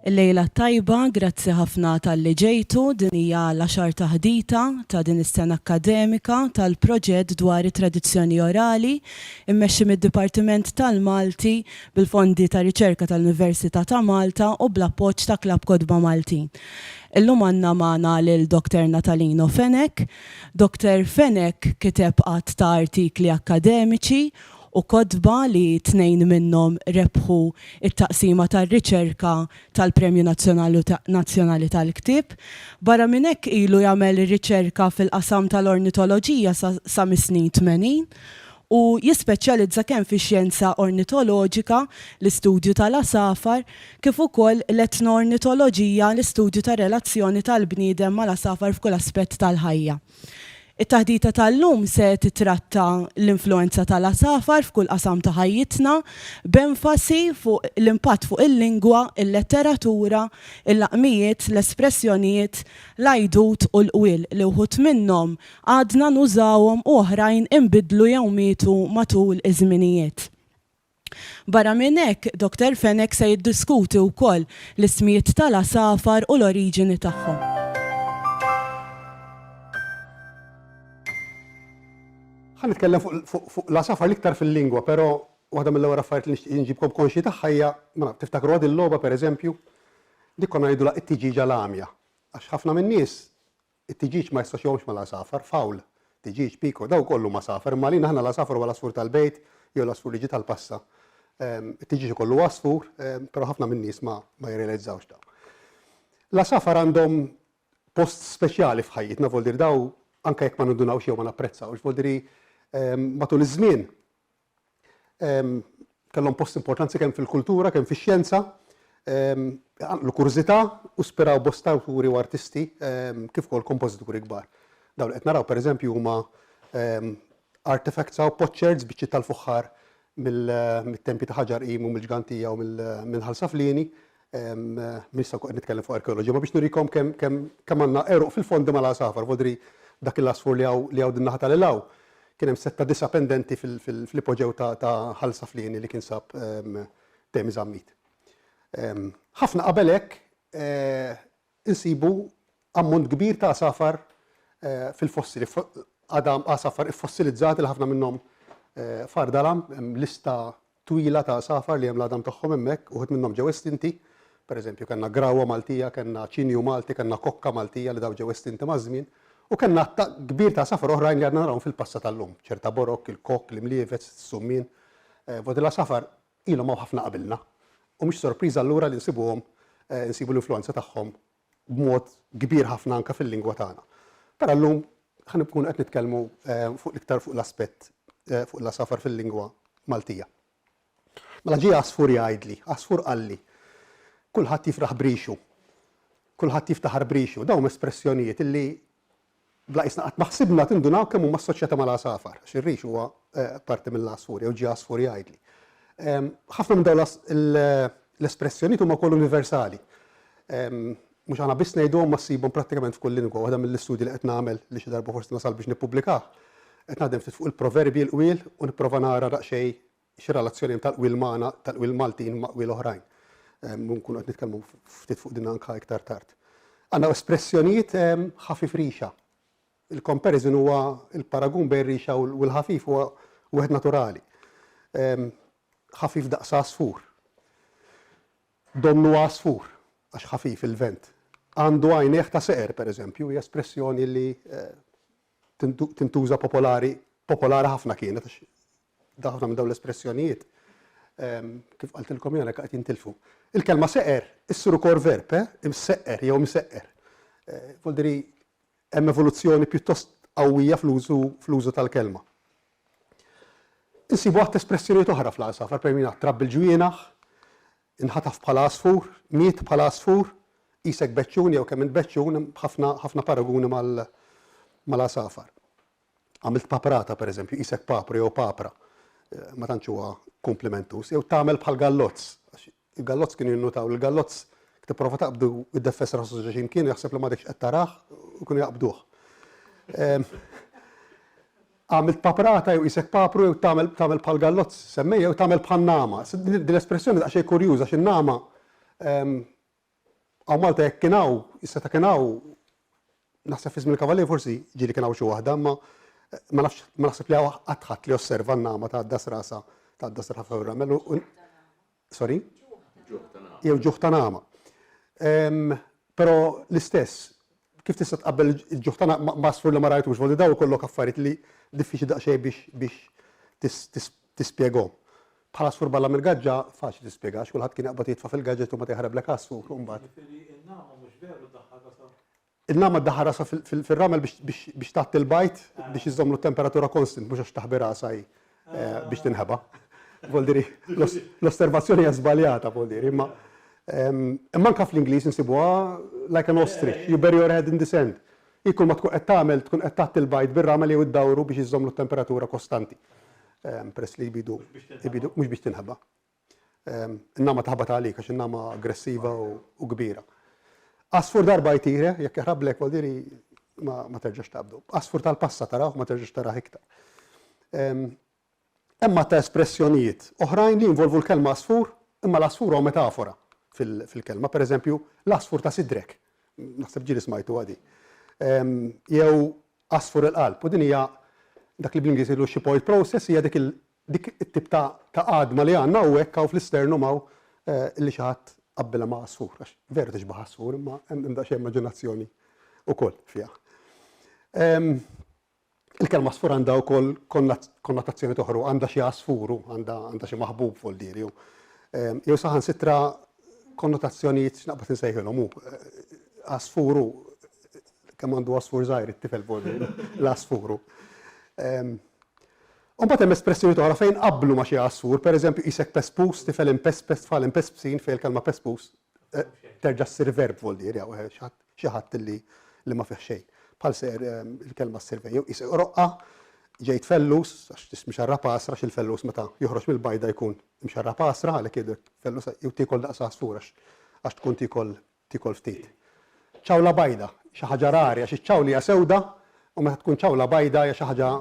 Il-lejla t-tajba, grazzi ħafna talli ġejtu, din hija l-għaxar taħdita ta' din is-sena akkademika tal-proġett dwar it-tradizzjoni orali immexxi mid-Dipartiment tal-Malti bil-fondi ta' riċerka tal-Università ta' Malta u bl-appoġġ ta' Klabb Kotba Maltin. Illum għandna magħna lil Dr. Natalino Fenech. Dr. Fenech kiteb għadd ta' artikli akkademiċi u kotba li tnejn minnhom rebħu t-taqsima tar-riċerka tal-Premju Nazzjonali tal-Ktieb. Barra minn hekk ilu jagħmel riċerka fil-qasam tal-ornitoloġija sa mis-snin 80 u jispeċjalizza kemm fix-xjenza ornitoloġika, l-istudju tal-għasafar, kif ukoll l-etnoornitoloġija, l-istudju tar-relazzjoni tal-bniedem mal-għasafar f'kull aspett tal-ħajja. It-taħdita tal-lum se titratta l-influwenza tal-għasafar f'kull qasam ta' ħajjitna, b'enfasi fuq l-impatt fuq il-lingwa, il-letteratura, il-laqmijiet, l-espressjonijiet, l-għajdut u l-qwiel li wħud minnhom għadna nużawhom u oħrajn inbidlu jew mietu matul iż-żminijiet. Barra minn hekk, Dr Fenech se jiddiskuti wkoll l-ismijiet tal-għasafar u l-oriġini tagħhom. Ħa nitkellem fuq l-għasafar l-iktar fil-lingwa, però waħda mill-ewwel affarijiet li nixtieq inġibkom konxji tagħha hija, ma naf, tiftakruha din il-logħba pereżempju? Dik konna ngħidulha it-tiġieġa l-għamja. Għax ħafna min-nies It-tiġieġ ma jassoċjahomx mal-għasafar, fowl, tiġieġ, peacock, dawk kollha huma għasafar, imma għalina aħna l-għasafar huwa l-għasfur tal-bejt jew l-għasfur li ġie tal-passa. It-tiġieġ ukoll hu għasfur, però ħafna min-nies ma jirrealizzawx dawn. L-għasafar għandhom post speċjali f'ħajjitna, vuol dire daw anke jekk ma nindunawx jew ma napprezzawx, vuol dire matul iż-żmien Kellhom post importanti kemm fil-kultura, kemm fix-xjenza, qanqlu kurżità u spiraw bosta awturi u artisti kif ukoll kompożituri kbar. Dawn li qed naraw pereżempju huma artifacts hawn potsherds, biċċiet tal-fuħħar mit-tempji ta' Ħaġar Qim u mill-Ġgantija u minn Ħal Saflieni. M'iniex se nkun qed nitkellem fuq arkeoloġija, ma biex nurikom kemm kemm għandna għeruq fil-fondi mal-għasafar, vodri dak il-għasfur li hawn li hawn din-naħa tal-Ilaw, kien hemm sett ta' disa' pendenti fl-ipoġew ta' Ħal Saflieni li kien sab Temi Zammit. Ħafna qabel hekk insibu ammont kbir ta' għasafar fil-fossili, għadam għasafar iffossilizzati li ħafna minnhom f'Għar Dalam, hemm lista twila ta' għasafar li hemm l-għadam tagħhom hemmhekk, uħud minnhom ġew estinti. Per eżempju, kellna grawwa Maltija, kellna ċinju Malti, kellna kokka Maltija li dawn ġew estinti maż-żmien, u kellna għadd kbir ta' għasafar oħrajn li għadna narawhom fil-passa tal-lum, ċerta borok, il-kokk, l-imlievez, is-summien. Vodi l-għasafar ilhom hawn ħafna qabilna u mhix sorpriża allura li nsibuhom insibu l-influwenza tagħhom b'mod kbir ħafna anke fil-lingwa tagħna. Però llum ħa nkunu qed nitkellmu fuq l-iktar fuq l-aspett fuq l-għasafar fil-lingwa Maltija. Mela ġie għasfur jgħidli, għasfur qalli, kulħadd jifraħ b'rixu, kulħadd jiftaħar b'rixu, dawn huma espressjonijiet illi Bla qisna qatt ma ħsibna tindunaw kemm huma assoċjati mal-għasafar, għax ir-rix huwa parti mill-għasfur jew ġie għasfur jgħidli. Ħafna minn dawn l-espressjonijiet huma wkoll universali. Mhux aħna biss ngħiduhom ma ssibhom prattikament f'kull lingwa. Waħda mill-istudji li qed nagħmel li xi darba forsi nasal biex nippubblikah, qed naħdem ftit fuq il-proverbji l-qwiel u nipprova nara daqsxejn X'relazzjoni hemm tal-qwiel magħna, tal-qwiel Maltin ma' qwiel oħrajn? U nkunu qed nitkellmu ftit fuq din anke iktar tard. Għandna espressjonijiet ħafif rixa. Il-comparison huwa il-paragun bejn rixa u l-ħafif huwa wieħed naturali. Ħafif daqs għasfur. Donnu għasfur, għax ħafif il-vent. Għandu għajnejh ta' seqer, pereżempju, hija espressjoni li tintuża popolari, popolari ħafna kienet għax ħafna minn dawn l-espressjonijiet kif qaltilkom jiena qed jintilfu. Il-kelma seqer issir ukoll verb, eh? Imseqqer jew mseqqer. Eh, vuol dire hemm evoluzzjoni pjuttost qawwija fl-użu tal-kelma. Insibu għadd espressjonijiet oħra fl-għasafar, per mina trab bil-ġwienaħ, inħataf bħala għasfur, miet bħala għasfur, qisek beċċun jew kemm int beċċun, ħafna ħafna paraguni mal-għasafar. Għamilt paprata, per eżempju, qisek papru jew papra, ma tantx huwa kumplimentuż, jew tagħmel bħal gallozz, għax il-gallozz kienu jinnutaw li l-gallozz tipprova taqbdu id-deffes rasu ġo xi mkien jaħseb li m'għadekx qed tarah u kienu jaqbduh. Għamilt paprata jew qisek papru jew tagħmel tagħmel bħal gallozz semmej jew tagħmel bħan-nagħma. Din l-espressjoni daqsxejn kurjuża għax in-nagħma hawn Malta jekk kien hawn, seta' kien hawn, naħseb fi żmien il-Kavallieri forsi ġieli kien hawn xi waħda, imma ma nafx ma naħseb li hawn qatt ħadd li osserva n-nagħma tgħaddas rasha tgħaddas rasha fir-ramel u Sorry? Jew ġuħ ta' nagħma. Però l-istess, kif tista' tqabbel il-ġuħ ta' nagħma ma' għasfur li ma rajtux, volli daw ikollok affarijiet li diffiċli daqsxejn biex biex tispjegahom. Bħal għasfur barra mill-gaġġa faċli tispjega għax kulħadd kien jaqbad jitfa' fil-gaġġet u mbagħad jaħrablek għasfur u mbagħad. Jiġifieri n-nagħma mhux veru ddaħħal rasha Il-nagħma ddaħħal rasha fir-ramel biex tgħatti l-bajd biex iżżommlu t-temperatura constant mhux għax taħbi rasha hi biex tinħeba. Vuol dire l-osservazzjoni hija żbaljata vuol dire imma imma anke fl-Ingliż insibuha like an ostrich, you bury your head in the sand. Hi kull ma tkun qed tagħmel tkun qed tgħatti l-bajd bir-ramel jew iddawru biex iżżommlu t-temperatura kostanti. Peress li jbidu mhux biex tinħeba. In-nagħma taħbat għalik għax in-nagħma aggressiva u kbira. Għasfur darba jtir, eh, jekk jaħrablek vuol dire ma terġax taqbdu. Għasfur tal-passa taraw, ma terġax tarah iktar. Hemm ta' espressjonijiet oħrajn li jinvolvu l-kelma għasfur, imma l-għasfur huwa metafora fil-kelma. Per eżempju, l-għasfur ta' sidrek. Naħseb ġieli smajtu għadi. Jew għasfur il-qalb. U din hija dak li bl-Ingliż jgħidu xippoid process hija dik Dik it-tip ta' ta' għadma li għandna hawnhekk hawn fl-isternum hawn li xi ħadd qabbilha ma' għasfur, għax veru tixbah għasfur imma hemm daqsxejn immaġinazzjoni wkoll fiha. Il-kelma għasfur għandha wkoll konnotazzjoni oħra, għandha xi għasfur, għandha għandha xi maħbub voldieri. Jew saħansitra konnotazzjonijiet x'naqbad insejħilhom hu għasfur hu kemm għandu għasfur żgħir it-tifel voldieri l-għasfur hu. U mbagħad hemm espressjonijiet oħra fejn qablu ma' xi għasfur, pereżempju qisek pespus, tifel impespes, tfal impespsin fejn il-kelma pespus terġa' ssir verb voldieri jew xi ħadd li li ma fih xejn. Bħal ser il-kelma ssir verb jew qisek roqqa, ġejt fellus, għax tismxarrab għasra għax il-fellus meta joħroġ mill-bajda jkun imxarrab għasra għalhekk jgħidulek fellus jew tiekol daqs għasfur għax tkun tiekol tiekol ftit. Ċawla bajda, xi ħaġa rari għax iċ-ċawla hija sewda u meta tkun ċawla bajda hija xi ħaġa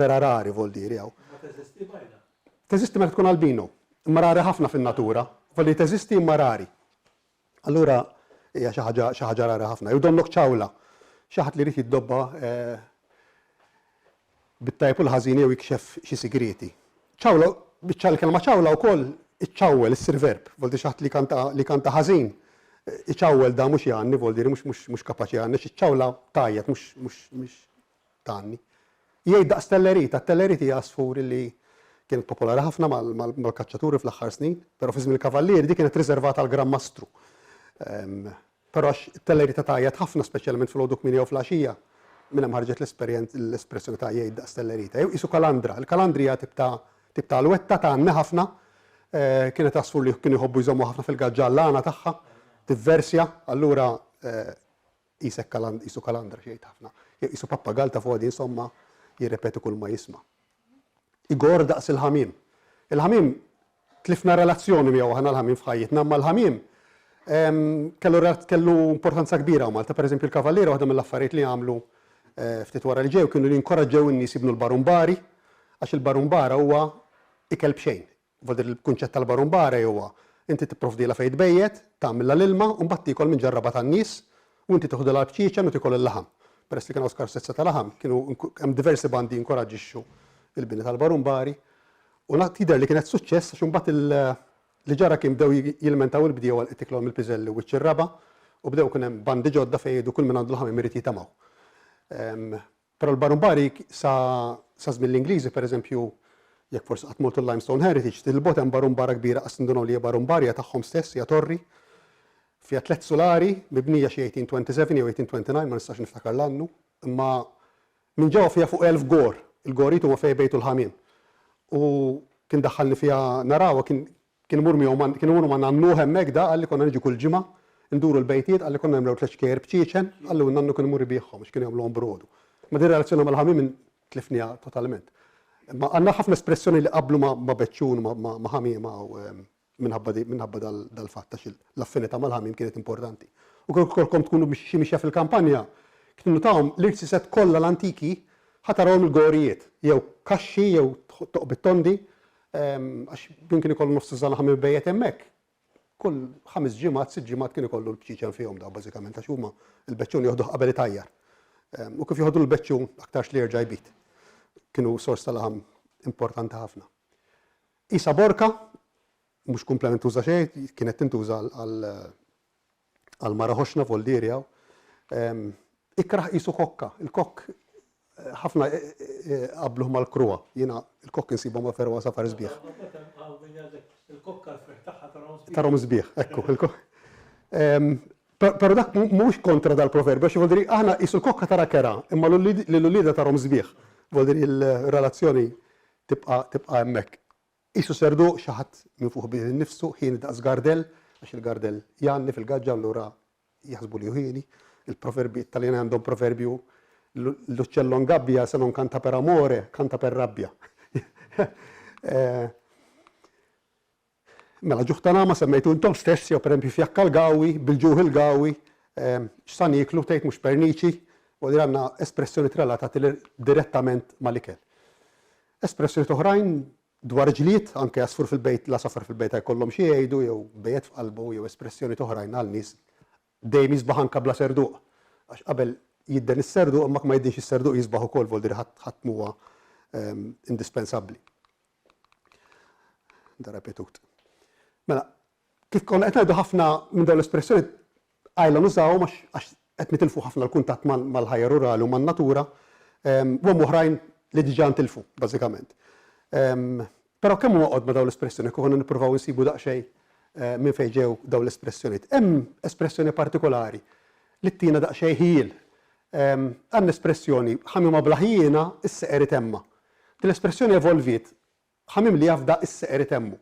vera rari voldieri hawn. Ma teżisti bajda? Teżisti meta tkun albino, imma rari ħafna fin-natura. Voldieri teżisti imma rari. Allura hija xi ħaġa xi ħaġa rari ħafna. Jew donnok ċawla, xi ħadd li jrid jiddobba bit-tajjeb u l-ħażin jew jikxef xi sigrieti. Ċawla, biċċa l-kelma ċawla wkoll iċċawwel, issir verb, vuol dire xi ħadd li jkanta li jkanta ħażin, iċawwel da mhux jgħanni, vuol dire mhux mhux mhux kapaċi jgħanni għax iċ-ċawla tgħajjat mhux mhux mhix tgħanni. Jgħid daqs tellerita, t-tellerita hija għasfur li kienet popolari ħafna mal-kaċċaturi fl-aħħar snin, però fi żmien il-Kavallieri di kienet riservata għall-Gran Mastru. Però għax it-tellerita tgħajjat ħafna speċjalment filgħodu kmieni jew filgħaxija, minn hemm ħarġet l-espressjoni ta' jgħid daqs tellerita. Jew qisu kalandra. Il-kalandri hija tip ta' tip ta' alwetta tgħanni ħafna. Kienet għasfur li kienu jħobbu jżommu ħafna fil-gaġġa għall-għana tagħha, tivversja, allura qisek qisu kalandra xi jgħid ħafna. Jew qisu pappagall ta' fuqha insomma jirrepeti kulma jisma'. Igorr daqs il-ħamiem. Il-ħamiem tlifna relazzjoni miegħu aħna l-ħamiem f'ħajjitna, imma l-ħamiem kellu kellu importanza kbira hawn Malta. Pereżempju l-Kavallieri waħda mill-affarijiet li għamlu ftit wara li ġew kienu li inkoraġġew in-nies jibnu l-barumbari għax il-barumbara huwa ikel b'xejn. Vuol dire il-kunċett tal-barumbare huwa inti tipprovdilha fejn tbejjet, tagħmilha l-ilma u mbagħad tiekol minn ġar-raba' tan-nies u inti tiħdilha l-bċieċen u tiekol il-laħam. Peress li kien hawn skarsezza ta' laħam, kienu hemm diversi bandi jinkoraġġixxu l-bini tal-barumbari u jidher li kienet suċċess għax imbagħad il li ġara kien bdew jilmentaw il-bdiewa li qed tiklhom il-piżelli u wiċċ ir-raba' u bdew ikun hemm bandi ġodda fejn jgħidu kull min għandu l-ħamiem irid jitemgħu. Però l-Barumbari sa sa żmien l-Ingliżi, per eżempju, jekk forsi qatt mortu l-Limestone Heritage, fil-bogħod hemm barumbara kbira qas tindunaw li hija barumbar, hija tagħhom stess, hija torri. Fiha tlett sulari, mibnija xi 1827 jew 1829, ma nistax niftakar l-annu, imma minn ġewwa fiha fuq 1000 gor. Il-gorijiet huma fejn ibejtu l-ħamiem. U kien daħħalni fiha narawha, kien Kien imur miegħu ma' kien imur ma' nannuh hemmhekk da qalli konna niġu kull ġimgħa nduru l-bejtiet qalli konna nimlew tlett xkejjer bċieċen qalli u n-nannu kien imur ibigħhom għax kienu jagħmluhom brodu. Imma din ir-relazzjoni mal-ħamiem tlifniha totalment. Imma għandna ħafna espressjoni li qablu ma' ma' beċċun u ma' ma' ma' ħamiema u minħabba di minħabba dal dal-fatt għax l-affinità mal-ħamiem kienet importanti. U kieku kellkom tkunu xi mixja fil-kampanja, kif tinnutahom l-irziset kollha l-antiki. Ħa tarahom il-gorijiet, jew kaxxi jew toqbiet tondi, għax min kien ikollu nofs tużżana ħamiem ibejjet hemmhekk, kull ħames ġimgħat, sitt ġimgħat kien ikollu l-bċiċen fihom daw bażikament għax huma l-beċċun joħduh qabel itajjar. U kif joħdu l-beċċun aktarx li jerġa' jbid. Kienu sors ta' laħam importanti ħafna. Isa Borka, mhux komplement tuża xejn, kienet tintuża għal għal mara ħoxna voldieri hawn. Ikrah qisu kokka, il-kokk ħafna qabluh mal-kruha. Jiena il-kokk insibhom ma' ferwa safar sbieħ. Il-kokka l-ferħ tagħha tarahom sbieħ. Tarahom sbieħ, ekku. Però dak mhuwiex kontra dal-proverbju, għax vuol dire aħna qisu l-kokka tara kerha, imma lil uliedha tarahom sbieħ. Vuol dire il-relazzjoni tibqa' tibqa' hemmhekk. Qisu serduq xi ħadd minfuħ bih innifsu, ħieni daqs gardell, għax il-gardell jgħanni fil-gaġġa allura jaħsbu li hu ħieni. Il-proverbi, it-Taljani għandhom proverbju L'uccello in gabbia se non canta per amore, canta per rabbia. Mela, ġuħ ta' nagħma semmejtu intom stess, jew pereżempju fjakka l-gawi, bil-ġuħ il-gawi, x'sa nieklu, tgħid mhux perniċi, vuol dire għandna espressjonijiet relatati direttament mal-ikel. Espressjonijiet oħrajn dwar ġlied, anke għasfur fil-bejt, l-għasafar fil-bejta jkollhom xi jgħidu jew bejjet f'qalbu jew espressjonijiet oħrajn għal nies dejjem jisbaħ anke bla serduq. Għax qabel jidden is-serduq imma ma jiddinx is-serduq jisbaħ ukoll vuol dire ħadd ħadd m'huwa indispensabbli. Da repetut. Mela, kif konna qed ngħidu ħafna minn dawn l-espressjoni qajla nużawhom għax qed nitilfu ħafna l-kuntatt mal-ħajja rurali u man-natura, u hemm oħrajn li diġà ntilfu, bażikament. Però kemm huma qodma dawn l-espressjoni, kieku konna nippruvaw insibu daqsxejn minn fejn ġew dawn l-espressjonijiet. Hemm espressjoni partikolari li ttina daqsxejn ħjiel. Għandna espressjoni ħamiema bla ħjiena is-seqer itemma. Din l-espressjoni evolviet Ħamiem li jafda is-seqer itemmu.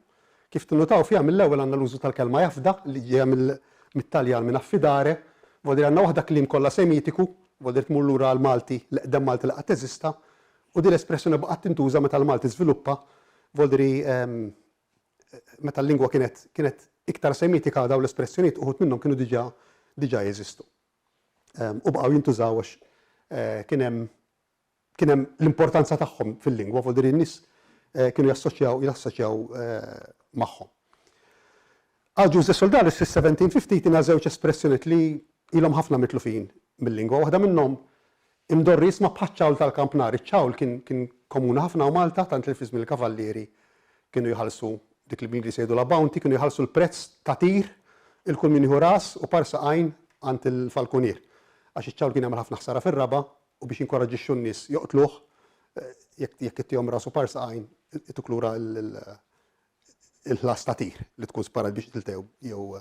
Kif tinnutaw fiha mill-ewwel għandna l-użu tal-kelma jafda li ġejja mit-Taljan minn affidare, vuol dire għandna waħda kliem kollha Semitiku, vuol dire tmur lura għall-Malti, l-eqdem Malti li qatt eżista, u din l-espressjoni baqgħet tintuża meta l-Malti żviluppa, vuol dire meta l-lingwa kienet kienet iktar Semitika dawn l-espressjonijiet uħud minnhom kienu diġà diġà jeżistu. U baqgħu jintużaw għax kien hemm Kien hemm l-importanza tagħhom fil-lingwa, vuol dire n-nies kienu jassoċjaw jassoċjaw magħhom. Agius de Soldalis fis-1750 jtina żewġ espressjoniet li ilhom ħafna mitlufin mil-lingwa. Waħda minnhom imdorri jisma' bħaċ-ċawl tal-kampnar. Iċ-ċawl kien kien komuni ħafna hawn Malta, tant li fi żmien il-kavallieri kienu jħallsu dik li bl-Ingliż jgħidulha bounty, kienu jħallsu l-prezz ta' tir 'il kull min jieħu ras u par saqajn għand il-falkunier. Għax iċ-ċawl kien jagħmel ħafna ħsara fir-raba' u biex jinkoraġġixxu n-nies joqtluh, jekk ittihom ras u par saqajn ituk lura l-ħlas ta' tir li tkun sparat biex qtilt jew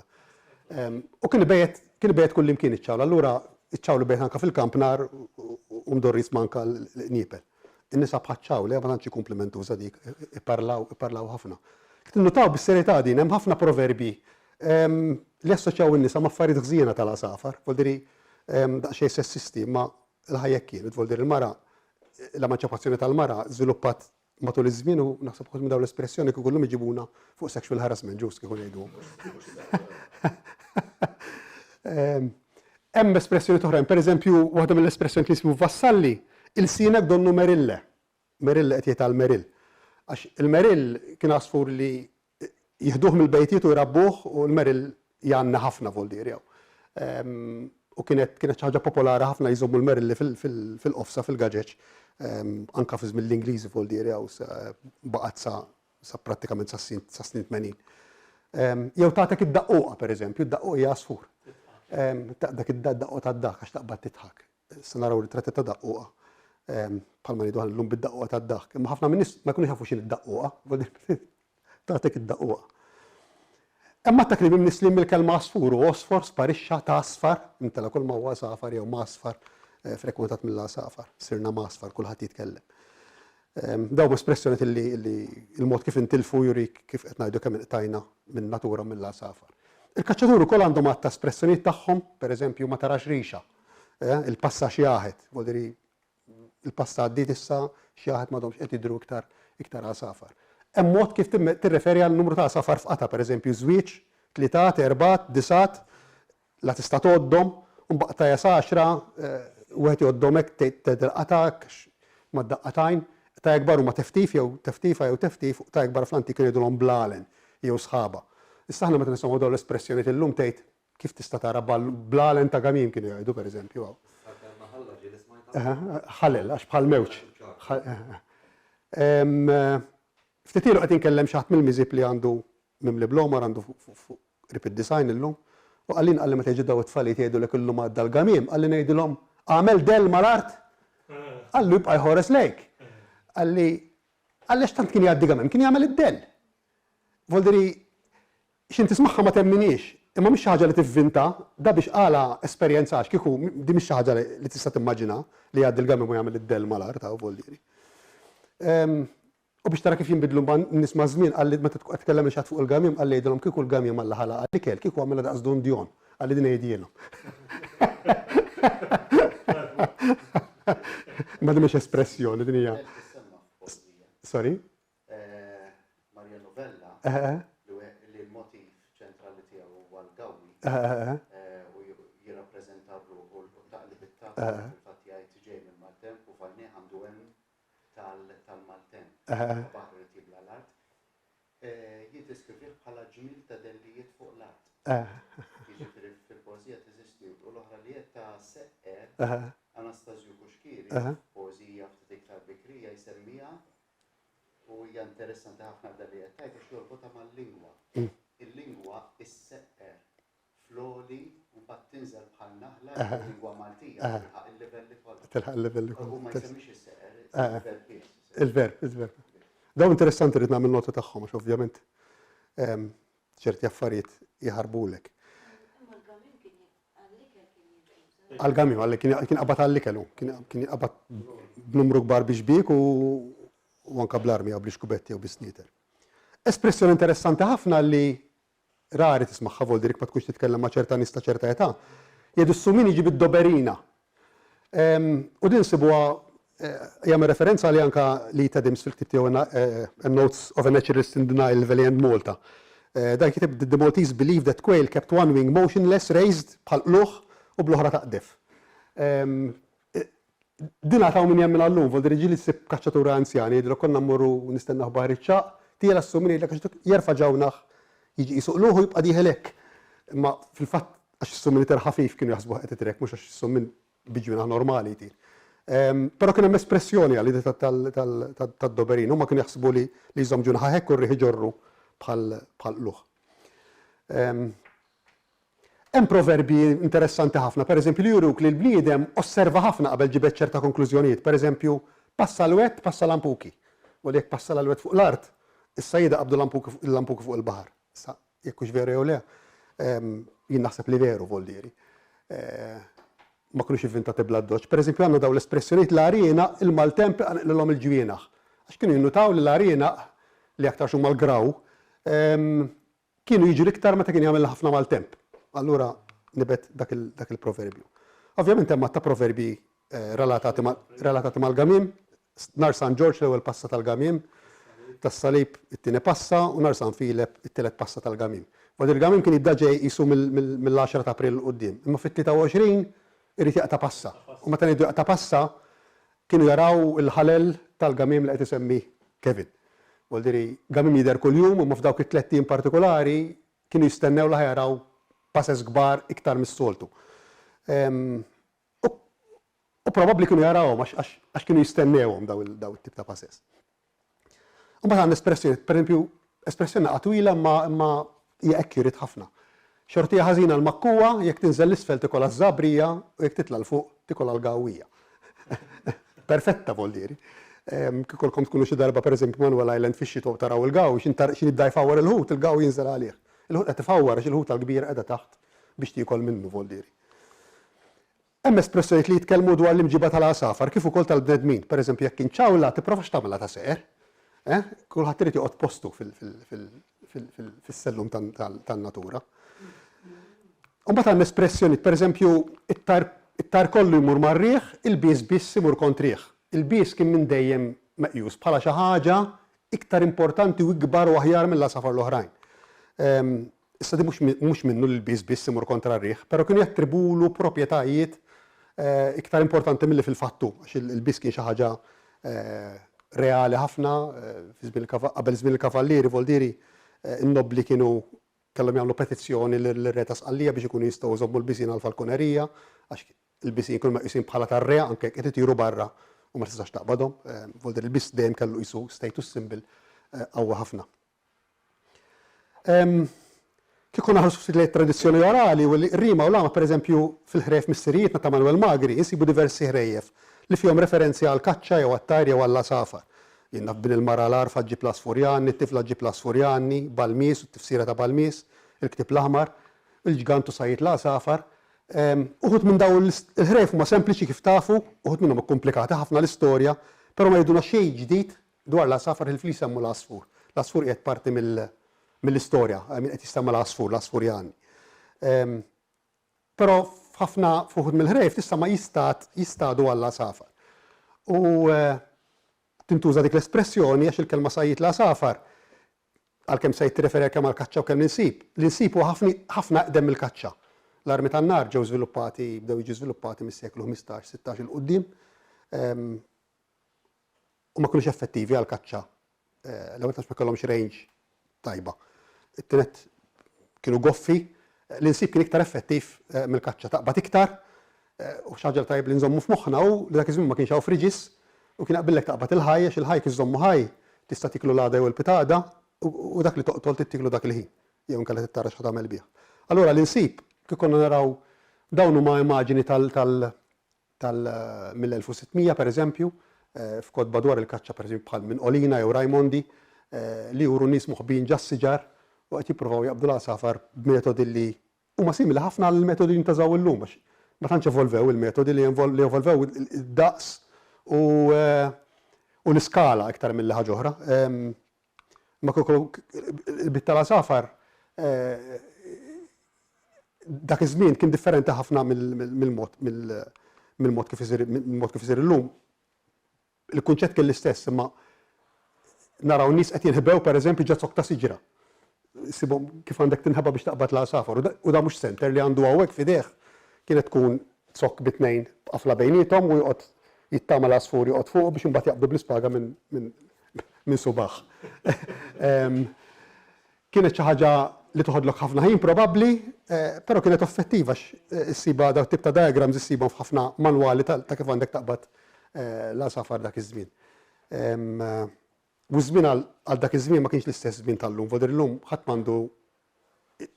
U kien ibejjet kien ibejjet kullimkien iċ-ċawl, allura iċ-ċawl ibejjet anke fil-kampnar u mdorri jisma' anke l-qniepel. In-nisa bħaċ-ċawl, eh, ma tantx hi kumplimentuża dik, iparlaw iparlaw ħafna. Tinnutaw bis-serjetà din hemm ħafna proverbji li jassoċjaw in-nisa ma' affarijiet ħżiena tal-għasafar, vuol dire daqsxejn sessisti, imma l-ħajja hekk kienet, vuol dire il-mara, l-emanċipazzjoni tal-mara żviluppat matul iż-żmien u naħseb uħud minn dawn l-espressjoni kieku llum iġibuna fuq sexual harassment ġust kieku ngħiduhom. Hemm espressjoni oħrajn, pereżempju waħda mill-espressjoni li jsibu Vassalli, ilsienek donnu merille. Merille qed jgħid għal merill. Għax il-merill kien għasfur li jieħduh mill-bejtiet u jrabbuh u l-merill jgħanni ħafna voldieri hawn. U kienet kienet xi ħaġa popolari ħafna jżommu l-merilli fil-qofsa fil-gaġeġ anke fi żmien l-Ingliżi voldieri hawn baqgħet sa sa prattikament sas-snin 80. Jew tagħtek id-daqquqa pereżempju, id-daqquq hija għasfur. Dak id-daqquq tad-dak għax taqbad tidħak. Issa naraw ritratti ta' daqquqa bħalma ngħidu aħna llum bid-daqquqa tad-daħk. Imma ħafna min-nies ma jkunux jafu x'inhi d-daqquqa, tagħtik id-daqquqa. Hemm għadd ta' kliem imnisslin mill-kelma għasfur u għosfor, sparixxa, tgħasfar, imtela kull ma huwa għasafar jew mgħasfar frekwentat mill-għasafar. Sirna mgħasfar, kulħadd jitkellem. Dawn huma espressjonijiet li l-mod kif intilfu jurik kif qed ngħidu kemm inqtajna min-natura u mill-għasafar. Il-kaċċaturi wkoll għandhom għadd ta' espressjonijiet tagħhom, pereżempju ma tarax rixa, il-passa xjaħet, vuol dire il-passa għaddiet issa xjaħet m'għadhomx qed jidhru iktar iktar għasafar. Hemm mod kif tirreferi għal numru ta' għasafar f'qatgħa, pereżempju żwieġ, tlitat, erbat, disat, la tista' tgħoddhom, u mbagħad qtajja sa għaxra, wieħed jgħoddhom hekk tgħid il-qatgħa. Mad-daqqa t'għajn, qtajja' kbar huma teftif jew teftifa jew teftif u qtajja' kbar fl-antik kienu jgħidulhom blalen jew sħaba. Issa aħna meta nisimgħu dawn l-espressjonijiet illum tgħid kif tista' tara blalen ta' gamiem kienu jgħidu pereżempju hawn. Issa l-kelma ħalla ġieli smajtha? Ħalel għax bħal mewġ. Ftit ilu qed inkellem xi ħadd mill-Miżieb li għandu mimli bl-għomar għandu fuq qrib id-design illum u qalli jien qalli meta jiġu daw it-tfalijiet jgħidulek illum għadda l-gamiem qalli ngħidilhom agħmel dell mal-art qallu jibqa' jħores lejk. Qalli qalli għax tant kien jgħaddi gamiem kien jagħmel id-dell. Voldiri x'in tismagħha ma temminhiex, imma mhix xi ħaġa li tivvinta, da biex qalha esperjenza għax kieku di mhix xi ħaġa li tista' timmaġina li jgħaddi l-gamiem u jagħmel id-dell mal-art hawn voldiri. U biex tara kif jinbidlu n-nies maż-żmien, qalli meta tkun qed tkellem lil xi ħadd fuq il-gamiem, qalli jgħidilhom kieku l-gamiem Alla ħalaq għall-ikel, kieku għamilha daqs dundjon. Qalli din għidhielhom. Imma din mhix espressjoni, din hija. Sorry? Mariano Vella, li l-motiv ċentrali tiegħu huwa l-gawwi u jirrappreżenta r-ruħ u t-taqlib it-tagħha fil-fatt jgħid ġej mill-maltemp u f'għajnejh għandu hemm tal-maltemp, ta' baħar irid jibla' l-art, jiddeskrivih bħala ġmiel ta' dellijiet fuq l-art. Jiġifieri fil-poeżija teżisti u l-oħra li qed ta' Seqqer, Anastasju Cuschieri, f'poeżija ftit iktar bikrija jsemmiha u hija interessanti ħafna dan li qed tgħid għax jorbotha mal-lingwa. Il-lingwa isseqqer fl-għoli u mbagħad tinżel bħal naħla il-lingwa Maltija tilħaq il-livelli kollha. Tilħaq il-livelli kollha. U ma jsemmix is-seqer, il-verb biss. Il-verb, il-verb. Dawn interessanti rrid nagħmel nota tagħhom għax ovvjament ehm, ċerti affarijiet jaħarbulek. Għal-gamim, għal kien qabad għall-ikel, kien qabad b'numru kbar biex bik u anka bl-armi jew bl-ixkubetti jew bis-snieter. Espressjoni interessanti ħafna li Rari tismagħha voldi jekk ma tkunx titkellem ma' ċerta nies ta' ċerta età. Jgħidu s-sumin jiġi bid-doberina. U din nsibuha jagħmel referenza għaliha anke Lee Taddims fil-ktieb tiegħu Notes of a Naturalist in the Nile Valley and Malta. Dan kiteb The Maltese believe that quail kept one wing motionless, raised, bħal qlugħ, u bl-oħra taqdef. Din għad hawn min jemminha llum, vuol dire ġieli ssib kaċċaturi anzjani jgħidulek konna mmorru nistennewh baħar iċ-ċagħaq, tiela s-sumin jgħidlek għax dak jerfa' ġawnaħ jiġi qisu qlugħ u jibqa' dieħel hekk. Imma fil-fatt għax is-sumin itir ħafif kienu jaħsbuh qed itir hekk mhux għax is-sumin bi ġwienaħ normali jtir. Però kien hemm espressjoni għal idea tad-doberin, huma kienu jaħsbu li jżomm ġwienaħa hekk u r-riħ iġorru bħal qlugħ. Hemm proverbji interessanti ħafna, pereżempju, li juruk li l-bniedem osserva ħafna qabel ġibed ċerta konklużjonijiet. Pereżempju, passa l-wett, passa lampuki. U li jekk passa l-wett fuq l-art, is-sajjieda qabdu l-lampuki fuq il-baħar. Issa, jekk hux veru jew le, jien naħseb li veru, voldieri. Ma kinux ivvintati bl-addoċċ. Pereżempju, għandna dawn l-espressjonijiet l-għarrienaq, il-maltemp iqanqlilhom il-ġwienaħ. Għax kienu jinnutaw li l-għarrienaq, li aktarx huma l-graw, Kienu jiġu l-iktar meta kien jagħmel ħafna maltemp. Allura nibet dak il-proverbju. Ovvjament hemm għadd ta' proverbji relatati mal-gamiem. Nhar San Ġorġ l-ewwel passa tal-gamiem, tas-salib it-tieni passa u nhar San Filep it-tielet passa tal-gamiem. Waqt il-gamiem kien jibda ġej qisu mill-għaxra ta' April 'l quddiem. Imma fit-23 irid jaqta' passa. U meta ngħidu jaqta' passa, Kienu jaraw il-ħalel tal-gamiem li qed isemmi Kevin. Vuol dire, gamiem jidher kuljum imma f'dawk it-tlett ijiem partikolari kienu jistennew li ħa jaraw passes kbar iktar mis-soltu. U u probabbli kienu jarawhom għax għax kienu jistennewhom daw it-tip ta' passes. U mbagħad għandna espressjoni, pereżempju, espressjoni naqa' twila imma imma hija accurate ħafna. Xortija ħażina l-makkuwa, jekk tinżel 'l isfel tikolha ż-żgħabrija u jekk titla' 'l fuq tikolha l-gawwija. Perfetta voldieri. Kiekolkom tkunu xi darba pereżempju Manuel Island fix-xitwa u taraw il-gaw, x'in jibda jfawwar il-ħut, il-gaw jinżel għalih. Il-ħut qed ifawwar għax il-ħuta l-kbira qiegħda taħt biex tiekol minnu voldieri. Hemm espressjonijiet li jitkellmu dwar l-imġiba tal-għasafar kif ukoll tal-bnedmin. Pereżempju, jekk int ċawla, tipprovax tagħmilha ta' seqer. Eh? Kulħadd irid joqgħod postu fis-sellum tan-natura. U mbagħad għandna espressjonijiet, pereżempju, it-tajr kollu jmur mar-riħ, il-bies biss imur kontrih. Il-bies kien minn dejjem meqjus bħala xi ħaġa iktar importanti u ikbar u aħjar mill-għasafar l-oħrajn. Issa din mhux minnu li l-bies biss imur kontra r-riħ, però kienu jattribwulu proprjetajiet iktar importanti milli fil-fatt hu, għax il-bies kien xi ħaġa. reali ħafna qabel żmien il-kavallieri Voldieri n-nobbli kienu kellhom jagħmlu petizzjoni lir-re ta' Sqallija biex ikunu jistgħu jżommu l-bisien għall-falkonerija għax il-bisien kienu meqjusin bħala tar-re anke jekk qed itiru barra u ma tistax taqbadhom. Voldieri il-bies dejjem kellu qisu status symbol qawwi ħafna. Kieku naħarsu ftit lejn it-tradizzjoni orali u r-rima u l-għama, pereżempju, fil-ħrejjef Missirijietna ta' Manuel Magri insibu diversi ħrejjef li fihom referenzi għall-kaċċa jew għat-tajr jew għall-għasafar. Jien naf Bin il-mara l-għarfa ġġib l-għasfur jgħanni, it-tifla ġġib l-għasfur jgħanni, Balmies u t-tifsira ta' Balmies, Il-ktieb l-aħmar, Il-ġgant u sajjied l-għasafar. Uħud minn dawn il-ħrejjef huma sempliċi kif tafu, uħud minnhom ikkumplikati ħafna l-istorja, però ma jgħidulna xejn ġdid Dwar l-għasafar ħlief li jsemmu l-għasfur. L-għasfur qiegħed parti mill-istorja, min qed jissemma l-għasfur, l-għasfur jgħanni. Però f'ħafna f'uħud mill-ħrejjef tista' ma jistad jistadu għall-għasafar. U tintuża dik l-espressjoni għax il-kelma sajjied l-għasafar għalkemm se tirreferi kemm għall-kaċċa u kemm l-insib, l-insib huwa ħafna eqdem mill-kaċċa. L-armi tan-nar ġew żviluppati, bdew jiġu żviluppati mis-seklu 15, 16 'il quddiem. U ma kinux effettivi għall-kaċċa. L-ewwel għax ma kellhomx range tajba. It-tienet kienu goffi, l-insib kien iktar effettiv mill-kaċċa, taqbad iktar u xi ħaġa li tajjeb li nżommu f'moħħna hu li dak iż-żmien ma kienx hawn fridges u kien jaqbillek taqbad il-ħaj għax il-ħaj kif żżommu ħaj tista' tiklu l-għada jew il-pitgħada u dak li toqtol trid tiklu dak il-ħin jew inkella trid tara x'ħa tagħmel bih. Allura l-insib kif konna naraw dawn huma immaġini tal tal mill-1600 pereżempju, f'kotba dwar il-kaċċa pereżempju bħal minn Olina jew Raimondi, li juru nies moħbijin ġas-siġar u qed jippruvaw jaqbdu l-għasafar b'metodi li huma simili ħafna għall-metodi li jintużaw illum għax ma tantx evolvew il-metodi li evolvew id-daqs u u l-iskala iktar milli ħaġa oħra. Ma kieku il-bit tal-għasafar dak iż-żmien kien differenti ħafna mill-mod mill-mod kif isir mill-mod kif isir illum. Il-kunċett kien l-istess imma naraw nies qed jinħbew pereżempju ġo zokk ta' siġra. Issibhom kif għandek tinħeba biex taqbad l-għasafar u da mhux senter li għandu hawnhekk f'idejh kienet tkun zokk bi tnejn b'qafla bejniethom u joqgħod jittama l-għasfur joqgħod fuqu biex imbagħad jaqbdu bl-ispaga minn minn subaħ. Kienet xi ħaġa li toħodlok ħafna ħin probabbli, però kienet effettiva għax issibha dawn tip ta' diagrams issibhom f'ħafna manwali ta' kif għandek taqbad l-għasafar dak iż-żmien. U ż-żmien għal dak iż-żmien ma kienx l-istess żmien tal-lum, vodir illum ħadd m'għandu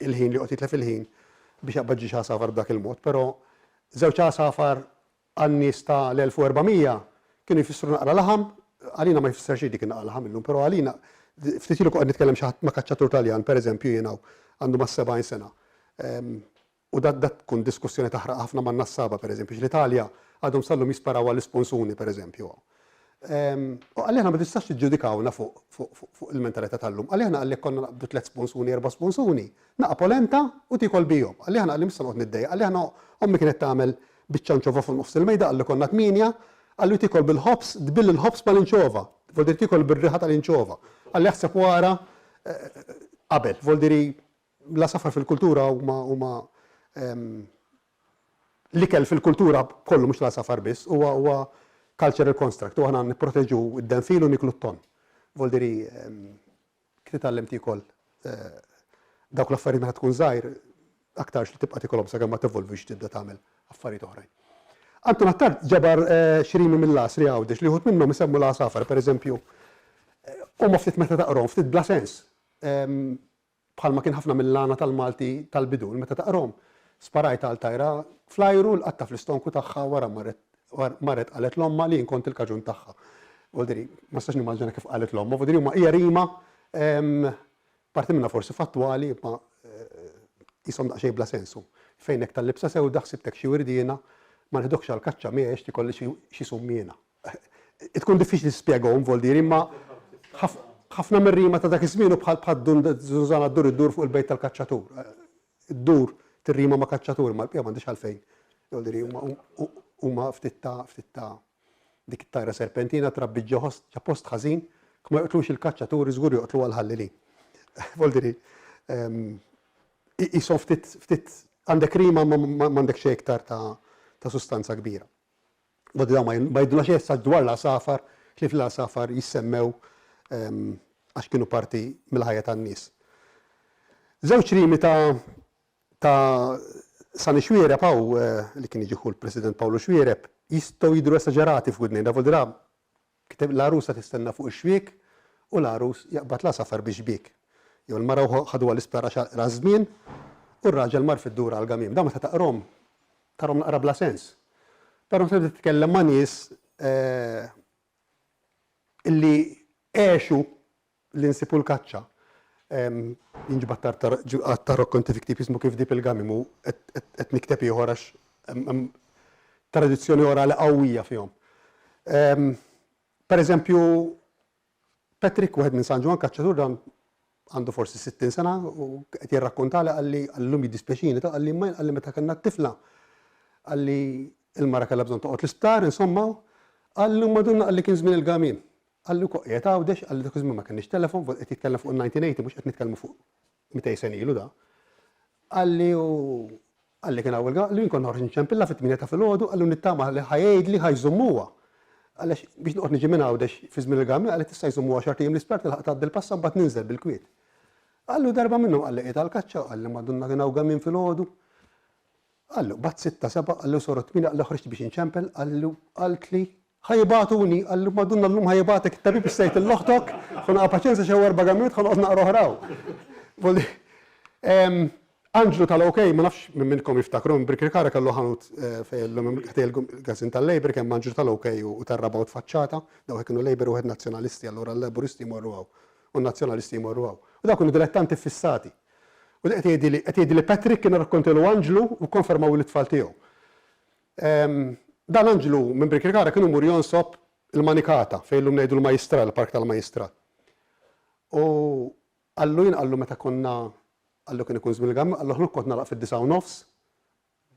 il-ħin li joqgħod jitlef il-ħin biex jaqbad ġiex għasafar b'dak il-mod, però żewġ għasafar għan-nies ta' l-1400 kienu jfissru naqra laħam, għalina ma jfisser xejn dik in-naqra laħam illum, però għalina, ftit ilu kont qed nitkellem xi ħadd ma' kaċċatur Taljan, pereżempju jien hawn, għandu mas-70 sena. U da da tkun diskussjoni taħraq ħafna man-nassaba pereżempju, għax l-Italja għadhom sal-lum jisparaw għall-isponsuni pereżempju hawn. U qalli aħna ma tistax tiġġudikawna fuq fuq fuq il-mentalità tal-lum. Qalli aħna qalli jekk konna naqbdu tlett sponsuni, erba' sponsuni, naqa' polenta u tiekol bihom. Qalli aħna qalli mhux se noqgħod niddejjaq, qalli aħna ommi kienet tagħmel biċċa nċova fuq nofs il-mejda qalli konna tmienja, qalli u tiekol bil-ħobż, tbill il-ħobż mal-inċova, vuol dire tiekol bir-riħa tal-inċova. Qalli aħseb u ara qabel, vuol dire L-għasafar fil-kultura huma huma l-ikel fil-kultura kollu mhux l-għasafar biss, huwa huwa cultural construct u aħna nipproteġu d-denfil u nieklu t-tonn. Vuol diri kif titgħallem tiekol dawk l-affarijiet meta tkun żgħir, aktarx li tibqa' tikolhom sakemm ma tevolvix tibda tagħmel affarijiet oħrajn. Anton Attard ġabar xi rimi mill-Għasri Għawdex li wħud minnhom isemmu l-għasafar, pereżempju, huma ftit meta taqrahom ftit bla sens. Bħalma kien ħafna mill-għana tal-Malti tal-bidu, li meta taqrahom, sparajt għal tajra fl-ajru, lqattha fl-istonku tagħha wara marret marret qalet 'l ommha li jien kont il-kaġun tagħha. Vuol dire, ma nistax nimmaġina kif qalet 'l ommha, vuol dire huma hija rima parti minnha forsi fattwali imma qishom daqsxejn bla sens hu. Fejnek tal-libsa sewda ħsibtek xi wirdiena, ma nieħdokx għall-kaċċa miegħi għax tikolli xi summiena. Tkun diffiċli tispjegahom vuol dire imma ħafna mir-rima ta' dak iż-żmien hu bħal bħal Żunżana ddur iddur fuq il-bejt tal-kaċċatur. Iddur tirrima ma' kaċċatur imma l-bqija m'għandhiex għalfejn. Vuol dire huma ftit ta' ftit ta' dik it-tajra serpentina trabbi ġo post ħażin, ma joqtlux il-kaċċaturi żgur joqtluha l-ħallelin. Vuol dire qishom ftit ftit għandek rima imma m'għandek xejn iktar ta' sustanza kbira. Vodi dawn ma jgħidulna xejn issa dwar l-għasafar Ħlief li l-għasafar jissemmew għax kienu parti mill-ħajja tan-nies. Żewġ rimi ta' ta' Sani Xuereb hawn, li kien jiġi ħu l-President Pawlu Xuereb, jistgħu jidhru esaġerati f'widnejna, vuol dire Kiteb, L-għarusa tistenna fuq ix-xwiek u l-għarus jaqbad l-għasafar bix-xbiek. Jew il-mara u ħaduha l-isptar għax għalqilha ż-żmien u r-raġel mar fid-dura għall-gamiem. Dawn meta taqrahom tarahom naqra bla sens. Però meta tibda titkellem ma' nies illi għexu L-insib u l-kaċċa. Jinġbad għadd ta' rokkonti fi ktieb jismu Kif Dib il-Gamim u qed nikteb ieħor għax hemm tradizzjoni orali qawwija fihom. Per eżempju, Patrick, wieħed minn San Ġwann kaċċatur dan għandu forsi 60 sena u qed jirrakkontali qalli llum jiddispjaċini ta' qalli imma jien qalli meta kellna t-tifla qalli l-mara kellha bżonn toqgħod l-isptar insomma qalli u madonna qalli kien żmien il-gamiem. Qalli wkoll qiegħed Għawdex, qalli dak iż-żmien ma kellniex telefon, qed jitkellem fuq in-1980 mhux qed nitkellmu fuq 200 sena ilu da. Qalli u qalli kien hawn il qalli jien kont noħroġ inċempilha fit-tmienja ta' filgħodu, qalli u nittama li ħa jgħidli ħa jżommuha. Qalli għax biex noqgħod niġi minn Għawdex fi żmien il-gammi, qalli tista' jżommuha għaxart ijiem l-isptar tilħaq tgħaddi l-passa mbagħad ninżel bil-kwiet. Qalli u darba minnhom qalli qiegħed għall-kaċċa, qalli Madonna kien hawn gamiem filgħodu. Qallu, Bat sitta, sebgħa, qallu soru tmienja, qallu ħriġt biex inċempel, qallu, qaltli, ħa jibagħtuni, qallu, Madonna llum ħa jibagħtek it-tabib issa jgħid 'l oħtok, ħu naqa' paċenzja xi hawn erba' gammiet ħa noqgħod naqra oħra hawn. Anġlu tal-OK, ma nafx min minnkom jiftakru, minn Birkirkara kellu ħanut fejn illum hemm ħdejn il-każin tal-Labour kien hemm Anġlu tal-OK u tar-Raba' u tfaċċata, dawk kienu Labour u wieħed Nazzjonalisti, allura l-Laburisti jmorru hawn u n-Nazzjonalisti jmorru hawn. U dawk kienu dilettanti ffissati. U qed jgħidli qed jgħidli li Patrick kien irrakkontilu Anġlu u kkonfermaw lit-tfal tiegħu. Dan Anġlu minn Birkirkara kien imur jonsob il-Manikata fejn illum ngħidu l-Majjistral, il-Park tal-Majjistral. U qallu jien qallu meta konna qallu kien ikun żmien il-gamma, qallu aħna kont nagħlaq fid-disgħa u nofs,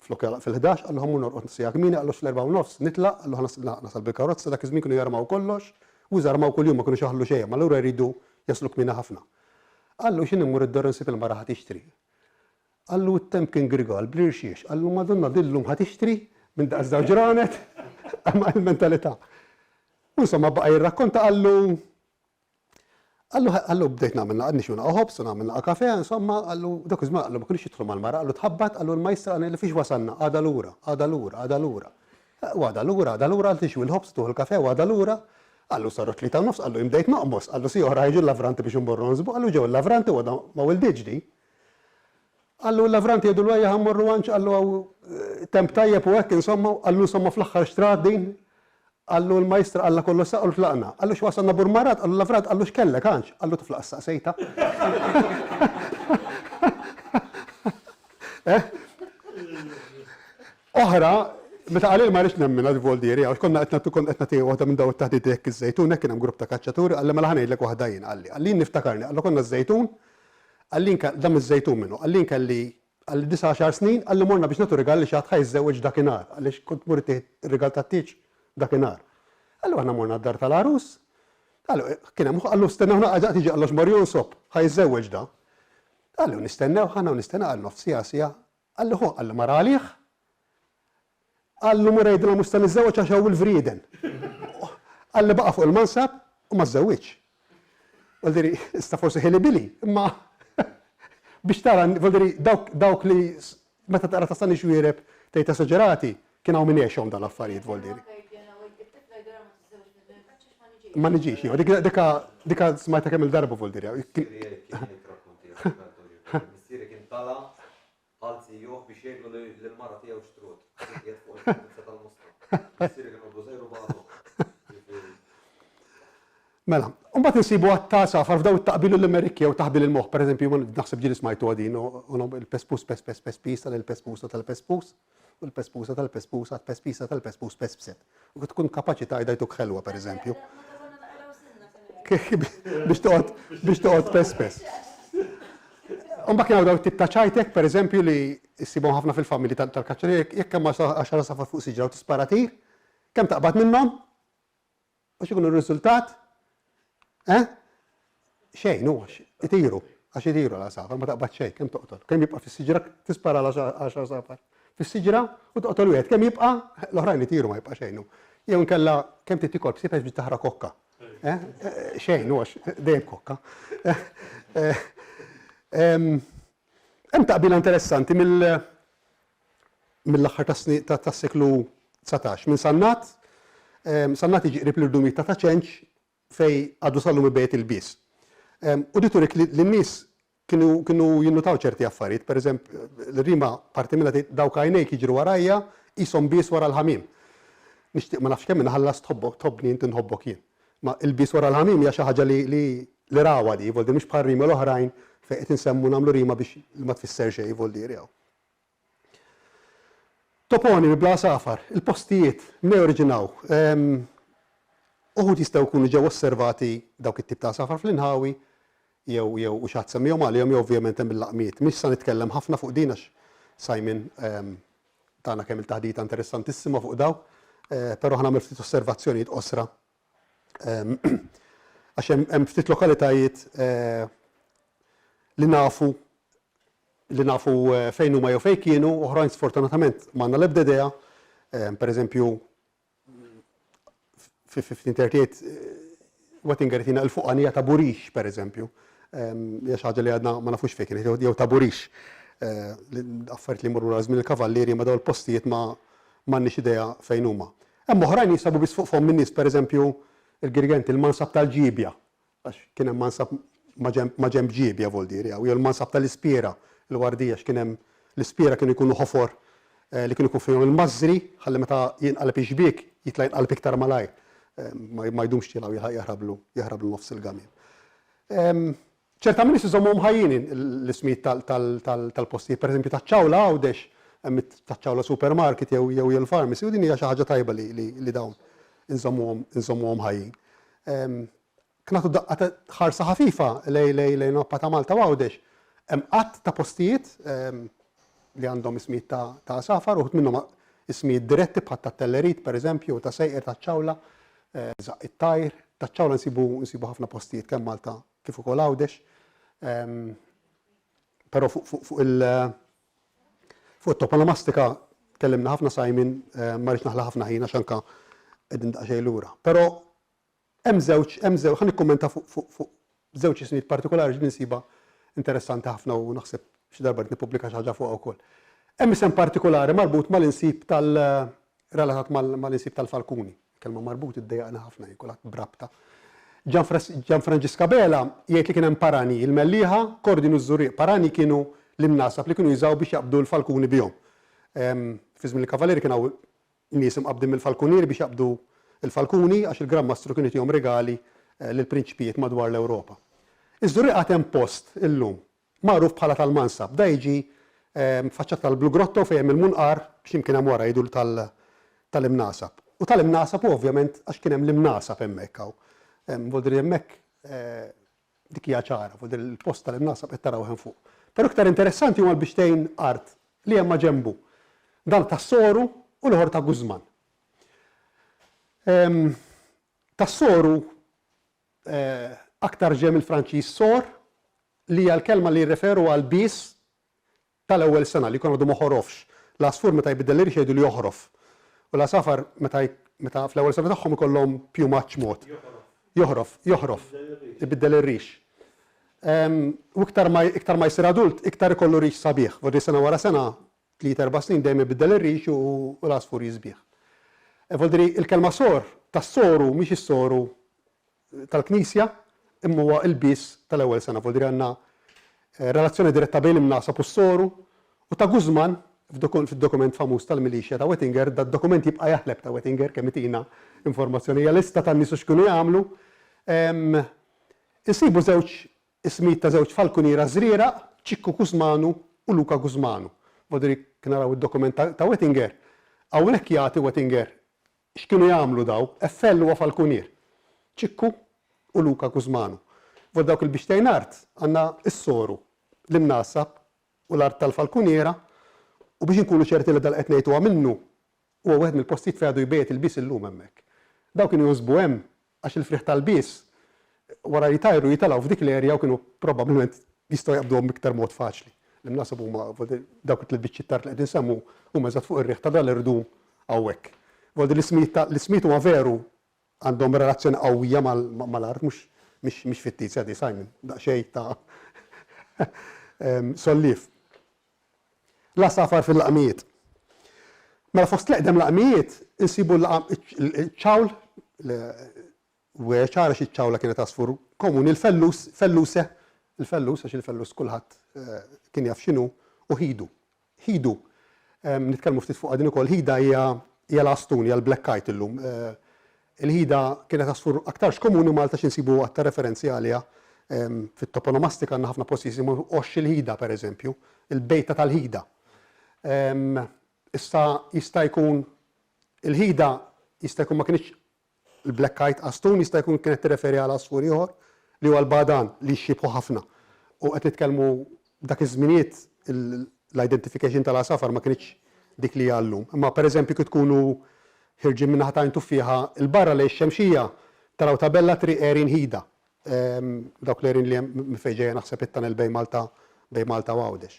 Flok jagħlaq fil-ħdax, qallu ħa mmur norqod siegħa kmieni, qallu fl-erbgħa u nofs nitlaq, qallu ħa nasal bil-karozza, dak iż-żmien kienu jarmaw kollox u jżarmaw kuljum ma kinux jaħlu xejn, imma allura jridu jaslu kmieni ħafna. Qallu x'inhi mmur id-dar u nsib il-mara ħa tixtri. Qallu t-temp kien grigal bl-irxiex, qallu Madonna din llum ħa tixtri minn daqs dawn ġranet, imma il-mentalità. U insomma baqa' jirrakkonta qallu Qallu, qallu bdejt nagħmel naqa' nixu naqa' ħobż u nagħmel naqa' kafè, insomma, qallu dak iż-żmien qallu ma kinux jidħlu mal-mara, qallu tħabbat, qallu l-majstra qalli fiex wasalna, għada lura, għada lura, għada lura. U għada lura, għada lura, qalli tixwi l-ħobż, tuħu l-kafè u għada lura. Qallu saru t-tlieta u nofs, qallu jien bdejt noqmos, qallu siegħa oħra ħa jiġu l-lavranti biex immorru nżbu, qallu ġew il-lavranti u għadha ma wilditx din. Qallu l-lavranti jgħidulu ejja ħa mmorru għandx, qallu hawn temp tajjeb u hekk insomma, qallu insomma fl-aħħar xtrat din, Qallu l-majstra qalla kollox sa qallu tlaqna. Qallu x'wasalna Burmarrad, qallu l-lavrat, qallu x'kellek għanx? Qallu tifla qas saqsejtha. Eh? Oħra, meta qalil ma rridx nemminha voldieri, għax konna qed nagħtu kont qed nagħti waħda minn daw it-taħdit hekk iż-Żejtun, hekk kien hemm grupp ta' kaċċaturi, qalli mela ħa ngħidlek waħda jien qalli. Qalli jien niftakarni, qallu konna ż-Żejtun, qalli dan miż-Żejtun minnu, qalli jien kelli Qalli disa' għaxar snin, qalli morna biex nagħtu rigal li xi ħadd ħa jiżżewweġ dakinhar, għaliex kont tmur ittih ir-rigal tat-tieġ dakinhar. Qallu aħna morna d-dar tal-għarus, qallu kien hemm qallu stennew naqra daqt jiġi qallu għax mar jonsob, ħa jiżżewweġ da. Qallu nistennew aħna u nistennew qal nofs siegħa siegħa, qalli ħu qalli mar għalih, Qallu mur għidilha mhux se niżżewweġ għax hawn il-vrieden. Qalli baqa' fuq il-mansab u ma żżewwiġx. Vuol issa forsi ħili bili, imma biex tara, vuol dawk, dawk li meta taqra ta' Sani Xuereb tgħid esaġerati, kien hawn min għexhom dawn l-affarijiet vuol dire. Ma niġix, jew dika dika dika smajta kemm il-darba vuol dire. Missieri kien tala' Qal zijuh biex jgħidlu li lill-mara tiegħu xtrut, kien qiegħed fuq il-purtizza tal-Mosta. Missieri kien għodu żgħir u bagħtuh. Jiġifieri. Mela, u mbagħad insibu għadd ta' għasafar f'daw it-taqbil u l-limerikki jew taħbil il-moħħ, pereżempju, naħseb ġieli smajtuha din, il-pespus pes pes pespisa lill-pespusa tal-pespus u l-pespusa tal-pespusa tpespisa tal-pespus pespset. U tkun kapaċi tgħidha jtuk ħelwa pereżempju. Biex toqgħod biex toqgħod pespes. Imbagħad kien hawn dawn it-tip ta' ċajtek, pereżempju, li ssibhom ħafna fil-familji tal-kaċċaturi, jekk hemm għaxar għasafar fuq siġra u tispara tir, kemm taqbad minnhom? U x'ikun ir-riżultat? Eh? Xejn, hu għax itiru, għax itiru l-għasafar, ma taqbad xejn, kemm toqtol? Kemm jibqa' fis-siġra tispara l-għaxar għasafar fis-siġra u toqtol wieħed, kemm jibqa' l-oħrajn itiru ma jibqa' xejn. Jew inkella kemm trid tiekol bsiepex biex taħraq kokka. Eh? Xejn, u għax dejjem kokka. Hemm taqbila interessanti mill mill-aħħar tas-seklu 19 minn Sannat. Sannat jiġi qrib l-irdumijiet ta' Ta' Ċenċ fejn għadu sal-lum ibejjet il-bies. U di turik li n-nies kienu kienu jinnutaw ċerti affarijiet, per eżemp, l-rima parti minnha tgħid dawk għajnejk jiġru warajja qishom bies wara l-ħamiem. Nixtieq ma nafx kemm inħallas tħobbok tħobbni int inħobbok jien. Ma il-bies wara l-ħamiem hija xi ħaġa li li li rawha di, voldi mhix bħal rimi l-oħrajn fejn qed insemmu nagħmlu rima biex li ma tfisser xejn voldieri hawn. Toponimi bla għasafar, il-postijiet mnejn oriġinaw. Uħud jistgħu jkunu ġew osservati dawk it-tip ta' għasafar fl-inħawi jew jew u xi ħadd semmihom għalihom jew ovvjament hemm il-laqmiet. Mhix sa nitkellem ħafna fuq din għax Simon tana kemm il-taħdita interessantissima fuq daw, però ħa nagħmel ftit osservazzjonijiet qosra Għax hemm ftit lokalitajiet li nafu li nafu fejn huma jew fejn kienu, oħrajn sfortunatament m'għandna l-ebda idea. Per eżempju, fi 1538 Wettinger jtina l-fuqanija ta' Burix, per eżempju. Hija xi ħaġa li għadna ma nafux fejn kienet, jew ta' Burix. Affarijiet li jmorru lura żmien il-Kavallieri ma dawn il-postijiet ma m'għandniex idea fejn huma. Hemm oħrajn li jinsabu biss fuq fomm in-nies, pereżempju, il-Girgenti, il-mansab tal-Ġiebja, għax kien hemm mansab maġenb Ġiebja Voldieri hawn, jew il-mansab tal-Ispiera, il-Wardija, għax kien hemm l-ispiera kienu jkunu ħofor li kienu jkun fihom il-mażżri ħalli meta jinqaleb ix-xbiek jitla' jinqaleb iktar malajr, ma jdumx tielgħu jilħaq jaħrablu jaħrablu nofs il-gamiem. Ċerta nies iżommuhom ħajjin l-ismijiet tal-postijiet, pereżempju taċ-Ċawla Għawdex, hemm taċ-Ċawla Supermarket jew jew il-Pharmacy u din hija xi ħaġa tajba li dawn inżommuhom inżommuhom ħajjin. Jekk nagħtu daqqa ta' ħarsa ħafifa lejn lejn lejn mappa ta' Malta u Għawdex, hemm għadd ta' postijiet li għandhom ismijiet ta' ta' għasafar, uħud minnhom ismijiet diretti bħal tat-Tellerit pereżempju, ta' Sejqer, taċ-Ċawla, Żaqq it-Tajr. Taċ-Ċawla nsibu nsibu ħafna postijiet kemm Malta kif ukoll Għawdex. Però fuq il fuq it-toponomastika tkellimna ħafna Simon, ma rridx naħla ħafna ħin għax anke qegħdin daqsxejn lura. Però hemm żewġ hemm żewġ ħa nikkummenta fuq żewġ ismijiet partikolari li nsibha interessanti ħafna u naħseb xi darba rrid nippubblika xi ħaġa fuqha wkoll. Hemm isem partikolari marbut mal-insib tal relatat mal-insib tal-Falkuni. Kelma marbut iddejjaqni ħafna jien kulħadd b'rabta. Gianfranġisk Abela jgħid li kien hemm Parani, il-Mellieħa, Kordin u ż-Żurrieq. Parani kienu l-imnasab li kienu jużaw biex jaqbdu l-falkuni bihom. Fi żmien il-Kavalieri kien hawn nies imqabbdin mill-falkunieri biex jaqbdu l-falkuni għax il-Gran Mastru kien itihom rigali lill-prinċpijiet madwar l-Ewropa. Iż-Żurrieq għad hemm post illum Magħruf bħala tal-Mansab. Da jiġi faċċata tal-Blue Grotto fejn hemm il-munqar x'imkien hemm wara jgħidulu tal-Imnasab. U tal-Imnasab hu ovvjament għax kien hemm l-Imnasab hemmhekk hawn. Vuol dire hemmhekk dik hija ċara, vuol dire l-post tal-Imnasab qed tarawh hemm fuq. Però iktar interessanti huma l-biċċtejn art li hemm maġenbu. Dan tas-Soru u l-ieħor ta' Guzman. Tas-Soru aktar ġej mill-Franċiż sor, li hija l-kelma li jirreferu għal bies tal-ewwel sena li jkun għadu ma ħorofx. L-għasfur meta jbiddel ir-riħ jgħidulu joħrof. U l-għasafar meta meta fl-ewwel sena tagħhom ikollhom pjumaġġ mod. Joħrof, joħrof. Ibiddel ir-rix. U iktar ma iktar ma jsir adult, iktar ikollu rix sabiħ. Vordi sena wara sena, tliet erba' snin dejjem ibiddel ir-rix u l-għasfur jisbieħ. Voldiri il-kelma sor tas-soru mhix is-soru tal-Knisja imma huwa l-ilbies tal-ewwel sena. Vuol dire għandna relazzjoni diretta bejn l-imnasab u s-soru u ta' Guzman fid-dokument famuż tal-milixja ta' Wettinger, dad-dokument jibqa' jaħleb ta' Wettinger kemm itina informazzjoni, hija lista tan-nies u x'kienu jagħmlu. Insibu żewġ ismijiet ta' żewġ falkuniera Żrieraq, Ċikku Guzmanu u Luca Guzmanu. Vuol dire jekk naraw id-dokument ta' Wettinger, hawnhekk jagħti Wettinger X'kienu jagħmlu daw? FL huwa falkunier. Ċikku u Luca Gusmanu. Fuq dawk il-biċċtejn art għandna s-soru, l-imnasab u l-art tal-falkuniera u biex inkunu ċerti li dan li qed ngħid huwa minnu, huwa wieħed mill-postijiet fejn għadu jbejjet il-bies illum hemmhekk. Dawn kienu jonsbu hemm għax il-frieħ tal-bies wara li jtajru jitalgħu f'dik l-area u kienu probabbilment jistgħu jaqbduhom b'iktar mod faċli. L-imnasab huma dawk it-tliet biċċiet t'art li qed insemmu huma eżatt fuq ir-riħ ta' dal-irdum hawnhekk. Vuol dire l-ismijiet ta' l-ismijiet huma veru. Għandhom relazzjoni qawwija mal-art, mhux mhix fittizja di, Simon, daqsxejn ta' solliev. L-għasafar fil-laqmijiet. Mela fost l-eqdem laqmijiet insibu l-laqam iċ-ċawl, ċar għax iċ-ċawla kienet għasfur komuni, il-fellus, felluse, il-fellus għax il-fellus kulħadd kien jaf x'inhu, u ħidu. Ħidu, nitkellmu ftit fuqha din ukoll, ħida hija hija l-għastun, hija l-black kite illum. Il-ħida kienet għasfur aktarx komuni Malta xi nsibu għadd ta' referenzi għaliha fit-toponomastika għandna ħafna postijiet jisimhom Għoxx il-Ħida pereżempju, il-bejta tal-ħida. Issa jista' jkun il-ħida jista' jkun ma kinitx Il-black kite astun jista' jkun kienet tirreferi għal għasfur ieħor li huwa l-bagħdan li jixxiebħu ħafna. U qed nitkellmu dak iż-żminijiet l-identification tal-għasafar ma kinitx dik li hija llum. Imma pereżempju kif tkunu ħirġin min-naħa ta' Għajn Tuffieħa 'l barra lejn ix-Xemxija taraw tabella Triq Għerien Ħida. Dawk l-għerien li hemm minn fejn ġejja naħseb it-tunnel bejn Malta bejn Malta u Għawdex.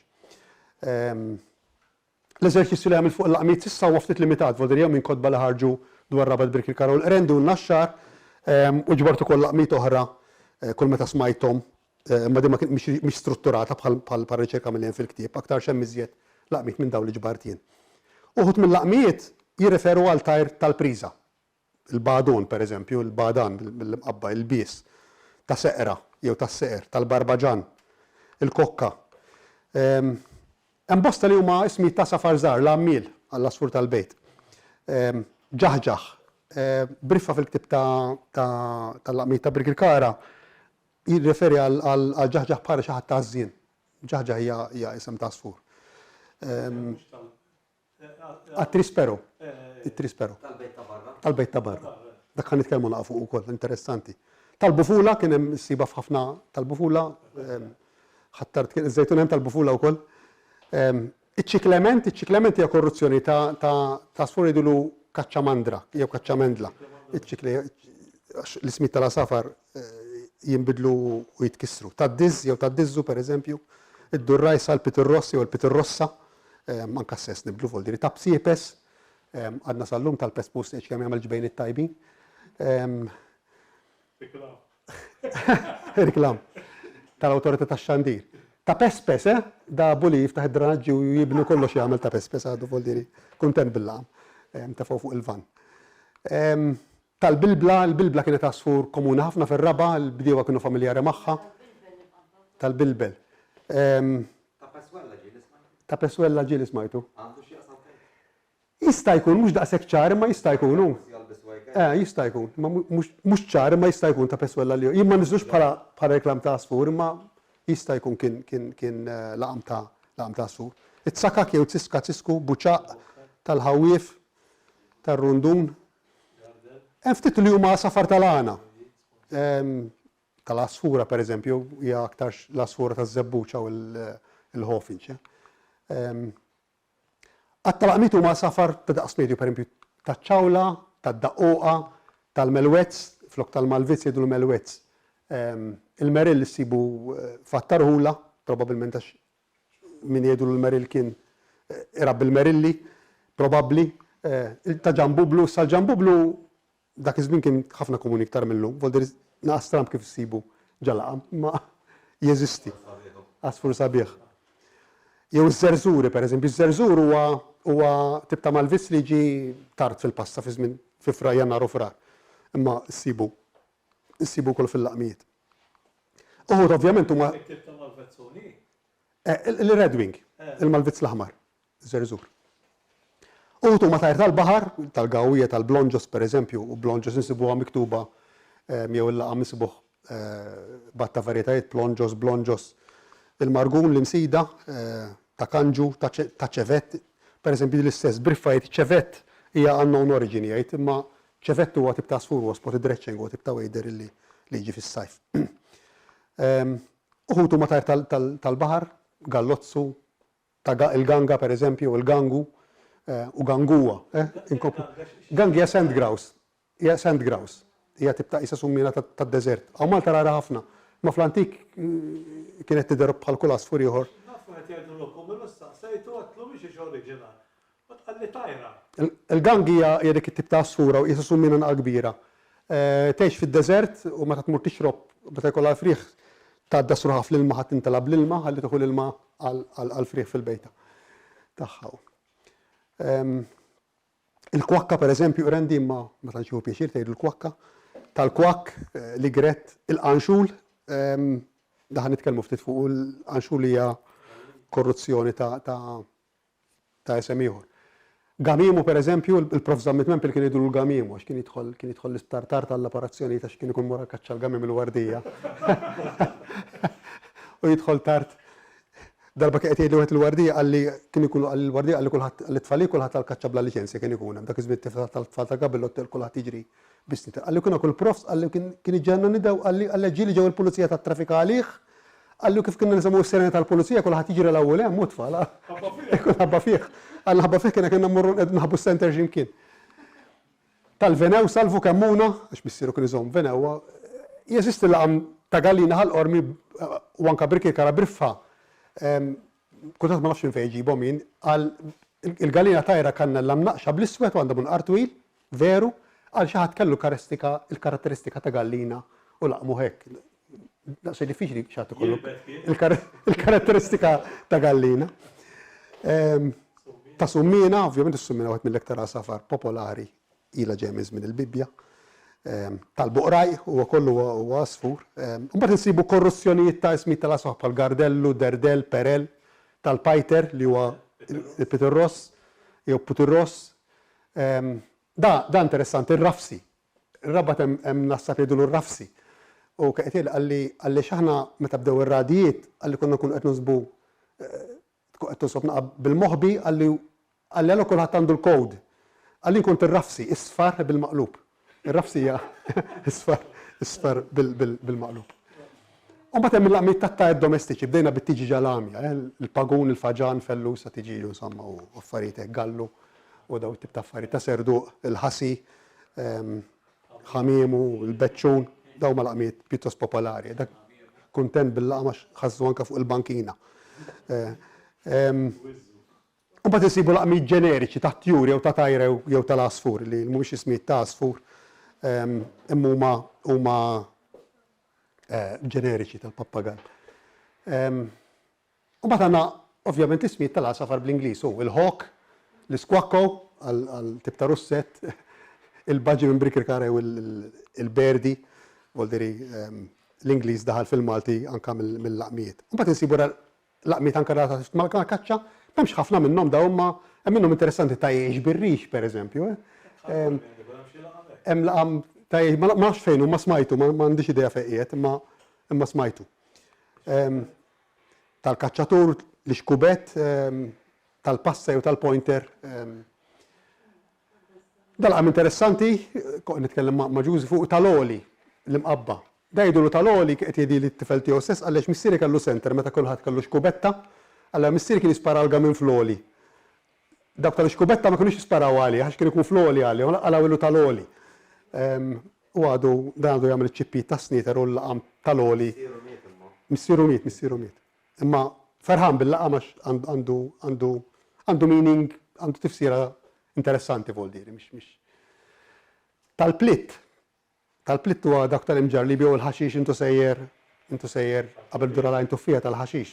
L-eżerċizzju li għamilt fuq il-laqmiet s'issa huwa ftit limitat, vuol dire jew minn kotba li ħarġu dwar Rabat Birkirkara u l-Qrendi u n-Naxxar, u ġbart ukoll laqmiet oħra kull meta smajthom, imma din ma mhix strutturata bħal riċerka milli hemm fil-ktieb, aktarx hemm iżjed laqmiet minn dawn li ġbart jien. Uħud mil-laqmijiet jirreferu għal tajr tal-priża. Il-bagħdun, per eżempju, il-bagħdan mill-Imqabba, il-bies, ta' seqra jew tas-seqer, tal-barbaġan, il-kokka. Hemm bosta li huma ismijiet ta' għasafar żgħar, l-għammiel, għall-għasfur tal-bejt. Ġaħġaħ. Briffa fil-ktieb tal-laqmijiet ta' Birkirkara jirreferi għal ġaħġaħ bħala xi ħadd għażżien. Ġaħġaħ hija isem ta' għasfur. Għat-trispero. It-trispero. Tal-bejt ta' barra. Tal-bejt ta' barra. Dak ħa nitkellmu naqa' fuq ukoll, interessanti. Tal-bufula kien hemm issibha f'ħafna tal-bufula, ħattart kien iż-żejtun hemm tal-bufula wkoll. Iċ-ċiklement, iċ-ċiklement hija korruzzjoni ta' ta' għasfur jgħidulu kaċċamandra jew kaċċamendla. Iċ-ċikle l-ismijiet tal-għasafar jinbidlu u jitkissru. Tad-diżż jew tad-diżżu pereżempju, id-durrajsa, l-pitirross jew il-pitirrossa. Anke s-sess nibdlu voldiri ta' psiepes, għadna sal-lum tal-pespus tgħidx kemm jagħmel ġbejniet tajbin. Riklam. Riklam. Tal-Awtorità tax-Xandir. Ta' pespes, eh? Da buli jiftaħ id-dranaġġi u jibnu kollox jagħmel ta' pespes għadu voldiri. Kuntent bil-laqam. Tefgħu fuq il-van. Tal-bilbla, il-bilbla kienet għasfur komuni ħafna fir-raba', il-bdiewa kienu familjari magħha. Tal-bilbel. Ta' Peswella ġieli smajtu? Ta' Peswella ġieli smajtu. Għandu x'jaqsam fejn? Jista' jkun, mhux daqshekk ċar, imma jista' jkun hu. Forsi għal Biswajk. Eh, jista' jkun, imma mhux ċar imma jista' jkun ta' Peswella li jien ma niżlux bħala bħala reklam ta' għasfur, imma jista' jkun kien kien kien laqam ta' laqam ta' għasfur. It-tsakak jew tsiska tsisku, buċaq, tal-ħawwief, tar-rundun. Hemm ftit li huma għasafar tal-għana. Tal-għasfura pereżempju, hija aktarx l-għasfura taż-żebbuġ u l-ħofinċ. Għadd tal-għaqmiet huma għasafar ta' daqs medju, pereżempju taċ-ċawla, tad-daqquqa, tal-melwezz, flok tal-malvizz jgħidulu melwezz. Il-merill issibu f'għadd ta' rħula, probabbilment għax min jgħidulu l-Merrill kien irabbi l-Merilli, probabbli, ta' ġambublu, issa l-ġambublu dak iż-żmien kien ħafna komuni iktar mil-lum, vuol dire naqas stramb kif issibu ġa laqam, imma jeżisti. Għasfur sabiħ. Jew iż-żerżuri pereżempju, iż-żerżur huwa huwa tip ta' malvizz li jiġi tard fil-passa fi żmien fi Frar, Jannar u Frar. Imma ssibu issibu wkoll fil-laqmijiet. Uħud ovvjament huma. It-tip ta' malvezzuni? Il-red wing, il-malvizz l-aħmar, żerżur. Uħud huma tajr tal-baħar, tal-gawwija, tal-blonġos pereżempju, u blonġos insibuha miktuba jew il-laqam insibuh b'għadd ta' varjetajiet, plonġos, blonġos, il-margun, l-imsida, ta' kanġu, ta' ċevett. Pereżempju l-istess briffa jgħid ċevett hija unknown origin jgħid, imma Ċevett huwa tip ta' għasfur huwa spotted retching huwa tip ta' wader illi li jiġi fis-sajf. Uħud huma tajr tal-baħar, gallozzu, ta' il-ganga pereżempju, il-gangu, u ganguwa. Gang hija sand grouse, hija sand grouse, hija tip ta' qisha summiena tad-deżert. Hawn Malta rara ħafna, imma fl-antik kienet tidher bħal kull għasfur ieħor. Naf wieħed jgħidlu l-okumil u staqsejtu għedtlu mhix hix oriġinal. U tqalli tajra. Il-gang hija hija dik it-tip ta' għasfura u qisha summiena naqra kbira. Tgħix fid-deżert u meta tmur tixrob meta jkollha l-frieħ tgħaddas ruħha fl-ilma ħa tintela bl-ilma ħalli tieħu l-ilma għall-frieħ fil-bejta tagħha. Il-kwakka pereżempju, Randy imma ma tantx jieħu pjaċir tgħidlu l-kwakka, tal-kwakk, l-igrett, il-qanxul, da ħa nitkellmu ftit fuqu, l-qanxul hija korruzzjoni ta' ta' isem ieħor. Gamimu pereżempju, il-Prof Zammit Mempel kien jgħidulu l-Gamimu għax kien jidħol kien jidħol l-isptar tard għall-operazzjonijiet għax kien ikun mor għall-kaċċa l-gamiem il-wardija. U jidħol tard. Darba kien qed jgħidli wieħed il-wardija qalli kien ikun qalli l-wardija qalli kulħadd qalli t-tfal kulħadd għall-kaċċa bla liċenzja kien ikun hemm dak iż-żmien tifel tal-tfal ta' Gabillott kulħadd jiġri bis-snin. Qalli kien kull profs qalli kien kien iġġenna nidew qalli qalli ġieli ġew il-pulizija tat-trafika għalih qalli kif kienna nisimgħu s-sirena tal-pulizija kulħadd jiġri l-ewwel hemm u tfal ikun ħabba fih. Qalli ħabba fih kienna kienna mmorru naħbu s-center x'imkien. Tal-venew Salvu Kemmuna, għax missieru kien iżomm venewwa, jeżisti laqam ta' gallina Ħal Qormi u anke Birkirkara Briffa, kultant ma nafx minn fejn iġibhom jien, qal il-gallina tajra kannella mnaqqxa bl-iswed u għandha munqar twil, veru, qal xi ħadd kellu l-karatteristika ta' gallina u laqmuh hekk. Daqsxejn diffiċli xi ħadd ikollu il-karatteristika ta' gallina. Ta' summiena, ovvjament is-summiena wieħed mill-iktar għasafar popolari ilha ġejja minn żmien il-Bibbja. Tal-buqraj huwa kollu huwa għasfur. Imbagħad insibu korruzzjonijiet ta' ismijiet tal-għasafar bħal gardellu, derdell, perel, tal-pajter li huwa il-pitirross jew putirross. Da, da interessanti, ir-rafsi. Ir-Rabat hemm hemm nassab jgħidulu r-rafsi. U kien qed jgħidli qalli qalli għax aħna meta bdew ir-radijiet qalli konna nkunu qed nonsbu tkun qed tonsob naqa' bil-moħbi qalli qalli allura kulħadd għandu l-code. Qalli jien kont ir-rafsi, isfar bil-maqlub. Ir-rafsi hija isfar isfar bil-maqlub. U mbagħad hemm il-laqmiet tat-tajr domestiċi, bdejna bit-tiġiġa l-għamja, il-pagun, il-faġan, fellusa, tiġiġu insomma u affarijiet hekk, gallu u daw it-tip ta' affarijiet ta' serduq, il-ħasi, ħamiemu, il-beċċun, dawn huma laqmiet pjuttost popolari. Dak kuntent bil-laqam għax ħassu anke fuq il-bankina. U mbagħad insibu laqmiet ġeneriċi ta' tjur jew ta' tajra jew tal-għasfur li mhumiex ismijiet ta' għasfur imma huma huma ġeneriċi tal-pappagall. U mbagħad għandna ovvjament l-ismijiet tal-għasafar bl-Ingliż hu il-hawk, l-isquacco għal tip ta' russett, il-baġi minn Birkirkara jew il-berdi, vuol dire l-Ingliż daħal fil-Malti anke mill-laqmijiet. U mbagħad insibu laqmijiet anke relatati mal-kaċċa, m'hemmx ħafna minnhom dawn imma hemm minnhom interessanti ta' jgħix bir-rix pereżempju. Hemm laqam ta' jgħix, ma nafx fejn hu, ma smajtu, ma għandix idea fejn qiegħed, imma smajtu. Tal-kaċċatur, l-ixkubett, tal-passa jew tal-pointer. Dal-qam interessanti, kont nitkellem ma' Ġużi fuq tal-għoli, l-imqabba. Da jgħidulu tal-għoli qed jgħidili t-tifel tiegħu stess għaliex missieri kellu center meta kulħadd kellu xkubetta, allura missieri kien jispara l-gamin fl-għoli. Dawk tal-ixkubetta ma kinux jisparaw għalih għax kien ikun fl-għoli għalihom, qalgħu tal-għoli. U għadu, dan għadu jagħmel iċ-ċippijiet tas-snieter u l-laqam tal-għoli. Missieru miet imma. Missieru miet, missieru miet. Imma ferħan bil-laqam għax għandu, għandu, għandu meaning, għandu tifsira interessanti voldieri, mhix, mhix. Tal-plitt, Tal-plitt huwa dak tal-imġarr li jbigħu l-ħaxix intu sejjer, intu sejjer qabel dura l-għajn tuffieħa tal-ħaxix.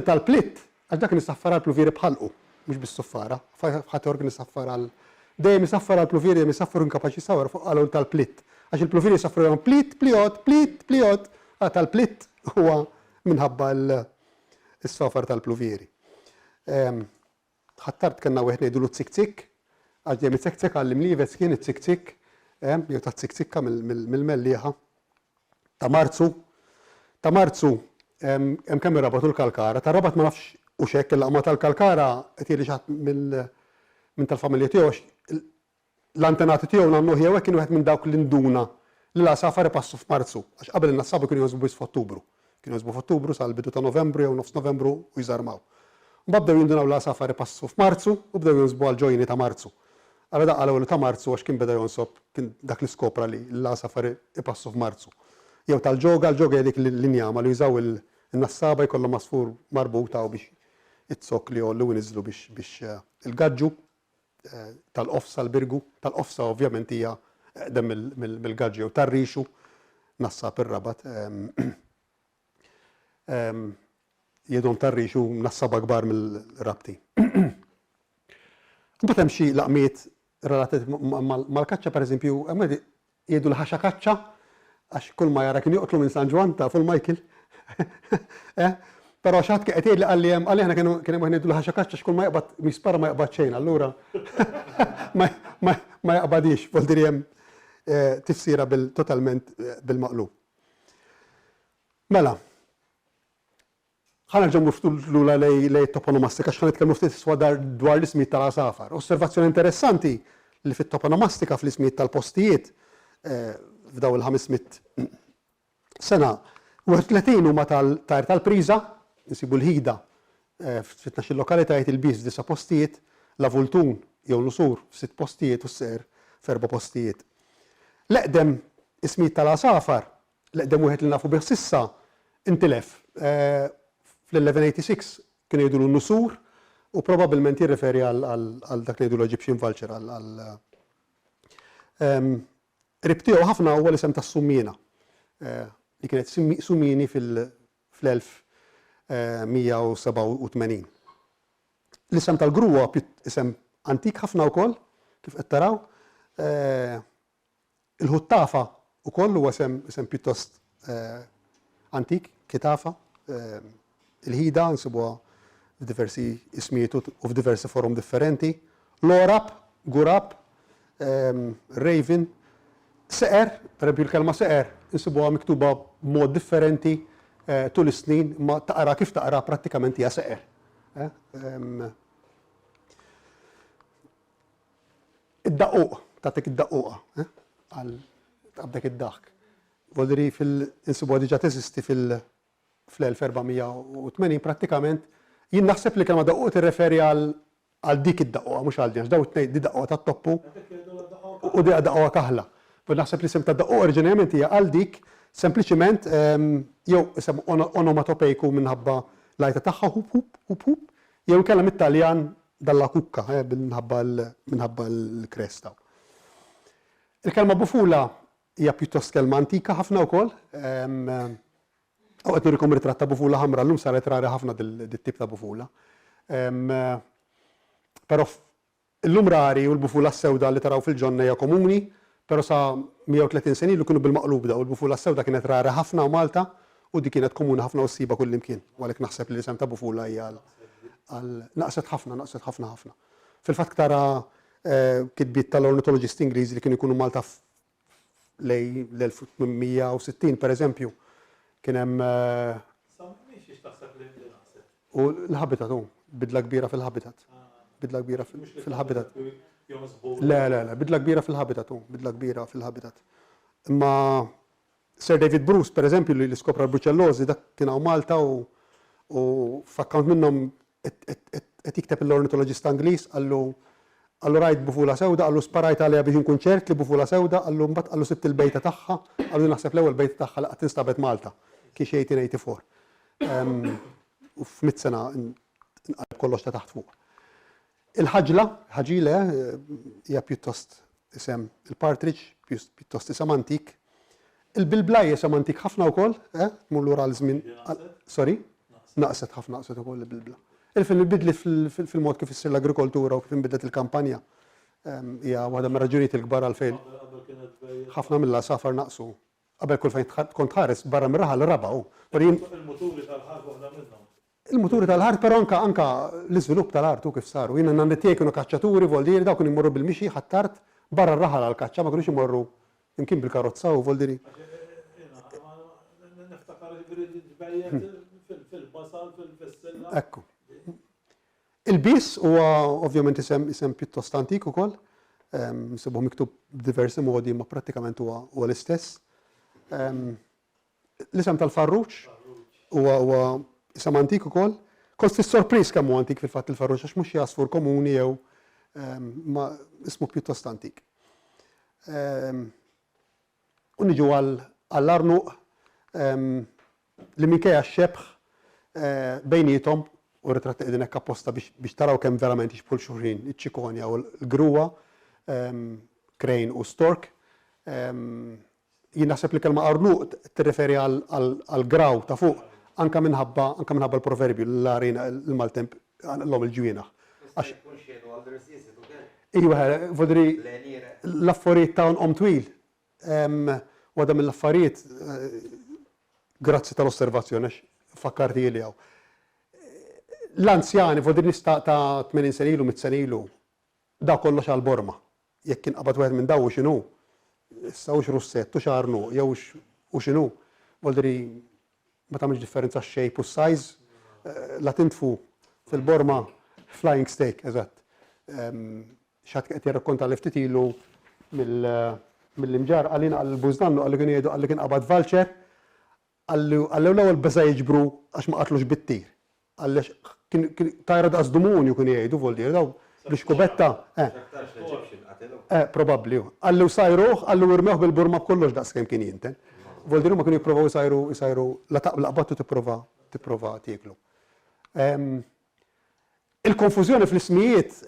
Tal-plitt, għax dak kien isaffar għall-pluvieri b'ħalqu, mhux bis-suffara. F'Ħator kien isaffar għal, dejjem isaffar għall-pluvieri, dejjem isaffar u kien kapaċi jsawwar fuq qalgħu tal-plitt. Għax il-pluvieri jsaffru jagħmlu plitt, pliot, plitt, pliot. Ah, tal-plitt huwa minħabba l-safar tal-pluvieri. Ħ'Attard kellna wieħed ngħidulu Tzik-Tzik, għax dejjem izekzek għall-imlievez kien it-Tzik-Tzik, jew tat-Tzik-Tzikka mill-Mellieħa. Ta' Marzu, ta' Marzu hemm kemm ir-Rabat u l-Kalkara, tar-Rabat ma nafx hux hekk, il-laqma tal-Kalkara qed jgħidli xi ħadd minn tal-familja tiegħu għax L-antenati tiegħu nannuh jew hekk kien wieħed minn dawk li nduna li l-għasafar ipassu f'Marzu, għax qabel in-nassaba kienu jonsbu biss f'Ottubru. Kienu jonsbu f'Ottubru sal-bidu ta' Novembru jew nofs Novembru u jżarmaw. Imbagħad bdew jindunaw li l-għasafar ipassu f'Marzu u bdew jonsbu għall-ġojjini ta' Marzu. Ara daqqa l-ewwel ta' Marzu għax kien beda jonsob, kien dak li skopra li l-għasafar ipassu f'Marzu. Jew tal-ġoga, l-ġoga hija dik l-injama li jużaw in-nassaba jkollhom għasfur marbut hawn biex iz-zokk li jgħollu u jniżżlu biex il-gaġġu. tal-qofsa l-Birgu, tal-qofsa ovvjament hija Eqdem mill-gaġġ jew tar-rixu, nassab ir-Rabat. Jgħidhom tar-rixu nassaba kbar mill-Rabti. Imbagħad hemm xi laqmiet relatati mal-kaċċa, pereżempju, hemm wieħed Jgħidu li ħaxa kaċċa għax kull ma jara kien joqtlu minn San Ġwann, tafu l-Michael. Eh? Però xi ħadd kien qed jgħidli qalli hemm qalli aħna kienu kien hemm wieħed ngħidulu ħaxa kaċċa għax kull ma jaqbad jispara ma jaqbad xejn, allura ma ma jaqbadhiex, vuol dire hemm eh, tifsira bil totalment eh, bil-maqlub. Mela, Ħa nerġgħu mmur ftit lura lejn it-toponomastika għax ħa nitkellmu ftit iswa dwar l-ismijiet tal-għasafar. Osservazzjoni interessanti li fit-toponomastika fl-ismijiet tal-postijiet f'dawn il-500 sena, 31 huma tal-tajr tal-priża, insibu l-ħida fi tnax-il lokalitajiet, il-bies f'disa' postijiet, l-avultun jew nusur f'sitt postijiet u s-seqer f'erba' postijiet. L-eqdem ismijiet tal-għasafar L-eqdem wieħed li nafu bih s'issa intilef. Fl-1186 kienu jgħidulu nusur u probabbilment jirreferi għal dak li jgħidulu Egyptian vulture għal Qrib tiegħu ħafna huwa l-isem tas-summiena li kienet summieni fil-1187. L-isem tal-gruwa isem antik ħafna wkoll kif qed taraw. Il-ħuttafa wkoll huwa isem isem pjuttost antik, kitafa. Il-ħida nsibuha f'diversi ismijiet u f'diversi forom differenti. L-għorab, gurab, raven, seqer, pereżempju l-kelma seqer insibuha miktuba b'mod differenti tul is-snin imma taqra kif taqra prattikament hija seqer. Id-daqquq, tagħtik id-daqquqa, eh? Għal tqabdek id-daħk. Voldiri fil-insibuha diġà teżisti fil fl-1480 prattikament jien naħseb li kelma daqquq tirreferi għal għal dik id-daqquqa mhux għal din għax daw it-tnejn di daqquqa tat-toppu u di daqquqa kaħla. Pero naħseb li isem ta' daqquq oriġinarjament hija għal dik sempliċiment jew isem onomatopejku minħabba l-għajta tagħha hup hup hup hup jew inkella mit-Taljan Dalla Cucca, eh, minħabba minħabba l-crest hawn. Il-kelma bufula hija pjuttost kelma antika ħafna wkoll. Hawn qed nurikom ritratt ta' bufula ħamra, llum saret rari ħafna dit-tip ta' bufula. Però illum rari u l-bufula s-sewda li taraw fil-ġonna hija komuni, Però sa 130 sena ilu kienu bil-maqlub dawn, il-bufula s-sewda kienet rari ħafna hawn Malta u di kienet komuni ħafna u ssibha kullimkien. U għalhekk naħseb li l-isem ta' bufula hija għal naqset ħafna, naqset ħafna ħafna. Fil-fatt tara kitbiet tal-ornitoloġisti Ingliżi li kienu jkunu Malta lejn l-1860 pereżempju, kien hemm Sa minn xiex taħseb li naqset? U l-habitat hu, bidla kbira fil-habitat. Bidla kbira fil-habitat. Le, le, le, bidla kbira fil-habitat hu, bidla kbira fil-habitat. Imma Sir David Bruce, per eżempju, li skopra l-bruċellożi, dak kien hawn Malta u u f'akkawnt minnhom qed jikteb l-ornitoloġista Ingliż qallu qallu rajt bufula sewda, qallu sparajt għaliha biex inkun ċert li bufula sewda, qallu mbagħad qallu sibt il-bejta tagħha, qallu naħseb l-ewwel bejta tagħha li qatt instabet Malta, kien xi 1884. U f'mitt sena nqaleb kollox ta' taħt fuq. Il-ħaġla, ħaġile, hija pjuttost isem il-partridge, pjuttost isem antik. Il-bilbla hija isem antik ħafna wkoll, eh, tmur lura għal żmien. Sorry? Naqset ħafna naqset ukoll il-bilbla. Il-film il-bidli fil-mod kif issir l-agrikoltura u kif inbidlet il-kampanja hija waħda mir-raġunijiet il-kbar għalfejn ħafna mill-għasafar naqsu. Qabel kull fejn kont tħares barra mir-raħal raba' hu. Il-muturi tal-ħart waħda minnhom. Il-muturi tal-ħart però anke anke l-iżvilupp tal-art hu kif saru. Jiena n-nanniet tiegħi kienu kaċċaturi voldieri dawk kienu jmorru bil-mixi Ħ'Attard barra r-raħal għall-kaċċa ma kinux imorru imkien bil-karozza u voldieri. Għax jiena niftakar jiġifieri ġbejjed fil-basal fil-fissilla. Ekku. Il-bies huwa ovvjament isem isem pjuttost antik ukoll. Nsibuh miktub b'diversi modi imma prattikament huwa huwa l-istess. L-isem tal-farruġ huwa huwa isem antik ukoll. Kont ftit sorpriż kemm hu antik fil-fatt il-farruġ għax mhux xi għasfur komuni jew ma ismu pjuttost antik. U niġu għall-Arnuq li minkejja x-xebh bejniethom, u r-ritratti qegħdin hekk apposta biex taraw kemm verament jixbħu 'l xulxin, iċ-ċikonja u l-gruwa, crane u stork. Jien naħseb li kelma qarnuq tirreferi għall-graw ta' fuq anke minħabba anke minħabba l-proverbju li l-għarina l-maltemp għanqlhom il-ġwienaħ. Jista' jkun x'jgħidu għall-irziezet ukoll? Iva, vuol dire l-affarijiet ta' għonqhom twil. Waħda mill-affarijiet, grazzi tal-osservazzjoni għax fakkartili hawn. L-anzjani, vuol dire nies ta' 80 sena ilu, 100 sena ilu, da kollox għall-borma. Jekk inqabad wieħed minn dawn hu x'inhu, issa hux russett, hux għarnuq jew hux hu x'inhu, vuol dire ma tagħmilx differenza x-shape u s-size, la tintfu fil-borma flying steak, eżatt. Xi ħadd kien qed jirrakkontali ftit ilu mill-Imġarr qal jiena qal il-bużnannu qal li kienu jgħidu qal li kien qabad vulture Qallu, qallu l-ewwel beża' jiġbru għax ma qatlux bit-tir. Qalli għax kien, kien tajra daqs dumunju kienu jgħidu Voldier daw bl-ixkubetta, eh. X'aktarx l-Egyptian qatilu. Eh, probabbli hu. Qalli u sajruh, qalli u rmewh bil-burma b'kollox daqs kemm kien jinten. Voldier huma kienu jipprovaw isajru, isajru la taqbla qbadtu tipprova, tipprova tieklu. Ehm, il-konfużjoni fl-ismijiet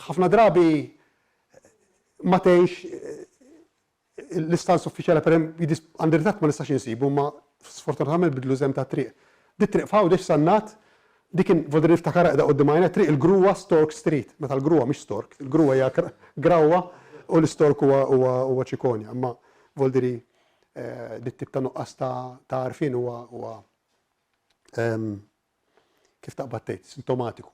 ħafna drabi ma tgħinx L-istans uffiċjali per għandi ritratt ma nistax insibu imma sfortunatament bidlu żemm tat-triq. Dit-triq f'Għawdex Sannat, dik kien voldri niftakarha qiegħda quddiem għajnejja, triq il-Gruwa Stork Street, meta l-Gruwa mhix Stork, il-Gruwa hija Grawwa u l-Istork huwa huwa huwa ċikonja, imma voldiri dit-tip ta' nuqqas ta' ta' għarfien huwa huwa kif taqbad tgħid, sintomatiku.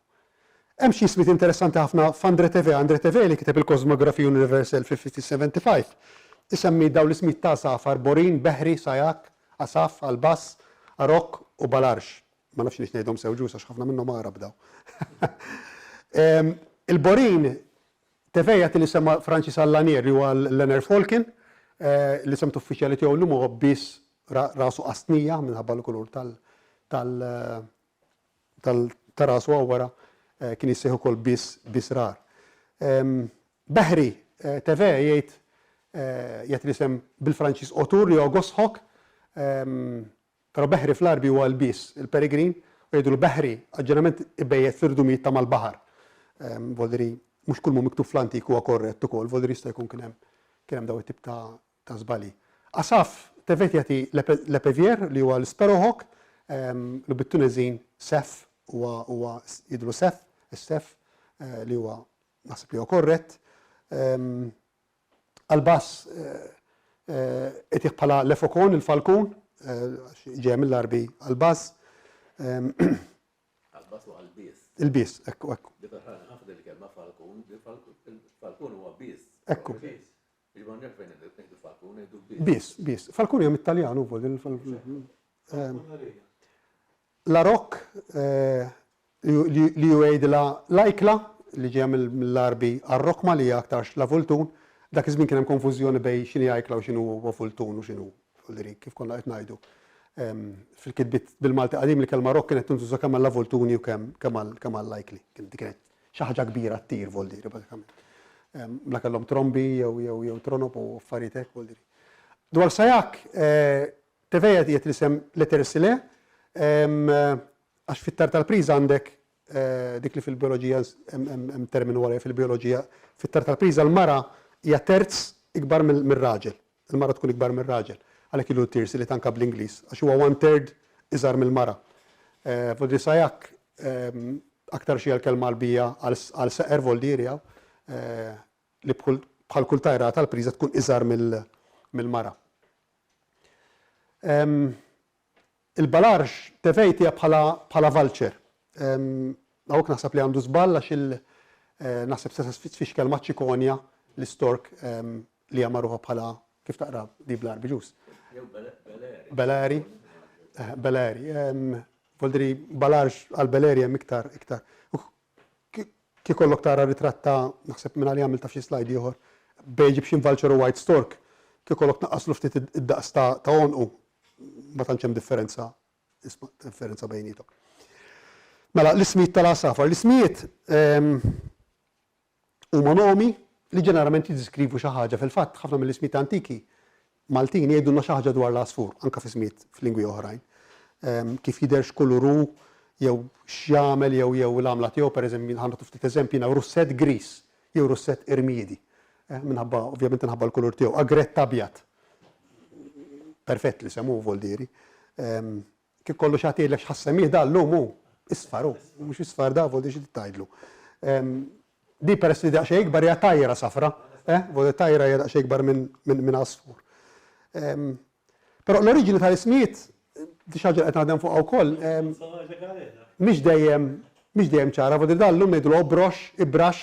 Hemm xi ismijiet interessanti ħafna f'André Thevet. André Thevet li kiteb il-Cosmographie Universelle fi-1575 isemmi dawn l-ismijiet ta' għasafar, Borin, Beħri, Sajak, Asaf, Albas, Arok u Balarx. Ma nafx iniex ngħidhom sew ġust għax ħafna minnhom Għarab dawn. Il-Borin Thevet jagħti l-isem Franċiż għal-Lanier li huwa l-Lanner Falcon. L-isem uffiċjali tiegħu llum huwa biss rasu qastnija minħabba l-kulur tal tal tal ta' rasu hawn wara kien jissejjaħ ukoll biss biss rar. Beħri Thevet jgħid jagħti l-isem bil-Franċiż Autour li huwa goshawk. Però beħri fl-Għarbi huwa l-bies, il-peregrin, u jgħidulu beħri għax ġeneralment ibejjet fl-irdumijiet ta' mal-baħar. Vuol dire mhux kull m'hu miktub fl-antik huwa korrett ukoll, vuol dire jista' jkun kien hemm kien hemm dawn it-tip ta' ta' żbalji. Asaf Tevet jagħti l-Epevier li huwa l-sparrowhawk, li bit-Tuneżin sef huwa huwa jgħidulu sef, is-sef, li huwa naħseb li huwa korrett. Għall-bass itih bħala Le Faucon, il-falkun, ġejja mill-Għarbi għall-bass. Għall-bass u għall-bies. Il-bies, ekku, ekku. Li ferħana ħafna il-kelma falkun, falkun huwa bies. Ekku. Ngħidu falkun, ngħidu bies. Bies, bies. Falkun hija mit-Taljan ukoll. La Roque, li hu jgħidilha l-ajkla, li ġejja mill-Għarbi għar-rokma li hija aktarx la vultun. Dak iż-żmien kien hemm konfużjoni bejn x'inhi ajkla u x'inhu huwa vultun u x'inhu vuldiri, kif konna qed ngħidu. Fil-kitbiet bil-Malti qadim il-kelma rokk kienet tintuża kemm għall-avultuni u kemm kemm għall-ajkli. Dik kienet xi ħaġa kbira ttir vuldiri bażikament. La kellhom trombi jew jew jew tronob u affarijiet hekk vuldiri. Dwar sajak, Teveja qiegħed l-isem Letersile, għax fit-tar tal-priża għandek dik li fil-bijoloġija hemm terminu għaliha fil-bijoloġija, fit-tar tal-priża l-mara hija terz ikbar mir-raġel. Il-mara tkun ikbar mir-raġel. Għalhekk jgħidu tirsilit anke bl-Ingliż, għax huwa one third iżgħar mill-mara. Voldiri sajak aktar xi l-kelma Għarbija għal seqer voldieri hawn, li bħal kull tajra tal-priża tkun iżgħar mill-mara. Il-balarx Tevejt hija bħala bħala vulture. Hawnhekk naħseb li għandu żball għax il naħseb seta' tfixkel ma' ċikonja l-istork li hija magħrufa bħala kif taqra di bl-Għarbi ġus? Jew beleri. Beleri. Beleri. Vuol balarx għal beleri hemm iktar iktar. Kieku kollok tara ritratt ta', naħseb minn għalija għamiltha f'xi slide ieħor, bejn Egyptian Vulture u White Stork, kieku kollok tnaqqaslu ftit id-daqs ta' għonqu, ma tantx hemm differenza, isma' differenza bejniethom. Mela, l-ismijiet tal-għasafar. L-ismijiet huma nomi li ġeneralment jiddeskrivu xi ħaġa. Fil-fatt, ħafna mill-ismijiet antiki Maltin jgħidulna xi ħaġa dwar l-għasfur, anke f'ismijiet f'lingwi oħrajn. Kif jidher x'kulur hu, jew x'jagħmel jew jew l-għamla tiegħu, pereżempju, ħa nagħtu ftit eżempji, jiena russett griż jew russett irmiedi. Minħabba, ovvjament minħabba l-kulur tiegħu. Agrett abjad. Perfett li semu voldieri. Kif kollu xi ħadd jgħidlek x'ħa ssemmih da llum hu isfar hu, mhux isfar da voldieri xi tgħidlu. Di peress li daqsxejn ikbar hija tajra safra, eh, voldieri tajra hija daqsxejn ikbar minn għasfur. Però l-oriġini tal-ismijiet, di xi ħaġa li qed naħdem fuqha wkoll, mhix dejjem mhix dejjem ċara, voldieri da llum ngħidulu obrox, ibrax,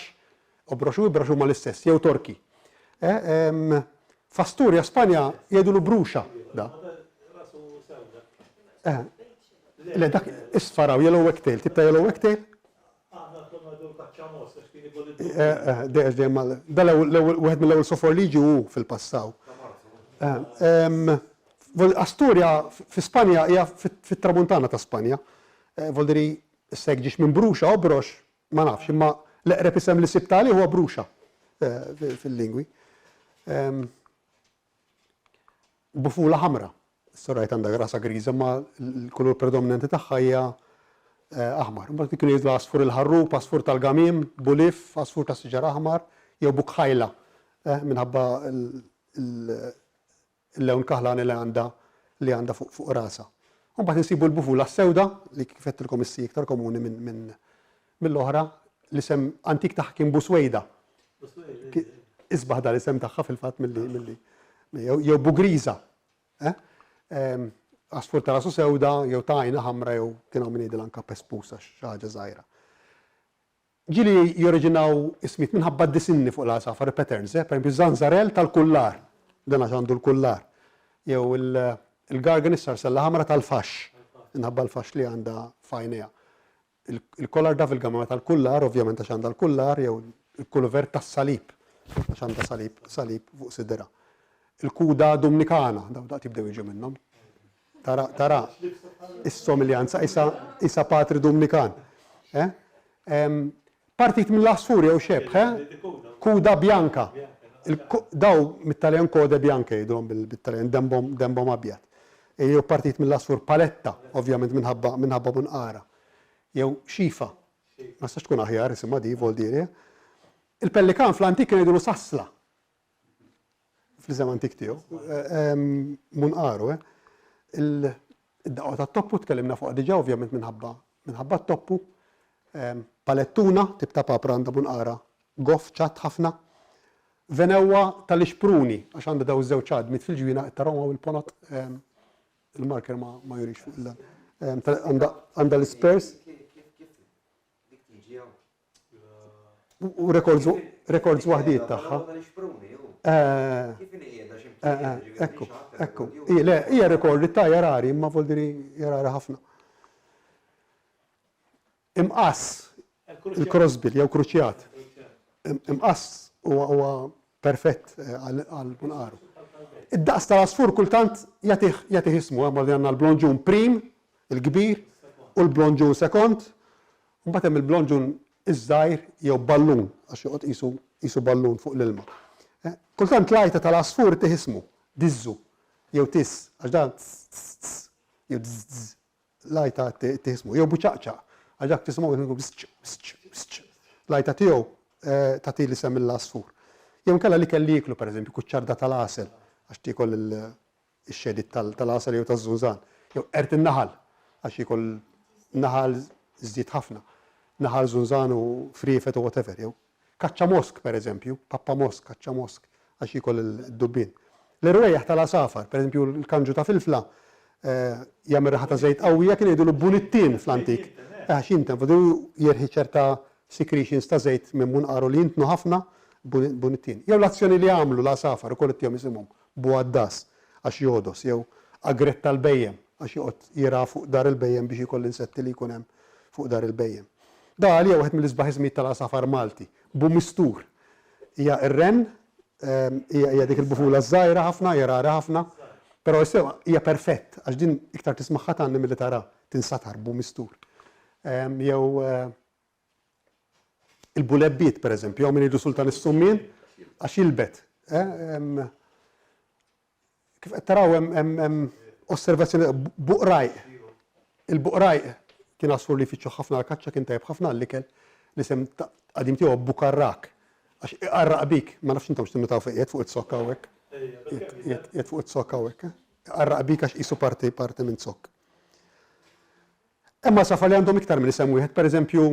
obrox u ibrax huma l-istess, jew torki. F'Asturia, Spanja, jgħidulu bruxa da. Le dak isfar hawn, yellow wagtail, tip ta' yellow wagtail. Aħna konna ngħidu l-kaċċamos għax kien ikun id-dubbi. Eh, eh, dejjem dejjem mal. Da l-ewwel wieħed mill-ewwel sofor li jiġi hu fil-passaw. Eh, Asturia fi Spanja hija fit-tramuntana ta' Spanja. Eh, Voldiri issa jekk ġiex minn Bruxa o Brox, ma nafx, imma l-eqreb isem li sibt għalih huwa Bruxa eh, fil-lingwi. Bufula ħamra. Is-sorajt għandha rasha griża imma l-kulur predominanti tagħha hija aħmar. Imbagħad kienu jgħidu għasfur il-ħarrub, għasfur tal-gamiem, buliff, għasfur tas-siġar aħmar jew bukħajla minħabba l-lewn kaħlani li għandha li għandha fuq rasha. U mbagħad insibu l-bufula s-sewda li kif għedtilkom issa hi iktar komuni minn mill-oħra, l-isem antik tagħha kien Buswejda. Isbaħ dan l-isem tagħha fil-fatt milli milli jew Bugriża. Eh? Għasfur ta' rasu sewda jew ta' għajna ħamra jew kien hawn min jgħidilha anke pespusa xi ħaġa żgħira. Ġieli joriġinaw ismijiet minħabba d-disinni fuq l-għasafar, il-patterns, eh? Pereżempju żanżarell tal-kullar, dan għax għandu l-kullar. Jew il-gargan is-sarsella ħamra tal-faxx, minħabba l-faxx li għandha f'għajnejha. Il-kollar daf il-gamma tal-kullar, ovvjament għax għandha l-kullar, jew il-kulver tas-salib, għax għandha salib, salib fuq sidirha. Il-kuda Dumnikana, daw daqt jibdew jiġu minnhom. Tara, tara, is-somiljanza isa, isa patri Dumnikan. Eh? Partit mill-għasfur jew xebh, eh? Kuda bianca. Daw mit-Taljan code bianche jgħidulhom bil-Taljan, dembhom, dembhom abjad. Jew partit mill-għasfur paletta, ovvjament minħabba minħabba munqara. Jew xifa. Ma tistax tkun aħjar isimha di, voldieri. Il-pellikan fl-antik kienu jgħidulu sasla. Fl-isem antik tiegħu. Munqaru, eh. Il-daqqa tat-toppu tkellimna fuqha diġà, ovvjament minħabba minħabba t-toppu. Palettuna, tip ta' papra għandha munqara goff ċatt ħafna. Venewwa tal-ixpruni, għax għandha daw iż-żewġ għadmiet fil-ġwienaħ, it-taroma u l-ponot. Il-marker ma jurix fuq il-dan. Għandha l-ispers. U records waħdiet tagħha. Ekku, ekku. Le, hija record ta' hija rari, imma vuol dire hija rari ħafna. Imqass, il-crossbill jew kruċjat. Imqass huwa perfett għal munqaru. Id-daqs tal-għasfur kultant jagħtih jagħtih ismu, hemm għandna l-blonġun prim, il-kbir, u l-blonġun sekond, u mbagħad hemm il-blonġun iż-żgħir jew ballun għax joqgħod qisu qisu ballun fuq l-ilma. Kultant l-għajta tal-għasfur ittih ismu, diżżu jew tiss għax dan tss tss tss jew dżż dżż. L-għajta ttih ismu. Jew buċaqċaq, għax dak tisimgħu jkun bsċ, bsċ, bsċ. L-għajta tiegħu tagħti l-isem lill-għasfur. Jew inkella l-ikel li jieklu, pereżempju, kuċċarda tal-għasel, għax tiekol ix-xehdiet tal-għasel jew taż-żunżan. Jew qerd in-naħal, għax jiekol naħal żdied ħafna. Naħal, żunżan u friefet u whatever. Jew Kaċċa mosk, per eżempju, pappa mosk, kaċċa mosk, għax jiekol id-dubbien. L-irwejjaħ tal-għasafar, per eżempju, l-kanġu ta' filfla, jagħmel riħa ta' żejt qawwija, kienu jgħidulu bunittin fl-antik. Għax jinten, fuq jerħi ċerta secretions ta' żejt minn munqaru li jintnu ħafna, bunittin. Jew l-azzjoni li jagħmlu l-għasafar ukoll ittihom isimhom, bugħaddas, għax jogħdos, jew agrett tal-bhejjem, għax joqgħod jirgħa fuq dar il-bhejjem biex jiekol l-insetti li jkun hemm fuq dar il-bhejjem. Da għalija wieħed mill-isbaħ ismijiet tal-għasafar Malti. Bumistur. Hija r-ren, hija hija dik il-bufula ż-żgħira ħafna, hija rari ħafna, però isem hija perfett għax din iktar tismagħha tgħanni milli taraha, tinsatar bumistur. Jew il-bulebbiet pereżempju, hawn min jgħidu sultan is-summien għax jilbet. Kif qed taraw hemm osservazzjoni buqrajq. Il-buqrajq kien għasfur li jfittxuh ħafna għall-kaċċa, kien tajjeb ħafna għall-ikel. L-isem qadim tiegħu bukarrak. Għax iqarraq bik, ma nafx intom x'tinnutaw fejn qiegħed fuq iz-zokk hawnhekk. Qiegħed fuq iz-zokk hawnhekk. Eh? Iqarraq bik għax qisu parti parti minn zokk. Hemm għasafar li għandhom iktar minn isem wieħed, pereżempju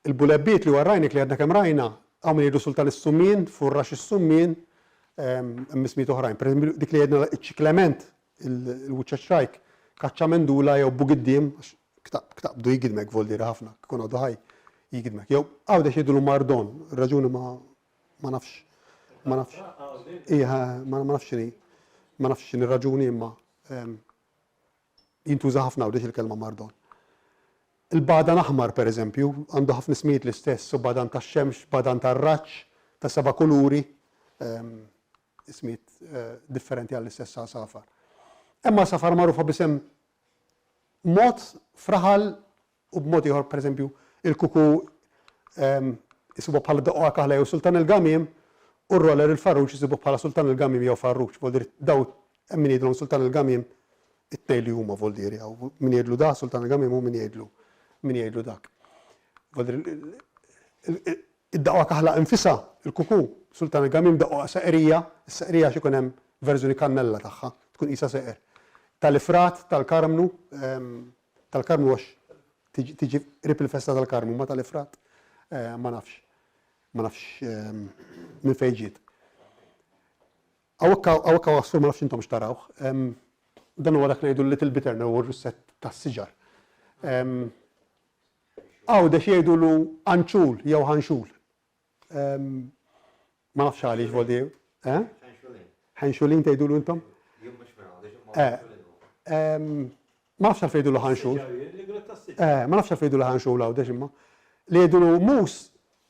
il-bulebbiet li huwa r-rajnek li għadna kemm rajna, hawn min jgħidlu sultan is-summien, furrax is-summien, hemm ismijiet oħrajn. Pereżempju dik li għedna iċ-ċiklement, il-wiċċa ċrajk, kaċċa mendula jew bugiddiem, għax ktaqbdu jigdmek voldieri ħafna, kieku għadu ħaj jigdmek. Jew Għawdex jgħidulu mardon, raġuni ma ma nafx ma nafx. Ija, ma nafx x'inhi. Ma nafx x'inhi raġuni imma Jintuża ħafna Għawdex il-kelma mardon. Il-bagħdan aħmar, per eżempju, għandu ħafna ismijiet l-istess, u bagħdan tax-xemx, bagħdan tar-raġġ, ta' seba' kuluri, ismijiet differenti għall-istess għasafar. Hemm għasafar magħrufa b'isem mod f'raħal U b'mod ieħor, pereżempju, il-kuku isibuh bħala doqqa kaħla jew sultan il-gamiem, u r-roller il-farruġ isibuh bħala sultan il-gamiem jew farruġ. Vuol dire daw hemm min jgħidilhom sultan il-gamiem it-tnejn li huma vuol dire hawn min jgħidlu da sultan il-gamiem u min jgħidlu min jgħidlu dak. Vuol dire id-daqqa kaħla infisha, il-kuku, sultan il-gamiem daqqa seqrija, is-seqrija għax ikun hemm verżjoni kannella tagħha, tkun qisha seqer. Tal-ifrat, tal-karmnu, Tal-Karmnu għax tiġi qrib il-festa tal-Karmnu, ma tal-Ifrat ma nafx. Ma nafx minn fejn ġiet. Hawnhekk hawn għasfur ma nafx intom x'tarawh. Dan huwa dak li ngħidu l-little bittern u r-russet tas-siġar. Għawdex jgħidulu anċul jew ħanxul. Ma nafx għaliex vodi. Eh? Ħenxulin tgħidulu intom? Eh. Ma nafx għalfejn jgħidulu ħanxul. Eh, ma nafx għalfejn jgħidulu ħanxul għawdex imma. Li jgħidulu mus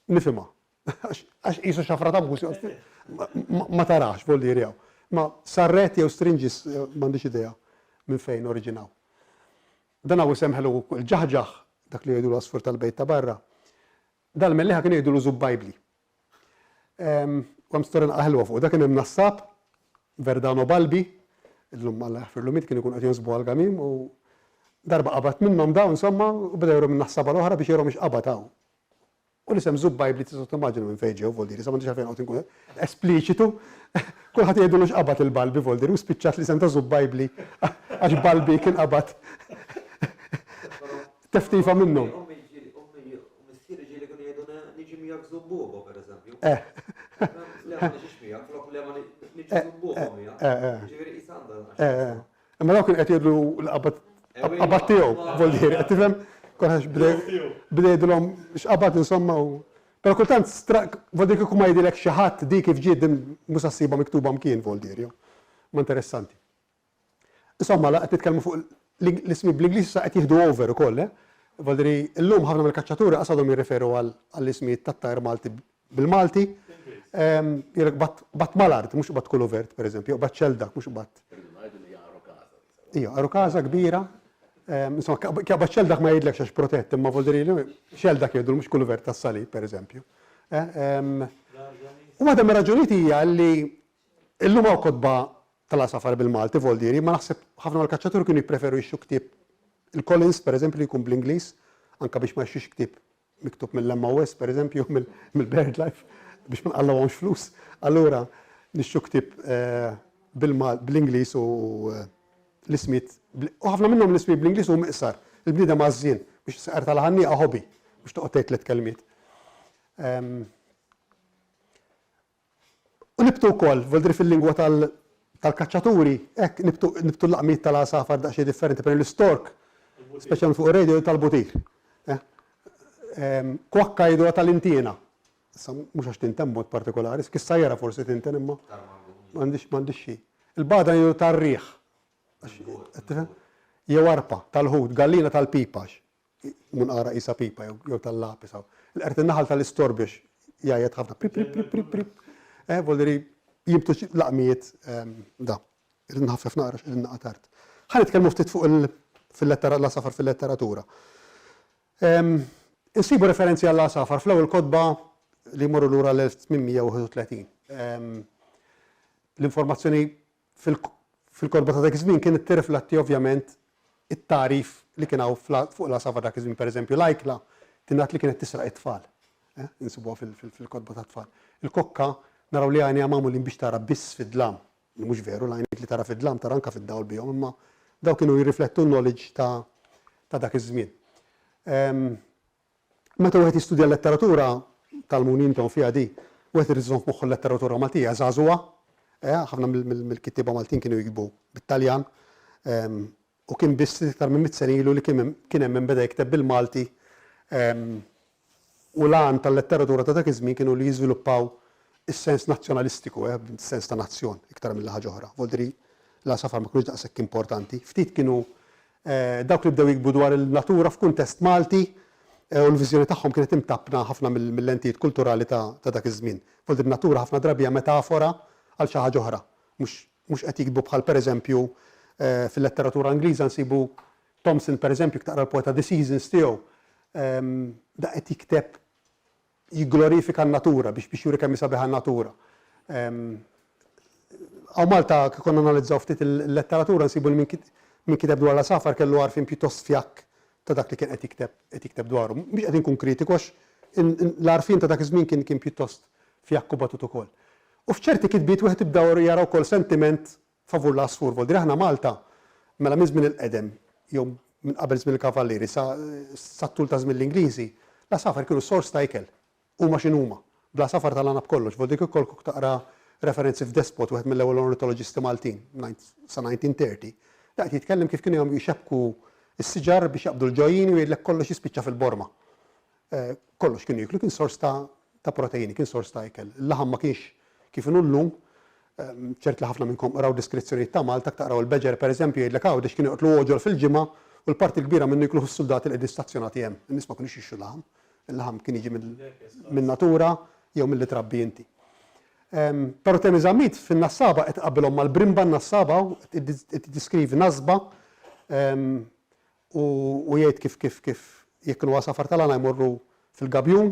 nifhimha. Għax qisu xafra ta' mus ma tarax voldieri hawn. Ma sarret jew stringis eh, m'għandix idea minn fejn oriġinaw. Dan hawn isem ħelu il-ġaħġaħ dak li jgħidulu għasfur tal-bejt ta' barra. Dal-mellieħa kienu jgħidulu Żubbajbli. U hemm storja naqra ħelwa fuq. Dak kien hemm nassab, Verdano Balbi, illum Alla jaħfirlu miet, kien ikun qed jonsbu għall-gamiem u darba qabad minnhom dawn insomma u beda jurhom minn nassaba l-oħra biex jurhom x'qabad hawn. U l-isem Żubbajbli tista' timmaġina minn fejn ġew Voldiri, sa m'għandix għalfejn noqgħod inkun espliċitu. Kulħadd jgħidulu x'qabad il-Balbi Voldiri u spiċċat l-isem ta' Żubbajbli għax Balbi kien qabad teftifa minnhom. Missieri ġieli kienu jgħiduna niġi miegħek żubbubo pereżempju. Eh. Le ma niġix miegħek, flok le ma niġi eh, żubbubo eh, miegħek. Eh, Ġifieri qis għandha. Imma dawk kienu qed jgħidu l-qabad qabad tiegħu, vol dire, qed tifhem? Kolħax bdej jgħidulhom x'qabad insomma u Però kultant vol dire kieku ma jgħidilek xi ħadd di kif ġiet din mhux ssiba miktuba mkien vol dire. Ma interessanti. Insomma, la qed nitkellmu fuq l-ismi bl-Ingliż issa qed jieħdu over ukoll, eh? Vuol illum ħafna mill-kaċċaturi qas għadhom jirreferu għall-ismijiet tat-tajr Malti bil-Malti. Jgħidlek bat mal-art, mhux bat kuluvert, pereżempju, jew bat xeldak, mhux bat. Ija, arukaza kbira. Insomma, bat xeldak ma jgħidlekx għax protett, imma vuol dire xeldak jgħidu mhux kuluvert tas-salib, pereżempju. Eh, u waħda mir-raġunijiet hija li illum hawn kotba tal-għasafar bil-Malti, voldieri, imma naħseb ħafna mill-kaċċaturi kienu jippreferu jixtru ktieb il-Collins, pereżempju, li jkun bl-Ingliż, anke biex ma jixtrux ktieb miktub mill-MOS, pereżempju, mill-BirdLife, biex ma nqallgħuhomx flus. Allura nixtru ktieb bl-Ingliż u l-ismijiet, u ħafna minnhom l-ismijiet bl-Ingliż huma iqsar. Il-bniedem għażżien, biex seqar tal-ħannieqa hobby, mhux toqgħod tgħid tliet kelmiet. U nibtu wkoll, vuol dire fil-lingwa tal-kaċċaturi, hekk nibtu nibtu l-laqmiet tal-għasafar daqsxejn differenti, per l-istork, speċjalment fuq ir-radio tal-butir. Eh? Ehm, kwakka jgħiduha tal-intiena. Issa mhux għax tinten b'mod partikolari, skissajjera forsi tinten imma m'għandix m'għandix xi. Il-bada jgħidu tar-riħ. Jew arpa tal-ħut, gallina tal-pipax. Munqara qisha pipa jew tal-lapis hawn. Il-qerd in-naħal tal-istorbju għax jgħajjat ħafna prip prip prip prip prip. Eh, vuol dire jibtu xi laqmijiet ehm, da. Irrid nħaffef naqra x'qegħdin naqa' tard. Ħa nitkellmu ftit fuq l-għasafar fil-letteratura. Ehm, insibu referenzi għall-għasafar fl-ewwel kotba li jmorru lura l-1831. Ehm, l-informazzjoni fil-kotba ta' dak iż-żmien kienet tirrifletti ovvjament it-tagħrif li kien hawn fuq l-għasafar dak iż-żmien. Pereżempju, l-ajkla tingħad li kienet tisraq it-tfal. Insibuha fil-kotba tat-tfal. Il-kokka naraw li għajnejha magħmulin biex tara biss fid-dlam. Li mhux veru, l-għajnejk li tara fid-dlam tara anke fid-dawl bihom, imma dawk kienu jirriflettu n-knowledge ta' dak iż-żmien. Meta wieħed jistudja l-letteratura, tgħallmuni intom fiha di, wieħed irid iżomm f'moħħu l-letteratura Maltija żagħżugħa, ħafna mill-kittieba Maltin kienu jiktbu bit-Taljan, u kien biss ftit iktar minn mitt sena ilu li kien hemm min beda jikteb bil-Malti u l-għan tal-letteratura ta' dak iż-żmien kienu li jiżviluppaw is-sens nazzjonalistiku, sens ta' nazzjon iktar milli ħaġa oħra. Vuol dire l-għasafar ma kinux daqshekk importanti. Ftit kienu dawk li bdew jiktbu dwar il-natura f'kuntest Malti u l-viżjoni tagħhom kienet imtappna ħafna mill-lentijiet kulturali ta' dak iż-żmien. Vuol dire natura ħafna drabi hija metafora għal xi ħaġa oħra, mhux mhux qed jiktbu bħal pereżempju fil-letteratura Ingliża nsibu Thomson pereżempju jekk taqra l-poeta The Seasons tiegħu da qed jikteb jigglorifika n-natura biex biex juri kemm hi sabiħa n-natura. Hawn Malta kif konna nanalizzaw ftit il-letteratura nsibu li min kiteb dwar l-għasafar kellu għarfien pjuttost fjakk ta' dak li kien qed jikteb qed jikteb dwaru. Mhux qed inkun kritiku għax l-għarfien ta' dak iż-żmien kien kien pjuttost fjakk u batut ukoll. U f'ċerti kitbiet wieħed ibda jara wkoll sentiment favur l-għasfur. Vuol dire aħna Malta, mela minn żmien il-qedem jew minn qabel żmien il-Kavallieri sa sat-tul ta' żmien l-Ingliżi, l-għasafar kienu sors ta' ikel. Huma x'inhuma. Bl-għasafar tal-għana b'kollox. Vuol dire kieku jkollok taqra referenzi f'Despot, wieħed mill-ewwel ornitoloġisti Maltin, sa 1930, da qed jitkellem kif kienu jagħmlu jxebbku s-siġar biex jaqbdu l-ġojjini u jgħidlek kollox jispiċċa fil-borma. Kollox kienu jieklu, kien sors ta' ta' proteini, kien sors ta' ikel. Il-laħam ma kienx kif inhu llum. Ċert li ħafna minnkom qraw deskrizzjonijiet ta' Malta, jekk taqraw il-Badger pereżempju jgħidlek Għawdex kienu joqtlu għoġol fil-ġimgħa u l-parti l-kbira minnu jikluh is-suldati li qegħdin stazzjonati hemm. In-nies ma kinux jixtru laħam. Il-laħam kien jiġi min-natura jew milli trabbi inti. Però Temi Zammit fin-Nassaba qed iqabbilhom mal-brimba n-nassaba qed jiddeskrivi nasba u jgħid kif kif kif jekk kienu għasafar tal-għana jmorru fil-gabjun,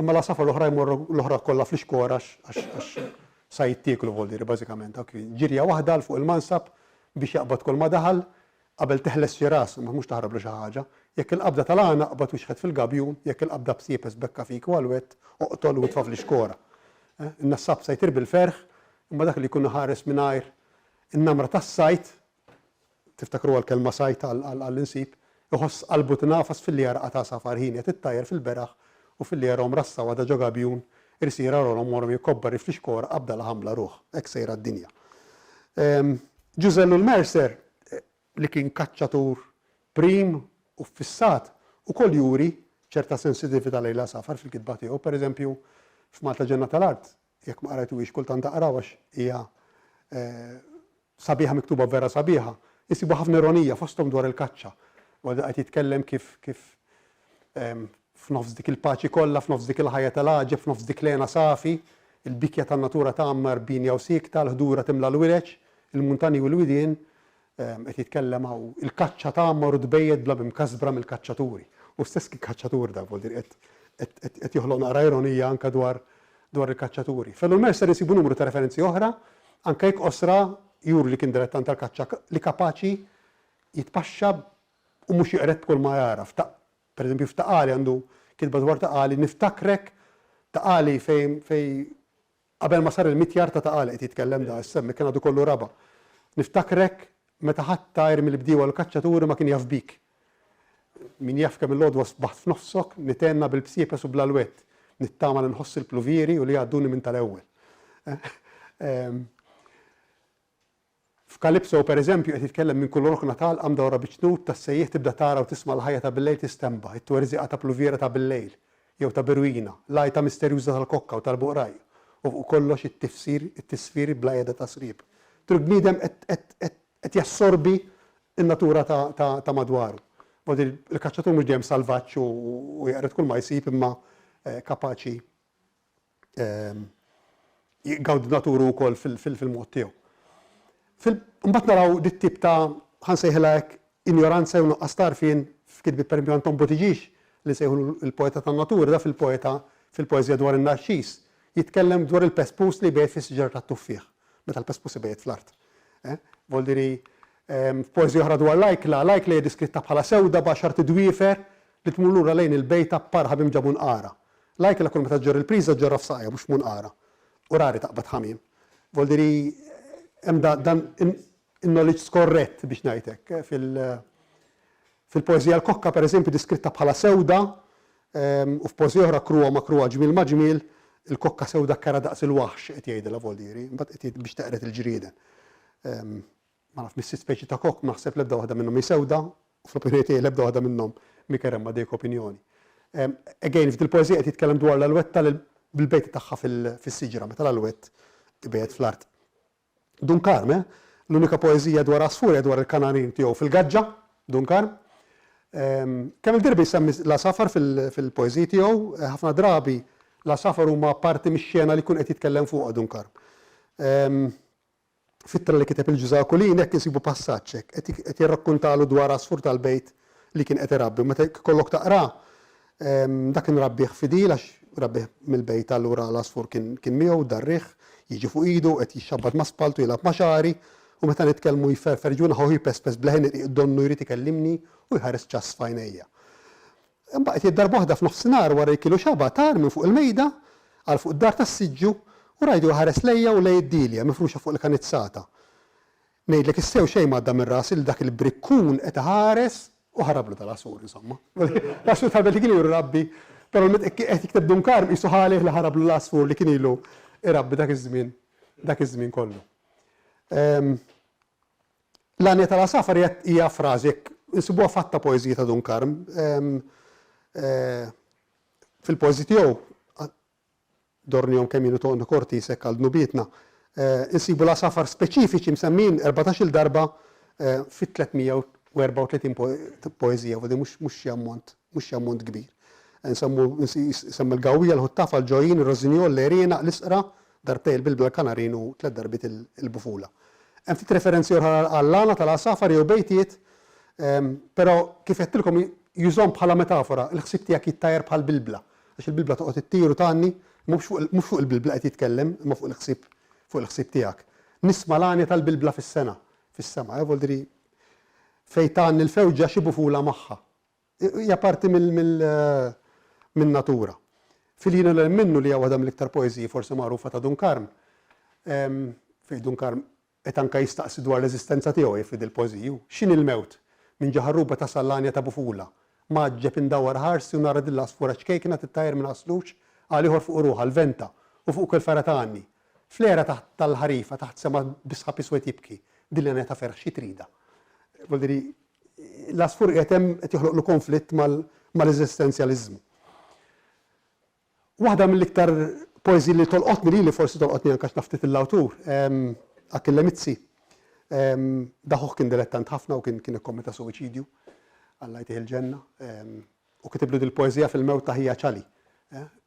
imma l-għasafar l-oħra jmorru l-oħra kollha fl-ixkora għax għax sa jittieklu vuol dire bażikament. Dawk ġirja waħda 'l fuq il-mansab biex jaqbad kull ma daħal qabel teħles xi ras, imma mhux taħrablu xi ħaġa. Jekk il-qabda tal-għana aqbad u xħet fil-gabjun, jekk il-qabda bsiepes bekka fik u għall-wett, oqtol u itfa' fl-ixkora. In-nassab se jtir bil-ferħ, imma dak li jkun iħares mingħajr in-namra tas-sajd, tiftakruha l-kelma sajd għall-insib, iħoss qalbu tingħafas filli jara qatgħa għasafar ħienja tittajjar fil-beraħ u filli jarahom rassa waħda ġo gabjun, irsira rolhom warahom jikkobbar fl-ixkora qabda laħam bla ruħ. Hekk sejra d-dinja. Ġużè Ellul Mercer, li kien kaċċatur prim u ffissat, ukoll juri ċerta sensitività lejn l-għasafar fil-kitba tiegħu. Pereżempju, f'Malta Ġenna tal-Art, jekk ma qrajtuhiex kultant aqraw għax hija sabiħa miktuba vera sabiħa, insibu ħafna ironija fosthom dwar il-kaċċa. Waqt qed jitkellem kif kif f'nofs dik il-paċi kollha, f'nofs dik il-ħajja tal-għaġeb, f'nofs dik l-hena safi, il-bikja tan-natura tgħammar binja u siekta, l-ħdura timla l-wireġ, il-muntanji u l-widien, qed jitkellem hawn, il-kaċċa tgħammar u tbejjet bla mimkasbra mill-kaċċaturi. Hu stess kien kaċċatur dak, vuol dire qed qed joħloq naqra ironija anke dwar dwar il-kaċċaturi. F'Ellul Mercer insibu numru ta' referenzi oħra, anke jekk qosra, juru li kien dilettant tal-kaċċa li kapaċi jitpaxxa u mhux jeqred b'kull ma jara. F'ta' pereżempju f'Ta' Qali għandu kitba dwar Ta' Qali, Niftakrek Ta' Qali fejn fejn qabel ma sar il-mitjar ta' Ta' Qali qed jitkellem da, issa hemmhekk kien għadu kollu raba'. Niftakrek meta ħadd għajr mill-bdiewa u l-kaċċaturi ma kien jaf bik. Min jaf kemm il-għodwa sbaħt f'nofsok, nithenna bil-bsiepes u bl-alwett, nittama li nħoss il-pluvieri u li jgħadduni minn tal-ewwel. F'Calypso, per eżempju, qed jitkellem minn kull rokna t'għalqa mdawra bi ċnut tas-sejjieħ tibda tara u tisma' l-ħajja ta' billejl tistenbaħ, it-twerżiqa ta' pluviera ta' billejl, jew ta' birwina, l-għajta misterjuża tal-kokka u tal-buqraj, u fuq kollox it-tifsir, it-tisfir bla qiegħda ta' sriep. Tur bniedem qed qed qed qed jassorbi n-natura ta' ta' ta' madwaru. Vuol dire, il-kaċċatur mhux dejjem salvaġġ u u jeqred kull ma jsib imma kapaċi jgawdi naturu wkoll fil-mod tiegħu. Imbagħad naraw dit-tip ta' ħa nsejħilha hekk injoranza jew nuqqas ta' għarfien f'kitbiet pereżempju Anton Buttigieg li nsejħulu l-poeta tan-natura, da fil-poeta fil-poeżija dwar in-narċis jitkellem dwar il-pespus li jbejjet fis-siġar tat-tuffieħ, meta l-pespus ibejjet fl-art. Vuol dire f'poeżija oħra dwar l-ajkla, l-ajkla hija deskritta bħala sewda b'għaxart idwiefer li tmur lura lejn il-bejta b'parħa b'imġa munqara. L-ajkla kull meta ġġorr il-priża ġġorrha f'saqajha mhux f'munqarha. U rari taqbad ħamiem. Voldiri hemm dan in-knowledge skorrett biex ngħid hekk fil Fil-poeżija l-kokka pereżempju diskritta bħala sewda u f'poeżija oħra kruha ma' kruha ġmiel ma' ġmiel, il-kokka sewda kerha daqs il-waħx qed jgħidilha Voldieri, imbagħad qed jgħid biex teqred il-ġrieden. Ma naf mis-sitt speċi ta' kokk ma naħseb l-ebda waħda minnhom hi sewda u fl-opinjoni tiegħi l-ebda waħda minnhom mhi kerha imma dik opinjoni. Again f'dil-poeżija qed jitkellem dwar l-alwetta bil-bejta tagħha fis-siġra meta l-alwett ibejjet fl-art. Dun Karm, eh? L-unika poeżija dwar għasfur hija dwar il-kanarin tiegħu fil-gaġġa, Dun Karm. Kemm-il darba jsemmi l-għasafar fil-poeżiji tiegħu, ħafna drabi l-għasafar huma parti mix-xena li jkun qed jitkellem fuqha Dun Karm. F'ittra li kiteb il-Ġużè Aquilin hekk insibu passaġġ hekk, qed jirrakkuntalu dwar għasfur tal-bejt li kien qed irabbi u meta jkollok taqrah, dak kien rabbih fidil għax rabbih mill-bejt allura l-għasfur kien kien miegħu darrih, jiġi fuq idu, qed jixxabbat ma' spalltu, jilgħab ma' xagħri u meta nitkellmu jferfer ġwienaħu u jpespes b'leħen irqiq donnu jrid ikellimni u jħares ċass f'għajnejja. Imbagħad jgħid darba waħda f'nofsinhar wara li kielu xaba' tar minn fuq il-mejda għal fuq id-dar tas-siġġu u rajtu jħares lejja u lejn id-dielja mifruxa fuq il-kanizzata. Ngħidlek is-sew xejn m'għadda minn rasi li dak il-brikkun qed iħares u ħarablu tal-għasfur insomma. L-għasfur tal-belt li kien ilu jrabbi, però meta qed jikteb Dun Karm qisu ħa għalih li ħarablu l-għasfur li kien ilu jrabbi dak iż-żmien dak iż-żmien kollu. L-għanja tal-għasafar hija frażi jekk insibuha f'għadd ta' poeżiji ta' Dun Karm. Fil-poeżiji tiegħu Dornihom kemm jien u Toni Cortis hekk għal dnubietna. Insibu l-għasafar speċifiċi msemmijin 14-il darba fit-334 poeżija, vuol dire mhux xi ammont, mhux xi ammont kbir. Nsemmu, jsemmi l-gawwija, l-ħuttafa, l-ġojjin, ir-rożinjol, l-għeriena, l-isqra, darbtejn il-bilbla, l-kanarin u tlett darbiet il-bufula. Hemm ftit referenzi oħra għall-għana tal-għasafar jew bejtiet, però kif għedtilkom jużahom bħala metafora, il-ħsieb tiegħek jittajjar bħall-bilbla. Għax il-Bibbla toqgħod ittir u tgħanni, imma mhux fuq mhux fuq il-Bibbla qed jitkellem, imma fuq il-ħsieb fuq il-ħsieb tiegħek. Nisma' l-għanja tal-Bibbla fis-sena, fis-sema, eh, vuol dire fejn tgħanni l-fewġa xi bufula magħha. Hija parti mill mill min-natura. Fil-Jien u l-Hemm Minnu li hija waħda mill-iktar poeżiji forsi magħrufa ta' Dun Karm, fejn Dun Karm Qed anke jistaqsi dwar l-eżistenza tiegħu jgħid f'dil-poeżiji hu. X'inhi l-mewt? Minn ġo ħarruba tasal l-għanja ta' bufula. Mgħaġġeb indawwar ħarsi u nara din l-għasfura ċkejkna tittajjar minn għasluġ għal ieħor fuq ruħha l-venta u fuq kull fergħa tgħanni. Fl-għera taħt tal-ħarifa taħt sema bi sħab iswed jibki. Din l-għanja ta' ferħ xi tridha? Vuol dire l-għasfur qiegħed hemm qed joħloqlu konflitt mal-eżistenzjaliżmu. Waħda mill-iktar poeżiji li tolqotni lili, forsi tolqotni anke għax naf ftit lill-awtur, Achille Mizzi. Daħuh kien dilettant ħafna u kien kien ikkommetta suwiċidju, Alla jtih il-ġenna, u kitiblu dil-poeżija fil-mewt ta' ħija Ċali.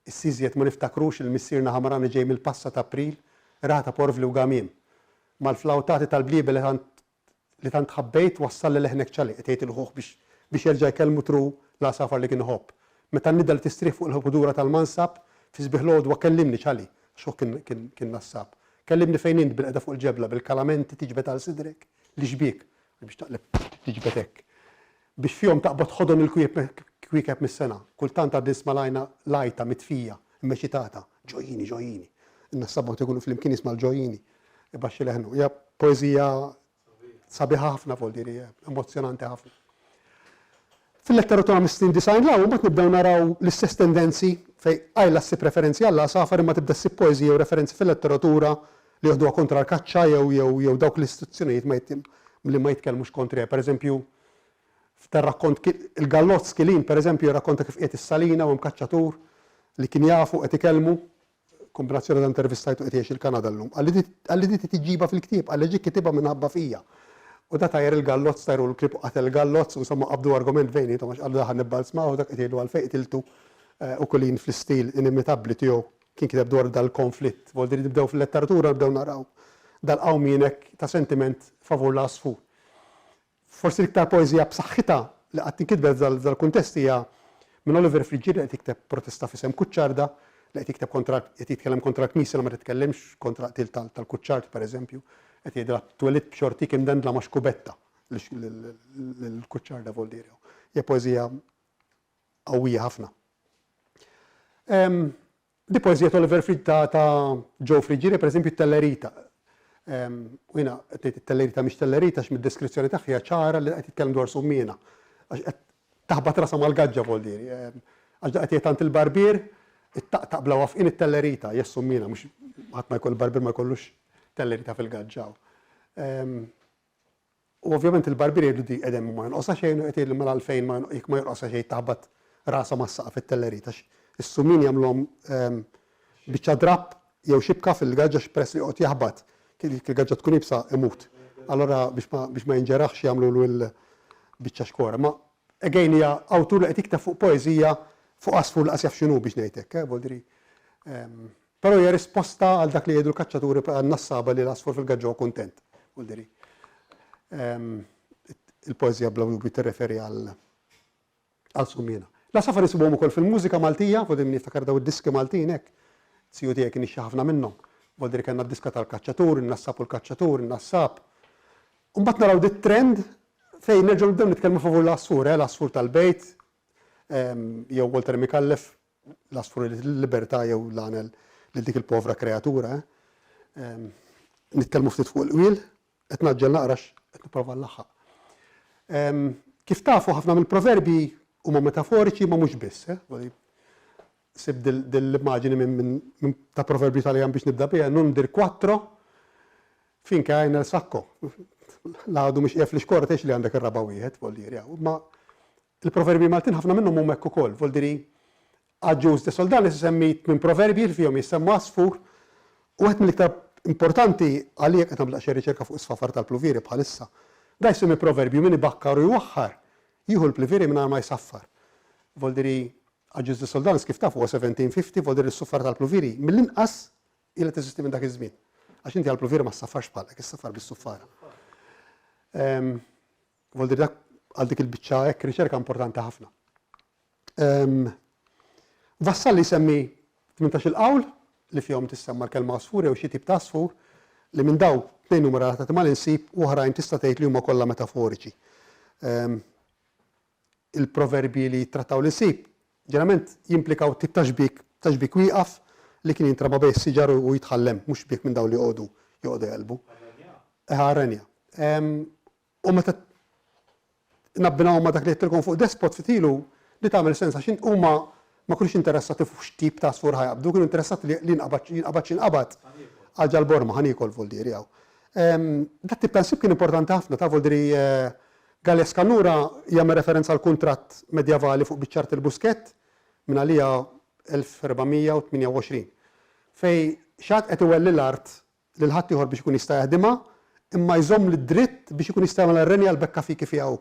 Issiżjed ma niftakrux il missierna Ħamrani ġej mill-passa ta' April, raha ta' porvli u gamiem. Mal-flawtati tal-bliebel li tant li tant ħabbejt wassalli leħnek ċali, qed jgħid il-ħuh biex biex jerġa' jkellmu true l-għasafar li kien iħobb. Meta n-nida li tistrieħ fuq il-ħudura tal-mansab, fi sbieħ l-għodwa kellimni ċali, għax hu kien kien kien nassab. Kellimni fejn int bilqiegħda fuq il-ġebla bil-kalamenti tiġbed għal sidrek l-ixbiek, biex taqleb tiġbed hekk, biex fihom taqbad ħodon il-kwiekeb mis-sena. Kultant għad nisma' l-għajna l-għajta mitfija, immeċitata, Ġojjini, ġojjini. In-nassaba meta jkunu flimkien jisma' l-ġojjini. Ibaxxi leħnu. Hija poeżija sabiħa ħafna vuol dire, emozzjonanti ħafna. Fil-letteratura mis-snin 90 'l hawn imbagħad nibdew naraw l-istess tendenzi fejn qajla ssib referenzi għall-għasafar imma tibda ssib poeżiji u referenzi fil-letteratura li joħduha kontra l-kaċċa jew jew jew dawk l-istituzzjonijiet ma li ma jitkellmux kontriha. Pereżempju, f'dar-rakkont il-Gallozz Kilin pereżempju jirrakkonta kif qiegħed is-Salina u hemm kaċċatur li kien jafu qed ikellmu Kombinazzjoni ta' intervistajtu qed jgħix il-Kanada llum. Qalli di trid iġġibha fil-ktieb, qalli ġie kitibha minħabba fija. U da tajjar il-gallozz, tajru l-klieb u qatel il-gallozz, u insomma qabdu argument bejniethom għax qallu da ħa nibbalzmah u dak qed jgħidlu għalfejn qtiltu u Colin fl-istil inimitabbli tiegħu kien kiteb dwar dal-konflitt. Vuol dire nibdew fil-letteratura nibdew naraw dal-qawmien hekk ta' sentiment favur l-għasfur. Forsi l-iktar poeżija b'saħħitha li qatt inkitbet f'dal-kuntest hija minn Oliver Friggieri li qed jikteb protesta f'isem Kuċċarda, li qed jikteb kontra qed jitkellem kontra l-Knisja li ma titkellimx kontra l-qtil tal-Kuċċard, pereżempju. Qed jgħidilha twelidt b'xortik imdendla ma' xkubetta lil Kuċċarda Voldieri. Hija poeżija qawwija ħafna. Di poeżija ta' Oliver Frid ta' ta' Joe Friggieri, pereżempju t-Tellerita. U jiena qed ngħid it-Tellerita mhix Tellerita għax mid-deskrizzjoni tagħha hija ċara li qed jitkellem dwar summiena. Għax qed taħbat rasha mal-gaġġa voldieri. Għax da qed jgħid għand il-barbier ittaqtaq bla wafqien it-Tellerita, hija s-summiena mhux ħadd ma jkollu barbier ma jkollux Tellerita fil-gaġġa. U ovvjament il-barbier jgħidlu di qegħdem ma jonqosha xejn u qed jgħidlu mela għalfejn ma jekk ma jonqosha xejn taħbat rasha mas-saqaf it-tellerit għax is-sumin jagħmluhom biċċa drapp jew xibka fil-gaġġa għax peress li joqgħod jaħbat jekk il-gaġġa tkun iebsa imut. Allura biex ma biex ma jinġeraħx jagħmlulu l-biċċa xkora. Ma again hija awtur li qed jikteb fuq poeżija fuq għasfur li qas jaf x'inhu biex ngħid hekk, eh, vuol dire Però hija risposta għal dak li jgħidu l-kaċċaturi għan-nassaba li l-għasfur fil-gaġġa huwa kuntent. Vuol dire. Il-poeżija bla dubju tirreferi għal għal Summiena. L-għasafar insibuhom ukoll fil-mużika Maltija, vuol dire min jiftakar daw id-diski Maltin hekk. Ziju tiegħi kien ixxi ħafna minnhom. Vuol dire kellna d-diska tal-kaċċatur, in-nassab u l-kaċċatur, in-nassab. U mbagħad naraw dit-trend fejn nerġgħu nibdew nitkellmu favur l-għasfur, eh, l-għasfur tal-bejt, jew Walter Micallef l-għasfur irid il-libertà jew l-għanel lil dik il-povra kreatura. Eh? Nitkellmu ftit fuq il-qwiel, qed naġġel naqra qed nipprova nlaħħaq. Kif tafu ħafna mill-proverbi huma metaforiċi ma mhux biss. Eh? Sib dil-immaġini minn ta' proverbju Taljan biex nibda biha, non dir quattro finché hai nel sacco. L-għadu mhux qiegħed fl-ixkora tgħix li għandek ir-raba' wieħed, vuol dire. Ma Il-proverbji Maltin ħafna minnhom huma hekk ukoll, vuol dire Agius de Soldanis isemmi tminn proverbji li fihom jissemma għasfur u wieħed mill-iktar importanti għalija qed nagħmel daqsxejn riċerka fuq is-sfafar tal-pluvieri bħalissa. Da jsemmi proverbju min ibakkar u jwaħħar jieħu l-pluvieri mingħajr ma jsaffar. Vuol dire Agius de Soldanis kif tafu huwa 1750, vuol dire s-suffar tal-pluvieri mill-inqas ilha teżisti minn dak iż-żmien. Għax inti għall-pluvieri ma ssaffarx bħalek, issaffar bis-suffara. Vuol dire dak għal dik il-biċċa hekk riċerka importanti ħafna. Vassalli jsemmi 18-il qawl li fihom tissemma l-kelma għasfur jew xi tip ta' għasfur li minn daw tnejn huma relatati mal-insib u oħrajn tista' tgħid li huma kollha metaforiċi. Il-proverbji li jittrattaw l-insib ġeneralment jimplikaw tip ta' xbiek, ta' xbiek wieqaf li kien jintrama bejn is-siġar u jitħall hemm, mhux xbiek minn dawn li joqogħdu joqogħdu jaqilbu. Eħe, għar-renja. U meta nabbinahom ma' dak li għedtilkom fuq Despot ftit ilu, di tagħmel sens għax huma ma kinux interessati fuq x'tip ta' għasfur ħa jaqbdu, kienu interessati li jinqabad jinqabad x'inqabad għal ġal-borma ħa niekol voldieri hawn. Dat tip ta' nsib kien importanti ħafna ta' voldieri Galea Scannura jagħmel referenza għal kuntratt medjavali fuq biċċa art il-Buskett minn għalija 1428 fejn xi ħadd qed iwelli l-art lil ħaddieħor biex ikun jista' jaħdimha, imma jżomm d-dritt biex ikun jista' jagħmel r-renja l-bekkafiki fiha hu.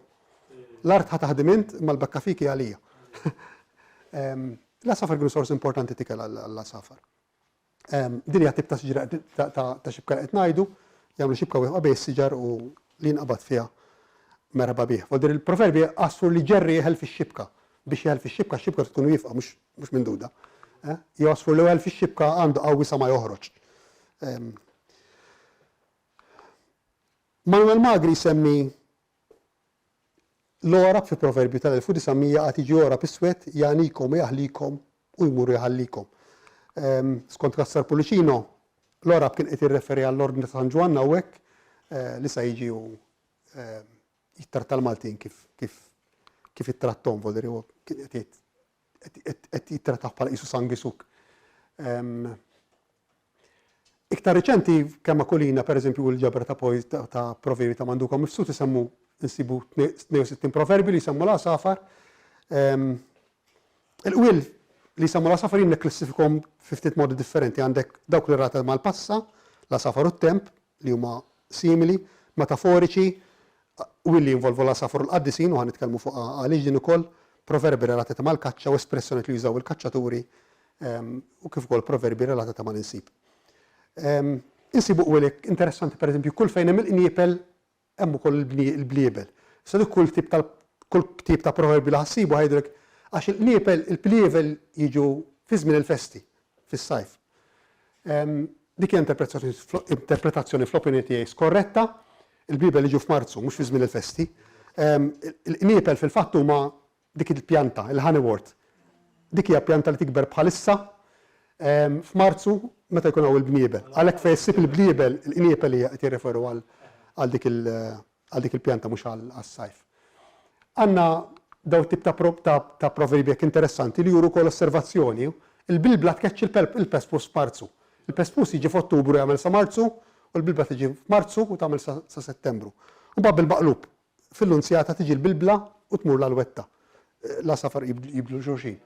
L-art ħa taħdem int, imma l-bekkafiki għalija. L-għasafar kienu sors importanti t'ikel għall-għasafar. Din hija tip ta' siġra ta' xibka li qed ngħidu, jagħmlu xibka wieqfa bejn is-siġar u li jinqabad fiha merħba bih. Vuol dire il-proverbji għasfur li ġerri jeħel fix-xibka. Biex jeħel fix-xibka, x-xibka trid tkun wieqfa mhux mhux minduda. Eh? Jew għasfur li weħel fix-xibka għandu qawwi sa ma joħroġ. Ehm. Manuel Magri jsemmi l-għorab fi proverbju tal-1900 għad jiġi għorab iswed jagħnikom u jaħlikom u jmur jħallikom. Ehm, skont Cassar Pullicino, l-għorab kien qed jirreferi għall-Ordni ta' San Ġwann hawnhekk eh, li sa jiġi u ehm, jittratta l-Maltin kif kif kif ittrattom, voldiri huwa kien qed jgħid qed jittrattah bħala qisu sangisuk. Ehm, iktar riċenti kemm Akulina pereżempju l-ġabra ta' poj ta' proverbi ta' Manduka Mifsud isemmu nsibu 62 proverbi li jsemmu l-għasafar. Ehm, il-qwiel li jsemmu l-għasafar jien nikklassifikhom fi ftit modi differenti għandek dawk li rata mal-passa, l-għasafar u t-temp, li huma simili, metaforiċi, u li jinvolvu l-għasafar u l-qaddisin, u ħa nitkellmu fuqha għaliex din ukoll, proverbi relatati mal-kaċċa u espressjonijiet li jużaw il-kaċċaturi, u kif ukoll proverbi relatati mal-insib. Insibu qwiel interessanti, pereżempju, kull fejn hemm il-qniepel Hemm ukoll il-bliebel. Issa dik kull tip ta' kull ktieb ta' proverbji li ħa ssibu ħa jgħidulek għax il-qniepel, il-pliebel jiġu fi żmien il-festi, fis-sajf. Dik hija interpretazzjoni fl-opinjoni tiegħi skorretta, il-bliebel jiġu f'Marzu, mhux fi żmien il-festi. Il-qniepel fil-fatt huma dik il-pjanta, il-honeywort. Dik hija pjanta li tikber bħalissa f'Marzu meta jkun hawn il-bniebel. Għalhekk fejn issib il-bniebel, il-qniepel hija qed jirreferu għal dik għal dik il-pjanta mhux għas-sajf. Għandna daw tip ta' ta' proverbi hekk interessanti li juru wkoll osservazzjoni. Il-bilbla tkeċċi l-pespus f'Marzu. Il-pespus jiġi f'Ottubru jagħmel sa Marzu u l-bilbla tiġi f'Marzu u tagħmel sa Settembru. Imbagħad bil-maqlub. Fil-Lunzjata tiġi l-bilbla u tmur l-alwetta. L-għasafar jibdlu xulxin.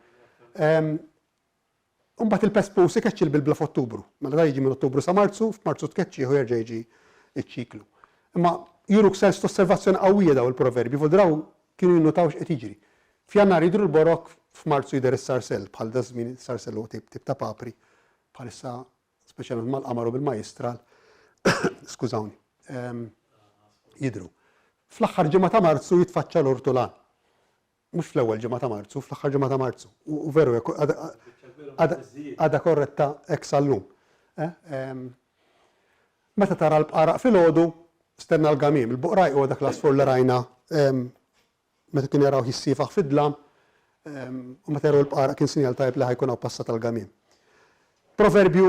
U mbagħad il-pespus ikeċċi l-bilbla f'Ottubru. Mela dan jiġi minn Ottubru sa Marzu, f'Marzu tkeċċih u jerġa' jiġi ċ-ċiklu. Imma juruk sens t'osservazzjoni qawwija dawn il-proverbji, fuq draw kienu jinnutaw x'qed jiġri. F'Jannar jidhru l-borok, f'Marzu jidher is-sarsell, bħal daż-żmien is-sarsell huwa tip ta' papri bħalissa speċjalment mal-qamar u bil-majjistral, skużawni, jidhru. Fl-aħħar ġimgħa ta' Marzu jitfaċċa l-ortulan. Mhux fl-ewwel ġimgħa ta' Marzu, fl-aħħar ġimgħa ta' Marzu. U veru hekk għadha korretta hekk sal-lum. Eh, meta tara l-bqaraq filgħodu, stenna l-gamiem. Il-buqrajq huwa dak l-għasfur li rajna meta kienu jarawh jissiefaħ fid-dlam u meta jaraw il-bqaraq kien sinjal tajjeb li ħa jkun hawn passata l-gamiem. Proverbju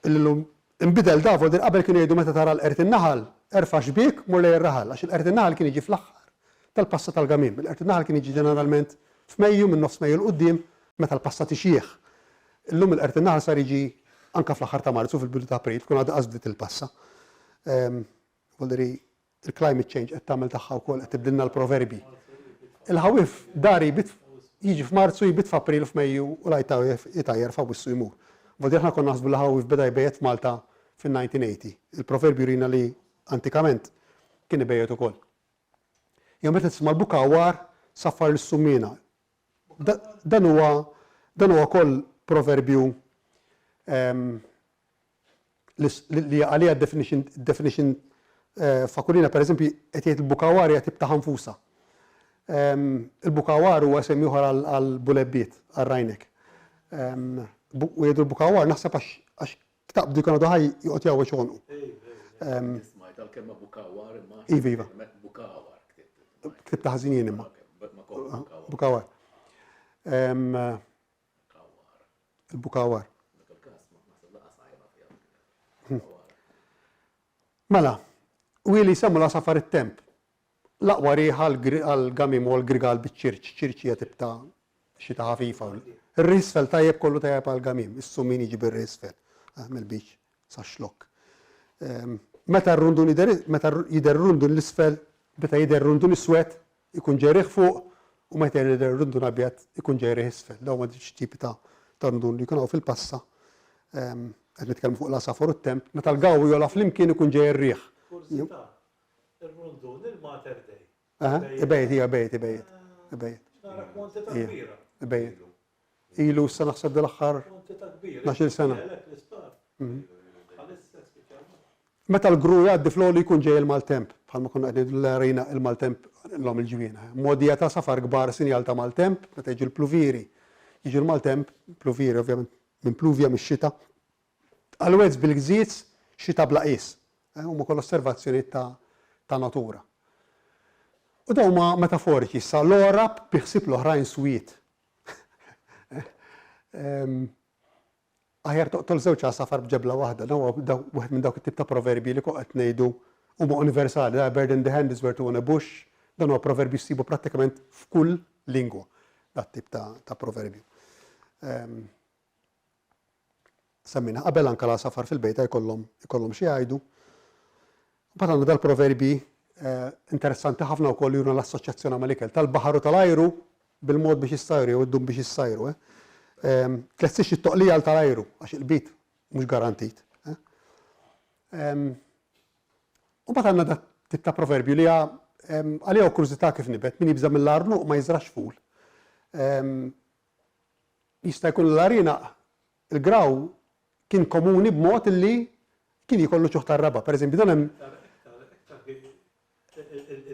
li llum inbidel da, vuol dire qabel kienu jgħidu meta tara l-qerd in-naħal, erfa' xbiek mur lejn ir-raħal għax il-qerd in-naħal kien jiġi fl-aħħar tal-passa tal-gamiem. Il-qerd in-naħal kien jiġi ġeneralment f'Mejju, minn nofs Mejju 'l quddiem, meta l-passa tixjieħ. Illum il-qerd in-naħal sar jiġi anke fl-aħħar ta' Marzu, fil-bidu ta' April, tkun għadha qas bdiet il-passa. Vuol dire Il-climate change qed tagħmel tagħha wkoll, qed tibdilna l-proverbji. Il-ħawif dari jbid jiġi f'Marzu, jbid f'April u f'Mejju u l-għajta jtajjar f'Awwissu jmur. Vuol dire aħna konna naħsbu li ħawif beda jbejjet f'Malta fin-1980. Il-proverbju jurina li antikament kien ibejjet ukoll. Jew meta tisma' l-bukawar saffar lis-summiena. Dan huwa dan huwa wkoll proverbju li għaliha d-definition definition f'Akulina pereżempju qed jgħid il-bukawar hija tip ta' ħanfusa. Il-bukawar huwa isem ieħor għall-bulebbiet, għar-rajnek. U jgħidu l-bukawar naħseb għax għax taqbdu jkun għadu ħaj joqgħod jgħawweġ għonqu. Smajt għall-kelma bukawar imma. Iva, iva. Bukawar ktibt. Ktibtha ħażin jien imma. Bukawar. Il-bukawar. Mela, wieli jsemmu l-għasafar it-temp. L-aqwa riħa għall-gamiem huwa l-grigal biċ-ċirċ. Ċirċ hija tip ta' xita ħafifa. Ir-riħ isfel tajjeb kollu tajjeb għall-gamiem. Is-sumin jiġi bir-riħ isfel, eh, mill-biċ sax-xlokk. Ehm, meta r-rundun jidher meta jidher rundun l-isfel, meta jidher rundun iswed, Ikun ġej riħ fuq u meta jidher rundun abjad ikun ġej riħ isfel. Dawn huma żewġ tipi ta' ta' rundun li jkun hawn fil-passa. Qed nitkellmu fuq l-għasafar u t-temp. Meta l-gawwi jogħla flimkien ikun ġej ir-riħ. Kurżità, ir-rundun il-Mater Dei. Aha, ibejjet, ija, ibejjet, ibejjet. Ibejjet. Nara kwantità kbira. Ibejjet. Ilu issa naħseb dal-aħħar 12-il sena. Meta l-gru jgħaddi fl-għoli jkun ġej il-maltemp, bħalma konna qed ngħidu li rajna il-maltemp l-om il-ġwienaħ. Mogħdija ta' safar kbar sinjal ta' maltemp, meta jiġu l-pluvieri, jiġu l-maltemp, pluvieri ovvjament minn pluvja mix-xita. Għal-wezz bil-gżież, xita bla qies. Huma kollha osservazzjonijiet ta' ta' natura. U dawn huma metaforiċi issa, l-għorab bi ħsieb l-oħrajn swied. Aħjar toqtol żewġ għasafar b'ġebla waħda. Dan huwa wieħed minn dawk it-tip ta' proverbji li kont qed ngħidu huma universali. A bird in the hand is worth two in a bush. Dan huwa proverbju ssibu prattikament f'kull lingwa dat-tip ta' proverbju. Semmejna qabel anke l-għasafar fil-bejta jkollhom ikollhom xi jgħidu. Mbagħad għandna dal-proverbji interessanti ħafna wkoll li juruna l-assoċjazzjoni mal-ikel tal-baħar u tal-ajru bil-mod biex issajru jew iddum biex issajru. Tlestix it-toqlija għal tal-ajru għax il-qbid mhux garantit. U mbagħad għandna dat tip ta' proverbju li għaliha kurżità kif nibet, min jibża' mill-għarnuq ma jiżrax ful. Jista' jkun li l-għarienaq, il-graw, kien komuni b'mod li kien jiekol l-uċuħ tar-raba'. Per eżempju, dan hemm. Iktar, iktar,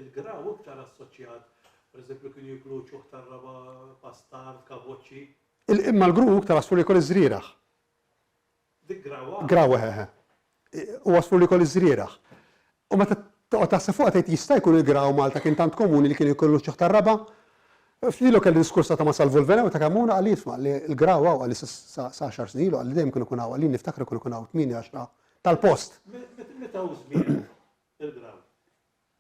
il-graw iktar assoċjat, per eżempju, kienu jieklu uċuħ tar-raba', pastard, kaboċċi. Imma l-gru iktar għasfur li jiekol iż-żrieragħ. Dik grawa? Grawa, eħe. U għasfur li jkoll iż-żrieragħ. U meta toqgħod taħseb fuqha tgħid jista' jkun il-graw Malta kien tant komuni li kien ikollu ċ-ċuħ tar-raba'? Ftit ilu kelli diskursata ma' Salvu l-Venew ta' Kemmuna qalli isma' qalli l-graw hawn qalli sa għaxar snin ilu qalli dejjem kien ikun hawn qalli niftakar ikun ikun hawn tmienja għaxra tal-post. Meta hu żmien il-graw?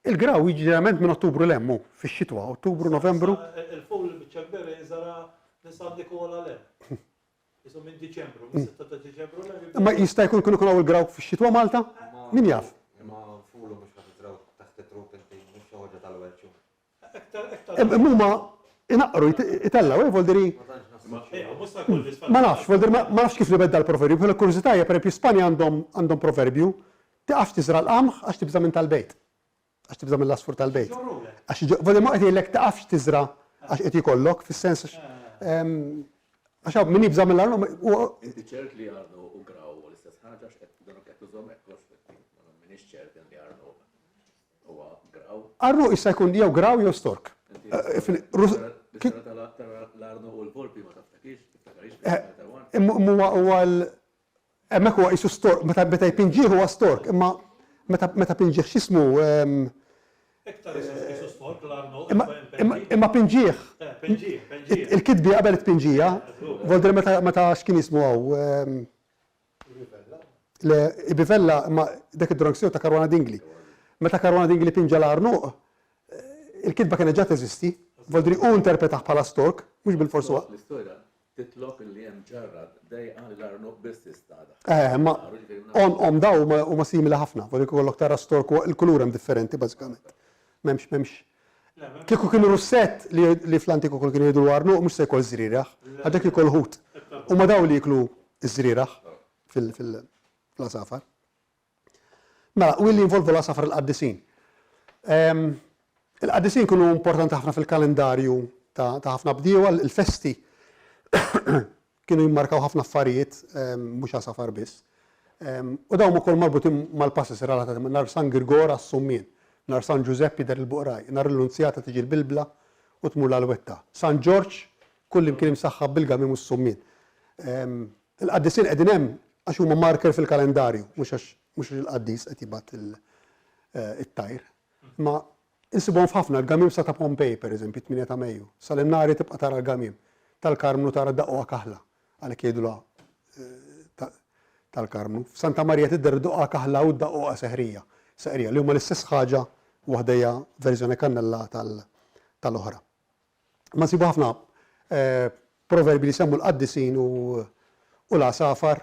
Il-graw jiġi ġeneralment minn Ottubru 'l hemm hu, fix-xitwa, Ottubru, Novembru. Il-ful il-biċċa kbira jinżara' minn San Nikola 'l hemm. Qisu minn Diċembru, mis-sitta ta' Diċembru 'l hemm. Imma jista' jkun kien ikun hawn il-graw fix-xitwa Malta? Min jaf? Imma fulu mhux ħa tiżrgħu taħt it-trub inti, mhux xi ħoġa tal-welċ hu. Imma huma inaqqru, itellgħu, eh, vuol dire. Ma nafx, vuol dire ma nafx kif nibed dal-proverbju, bħala kurżità hija pereżempju Spanja għandhom għandhom proverbju, tiqafx tiżra' l-qamħ għax tibża' minn tal-bejt. Għax tibża' mill-għasfur tal-bejt. Għax vuol dire ma qed jgħidlek tiqafx tiżra' għax qed jkollok, fis-sens għax hawn min jibża' mill-arnu. Inti ċert li arnu u graw huwa l-istess ħaġa għax qed donok qed tużhom hekk m'iniex ċert li arnu Huwa graw. Arnu jista' jkun jew graw jew stork. L-istorja tal-arnu u l-volpi ma taftakix, tiftakarix Imma huwa huwa l hemmhekk huwa qisu stork, meta meta jpinġih huwa stork, imma meta meta pinġih x'ismu Iktar qisu stork l-arnu. Imma pinġih. Pinġih, pinġih. Il-kitbi qabel it-tpinġija, vuol dire meta meta x'kien jismu hawn Le, Ibivella, imma dak id-drawing sew ta' Caruana Dingli. Meta Caruana Dingli pinġa l-Għarnuq, il-kitba kienet ġa teżisti, vuol dire hu interpretah bħala stork, mhux bilfors huwa. L-istorja titlob li hemm ġarra dejqa li l-Għarnuq biss jistadha. Eh, imma għonqhom daw huma simili ħafna, vuol dire ikollok tara stork u l-kulur hemm differenti bażikament. M'hemmx m'hemmx Kieku kien russett li fl-antik ukoll kienu jgħidulu għarnuq mhux se jkoll żrieragħ, għax dak jiekol ħut. Huma dawn li jieklu ż-żrieragħ fil-għasafar. Mela, u li jinvolvu l-għasafar il-qaddisin. Il-qaddisin kienu importanti ħafna fil-kalendarju ta' ħafna bdiewa, il-festi Kienu jimmarkaw ħafna affarijiet, mhux għasafar biss. U dawn ukoll marbutin mal-passes relatati ma' nhar San Girgor għas-Summien, nhar San Ġużepp jidher il-Buqraj, nhar il-Lunzjata tiġi l-Bilbla u tmur l-Alwetta, San Ġorġ kullimkien imsaħħab bil-gamiem u s-summien. Il-qaddisin qegħdin hemm għax huma marker fil-kalendarju, mhux għax mhux għax il-qaddis qed jibgħat it-tajr. Imma Insibuhom f'ħafna, l-gamiem sa ta' Pompej, per eżempju, it-tmienja ta' Mejju. Sal-Imnari tibqa' tara l-gamiem. Tal-Karmnu tara d-daqquqa kaħla, għalhekk jgħidulha tal-Karmnu. F'Santa Marija tidher id-duqqa kaħla u d-daqquqa seħrija, seqrija, li huma l-istess ħaġa, waħda hija verżjoni kannella tal-oħra. Ma nsibu ħafna proverbi li jsemmu l-qaddisin u l-għasafar,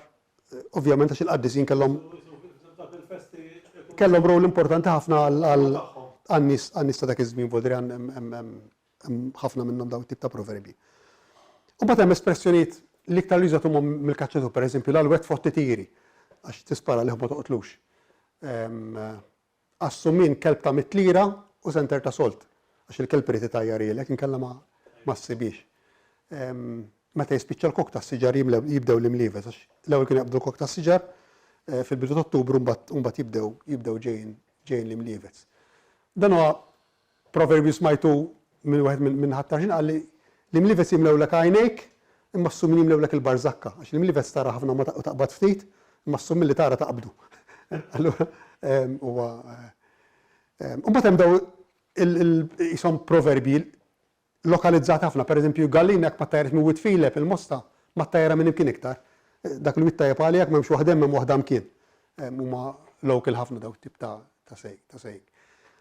ovvjament għax il-qaddisin kellhom kellhom rol importanti ħafna għan-nies ta' dak iż-żmien vuol dire hemm ħafna minnhom dawn it-tip ta' proverbi. U mbagħad hemm espressjonijiet l-iktar li jużat huma mill-kaċċatur, pereżempju l-alwet fotti tiri għax tispara lih ma toqtlux. Assumien kelb ta' mitt lira u senter ta' sold, għax il-kelb irid itajjarhielek inkella ma ma ssibhiex. Meta jispiċċa l-kokk tas-siġar jimlew jibdew l-imlieves għax l-ewwel kienu jaqbdu l-kokk tas-siġar fil-bidu t'Ottubru mbagħad mbagħad jibdew jibdew ġejjin ġejjin l-imlieves. Dan huwa Proverbju smajtu minn wieħed minn Ħat-Tarxien qalli l-imlievez jimlewlek għajnejk imma s-summin jimlewlek il-barżakka għax l-imlievez tara ħafna ma u taqbad ftit imma s-summin li tara taqbdu. Allura huwa U mbagħad hemm daw il-qishom proverbji lokalizzati ħafna, pereżempju Gallina jekk ma ttajjarx minn Wied Filep il-Mosta ma ttajjarha minn imkien iktar. Dak il-wied tajjeb għalija jekk m'hemmx waħda hemm hemm waħda mkien. Huma local ħafna dawk it-tip ta' ta' saying.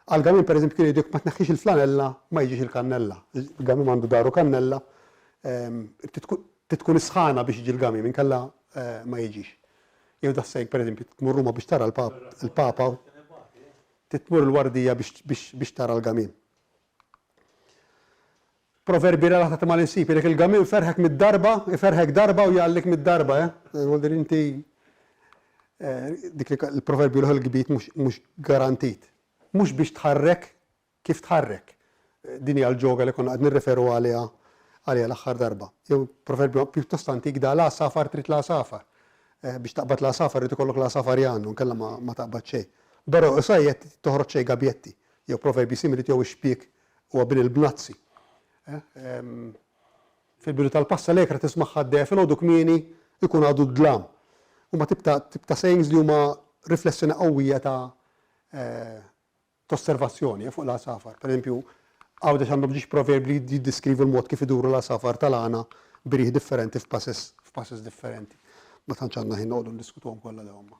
Għall-gamiem pereżempju kienu jgħidu jekk ma tneħħix il-flanella ma jiġix il-kannella. Il-gamiem għandu daru kannella, trid tkun is-sħana biex jiġi l-gamiem inkella ma jiġix. Jew da saying pereżempju tmur Ruma biex tara l-Papa trid tmur il-Wardija biex tara l-gamiem. Proverbi relatati mal-insib, jgħidlek il-gamiem iferrħek mid-darba, iferrħek darba u jgħallik mid-darba, eh? Vuol dire inti dik li il-proverbju l-ieħor il-kbit mhux garantit. Mhux biex tħarrek kif tħarrek. Din hija l-ġoga li konna qed nirreferu għaliha għaliha l-aħħar darba. Jew proverbju pjuttost antik da l-għasafar trid l-għasafar. Biex taqbad l-għasafar irid ikollok l-għasafar jgħannu, inkella ma taqbad xejn. Beroq isajjet toħroġ xejn gabjetti. Jew proverbji simili jew ix-xbiek Huwa bin il-bnazzi. Fil-bidu tal-passa l-ekra tismagħha għaddejja filgħodu kmieni jkun għadu d-dlam. Huma tip ta' tip ta' sayings li huma riflessjoni qawwija ta' ta' osservazzjoni fuq l-għasafar. Pereżempju, Għawdex għandhom ġiex proverbi li jiddiskrivu l-mod kif iduru l-għasafar tal-għana bi riħ differenti f'passes f'passes differenti. Ma tantx għandna ħin noqogħdu ndiskutuhom kollha dawn imma.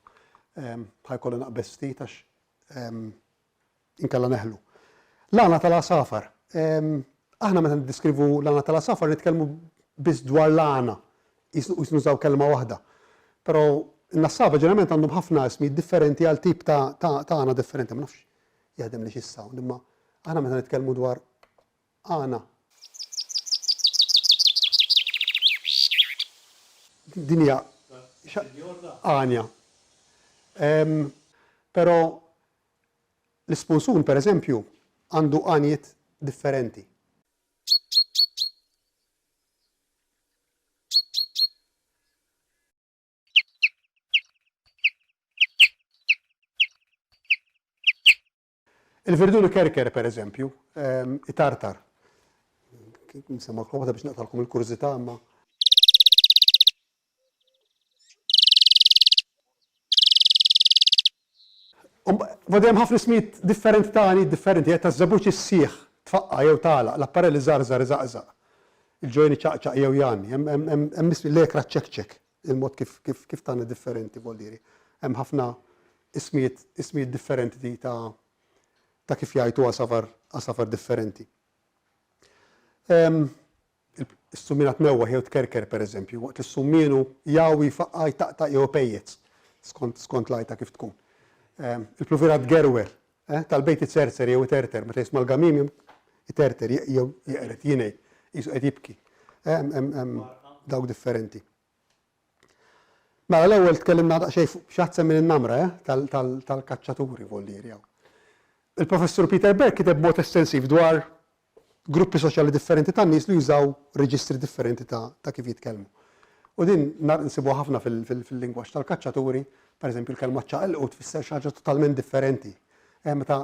Ħa jkolli naqbeż ftit għax inkella neħlu. L-għana tal-għasafar. Aħna meta niddiskrivu l-għana tal-għasafar nitkellmu biss dwar l-għana, qis nużaw kelma waħda. Però n-nassaba ġeneralment għandhom ħafna ismijiet differenti għal tip ta' għana differenti. Ma nafx jaħdemlix is-sound, imma aħna meta nitkellmu dwar għana. Din hija għanja. Però l-ispunsun, per eżempju, għandu għanjiet differenti. Il-virdun ikerker, per eżempju, itartar. Nsemma waħda biex naqtalkom il-kurżità imma. Vodi hemm ħafna ismijiet differenti ta' għanijiet differenti, ta' żabuċ issieħ, tfaqqa' jew tagħlaq, l-apparell iżarżar iżaqżaq, il-ġojn iċaqċaq jew jgħanni, hemm ismi l-ekra ċekċek, il-mod kif kif kif tgħanni differenti voldieri. Hemm ħafna ismijiet ismijiet differenti ta' ta' kif jgħajtu għasafar għasafar differenti. Is-summiena tmewwaħ jew tkerker, pereżempju, waqt li s-summienu jgħawwi, jfaqqa', jtaqtaq jew ipejjez, skont skont l-għajta kif tkun. Il-pluviera tgerwer, tal-bejt icercer jew iterter, meta jisma' l-gamiem iterter jew jeqred, jingħi, qisu qed jibki. Hemm dawk differenti. Mela l-ewwel tkellimna daqsxejn fuq xi ħadd semmi n-namra eh, tal-kaċċaturi voldieri hawn. Il-Professur Peter Berg kiteb b'mod estensiv dwar gruppi soċjali differenti ta' nies li jużaw reġistri differenti ta' ta' kif jitkellmu. U din nar insibuha ħafna fil-lingwaġġ tal-kaċċaturi, pereżempju l-kelma ċċaqilqu tfisser xi ħaġa totalment differenti. Eh, meta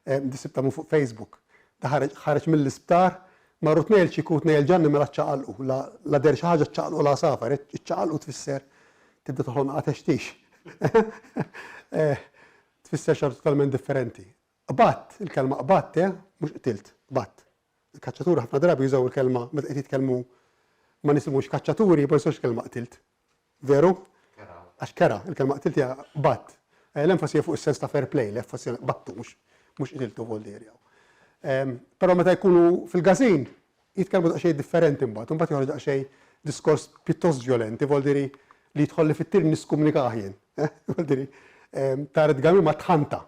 eh, disibta minn fuq Facebook, da ħareġ mill-isptar marru tnejl ċiku tnejl ġanni mela ċċaqalqu, la, la der xi ħaġa ċċaqalqu l-għasafar, iċċaqalqu tfisser tibda toħloq naqa' textix. Eh, tfisser xi ħaġa totalment differenti. Qbadt, il-kelma qbadt, eh, mhux qtilt, qbadt. Il-kaċċaturi ħafna drabi jużaw il-kelma meta qed jitkellmu ma' nies li mhumiex kaċċaturi ma jużawx il-kelma qtilt. Veru? Għax kera, il-kelma qtilt hija qbadt. Eh, l-enfasi hija fuq is-sens ta' fair play, l-enfasi hija qbadtu mhux mhux qtiltu voldieri hawn. Ehm, però meta jkunu fil-każin jitkellmu daqsxejn differenti mbagħad, imbagħad joħroġ daqsxejn diskors pjuttost vjolenti, voldieri li jidħol li fit-tir niskomunikah jien. Eh, voldieri, ehm, taret gami ma tħanta.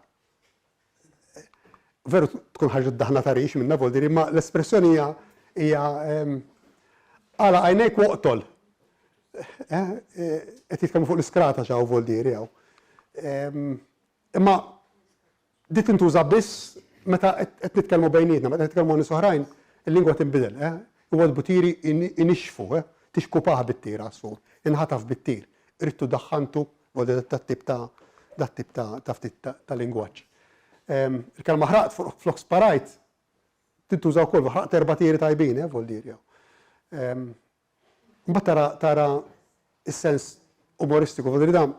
Veru tkun ħarġet daħna ta' rix minna voldieri, imma l-espressjoni hija hija ehm, għala għajnejk waqtol. Eh, eh, qed jitkellmu fuq l-iskrata xaw voldieri hawn. Ehm, imma di tintuża biss meta qed nitkellmu bejnietna, meta nitkellmu ma' nies oħrajn, il-lingwa tinbidel. Eh? Iwadbu tiri inixxfu, tixkupaha bit-tir għasfur, inħataf bit-tir, ridtu daħħantu Vuol dat-tip ta' dat-tip ta' ta' ftit ta' lingwaġġ. Il-kelma ħraqt flok sparajt tintuża wkoll, ħraqt erba' tiri tajbin, eh, vuol dire. Imbagħad tara tara is-sens umoristiku, vuol dire dan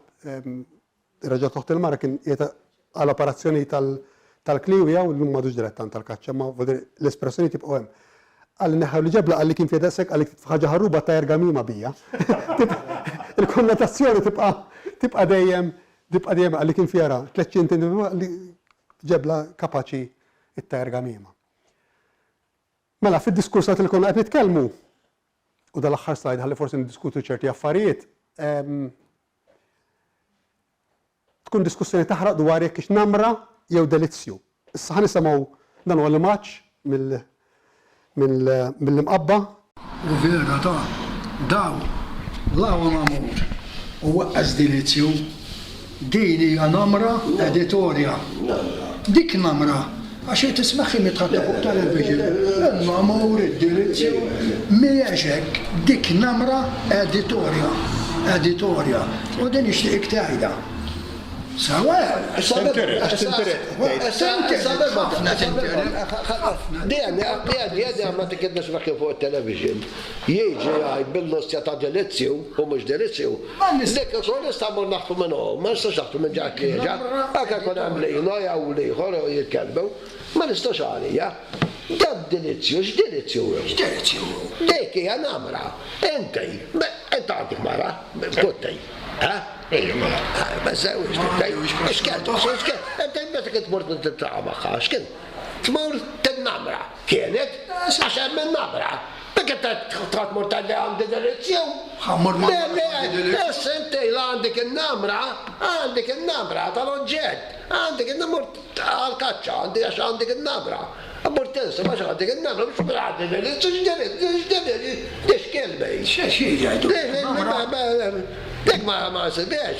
ir-raġel toħt il-mara kien qiegħed għal operazzjoni tal-kliwi hawn, illum m'għadux dilettant tal-kaċċa, imma l-espressjoni tibqgħu hemm. Qalli neħħew li ġebla, qalli kien fiha daqshekk, qalli titfa' ħaġa ħarruba ttajjar gamima bija. Il-konnotazzjoni tibqa' tibqa' dejjem tibqa' dejjem qalli kien fiha ra 300 qalli ġebla kapaċi ttajjar gamima. Mela, fid-diskursat li konna qed nitkellmu, u dal-aħħar slide ħalli forsi niddiskutu ċerti affarijiet, Tkun diskussjoni taħraq dwar jekk hix namra jew delizzju. Issa ħa nisemgħu dan huwa l-imgħaġġ mill-Imqabba. U vera ta, dawn la hu namur u waqqas delizzju. Din hija namra editorja. Dik namra Għax hi tismagħha mitħatta fuq television. In-namur, id-delizzju, mhijiex hekk, dik namra editorja, editorja. U din nixtieqek tgħidha. Sewwa? Tintiret, għax tintiret qed tgħid. Tintiret, ħafna tintiret, ħafna. Dejjem, dejjem meta kien nisma' kien fuq it-television, jiġi jgħid bil-lostja ta' delizzju u mhux delizzju. Dik ikun nista' mmur naħtfu minn hawn, ma nistax naħtfu minn ġa kieġa. Anke jkun hemm lino jew l-ieħor jitkellmu, ma nistax għalija. Dak delizzju, x'delizzju hu? X'delizzju hu? Dik hija namra. Inti, int għandek mara, putti. Ha? Ejja, mela. Ma żewġ, x'kien, x'kien, inti meta kien tmur tiltaqa' magħha, x'kien? Tmur tinnamra. Kienet, għax hemm in-namra. Dik inti tħa tmur tgħidli għandi delizzju. Ħa mmur ma' Le, le, issa inti la għandek in-namra, għandek in-namra tal-oġġett. Għandek in-namra għall-kaċċa, għandi għax għandek in-namra. Mur tinsa għax għandek in-namra, mhux mur għandi delizzju, x'delizzju, x'delizzju, dix kelma hi. X'xi jgħidu? Dik ma ma nsibhiex.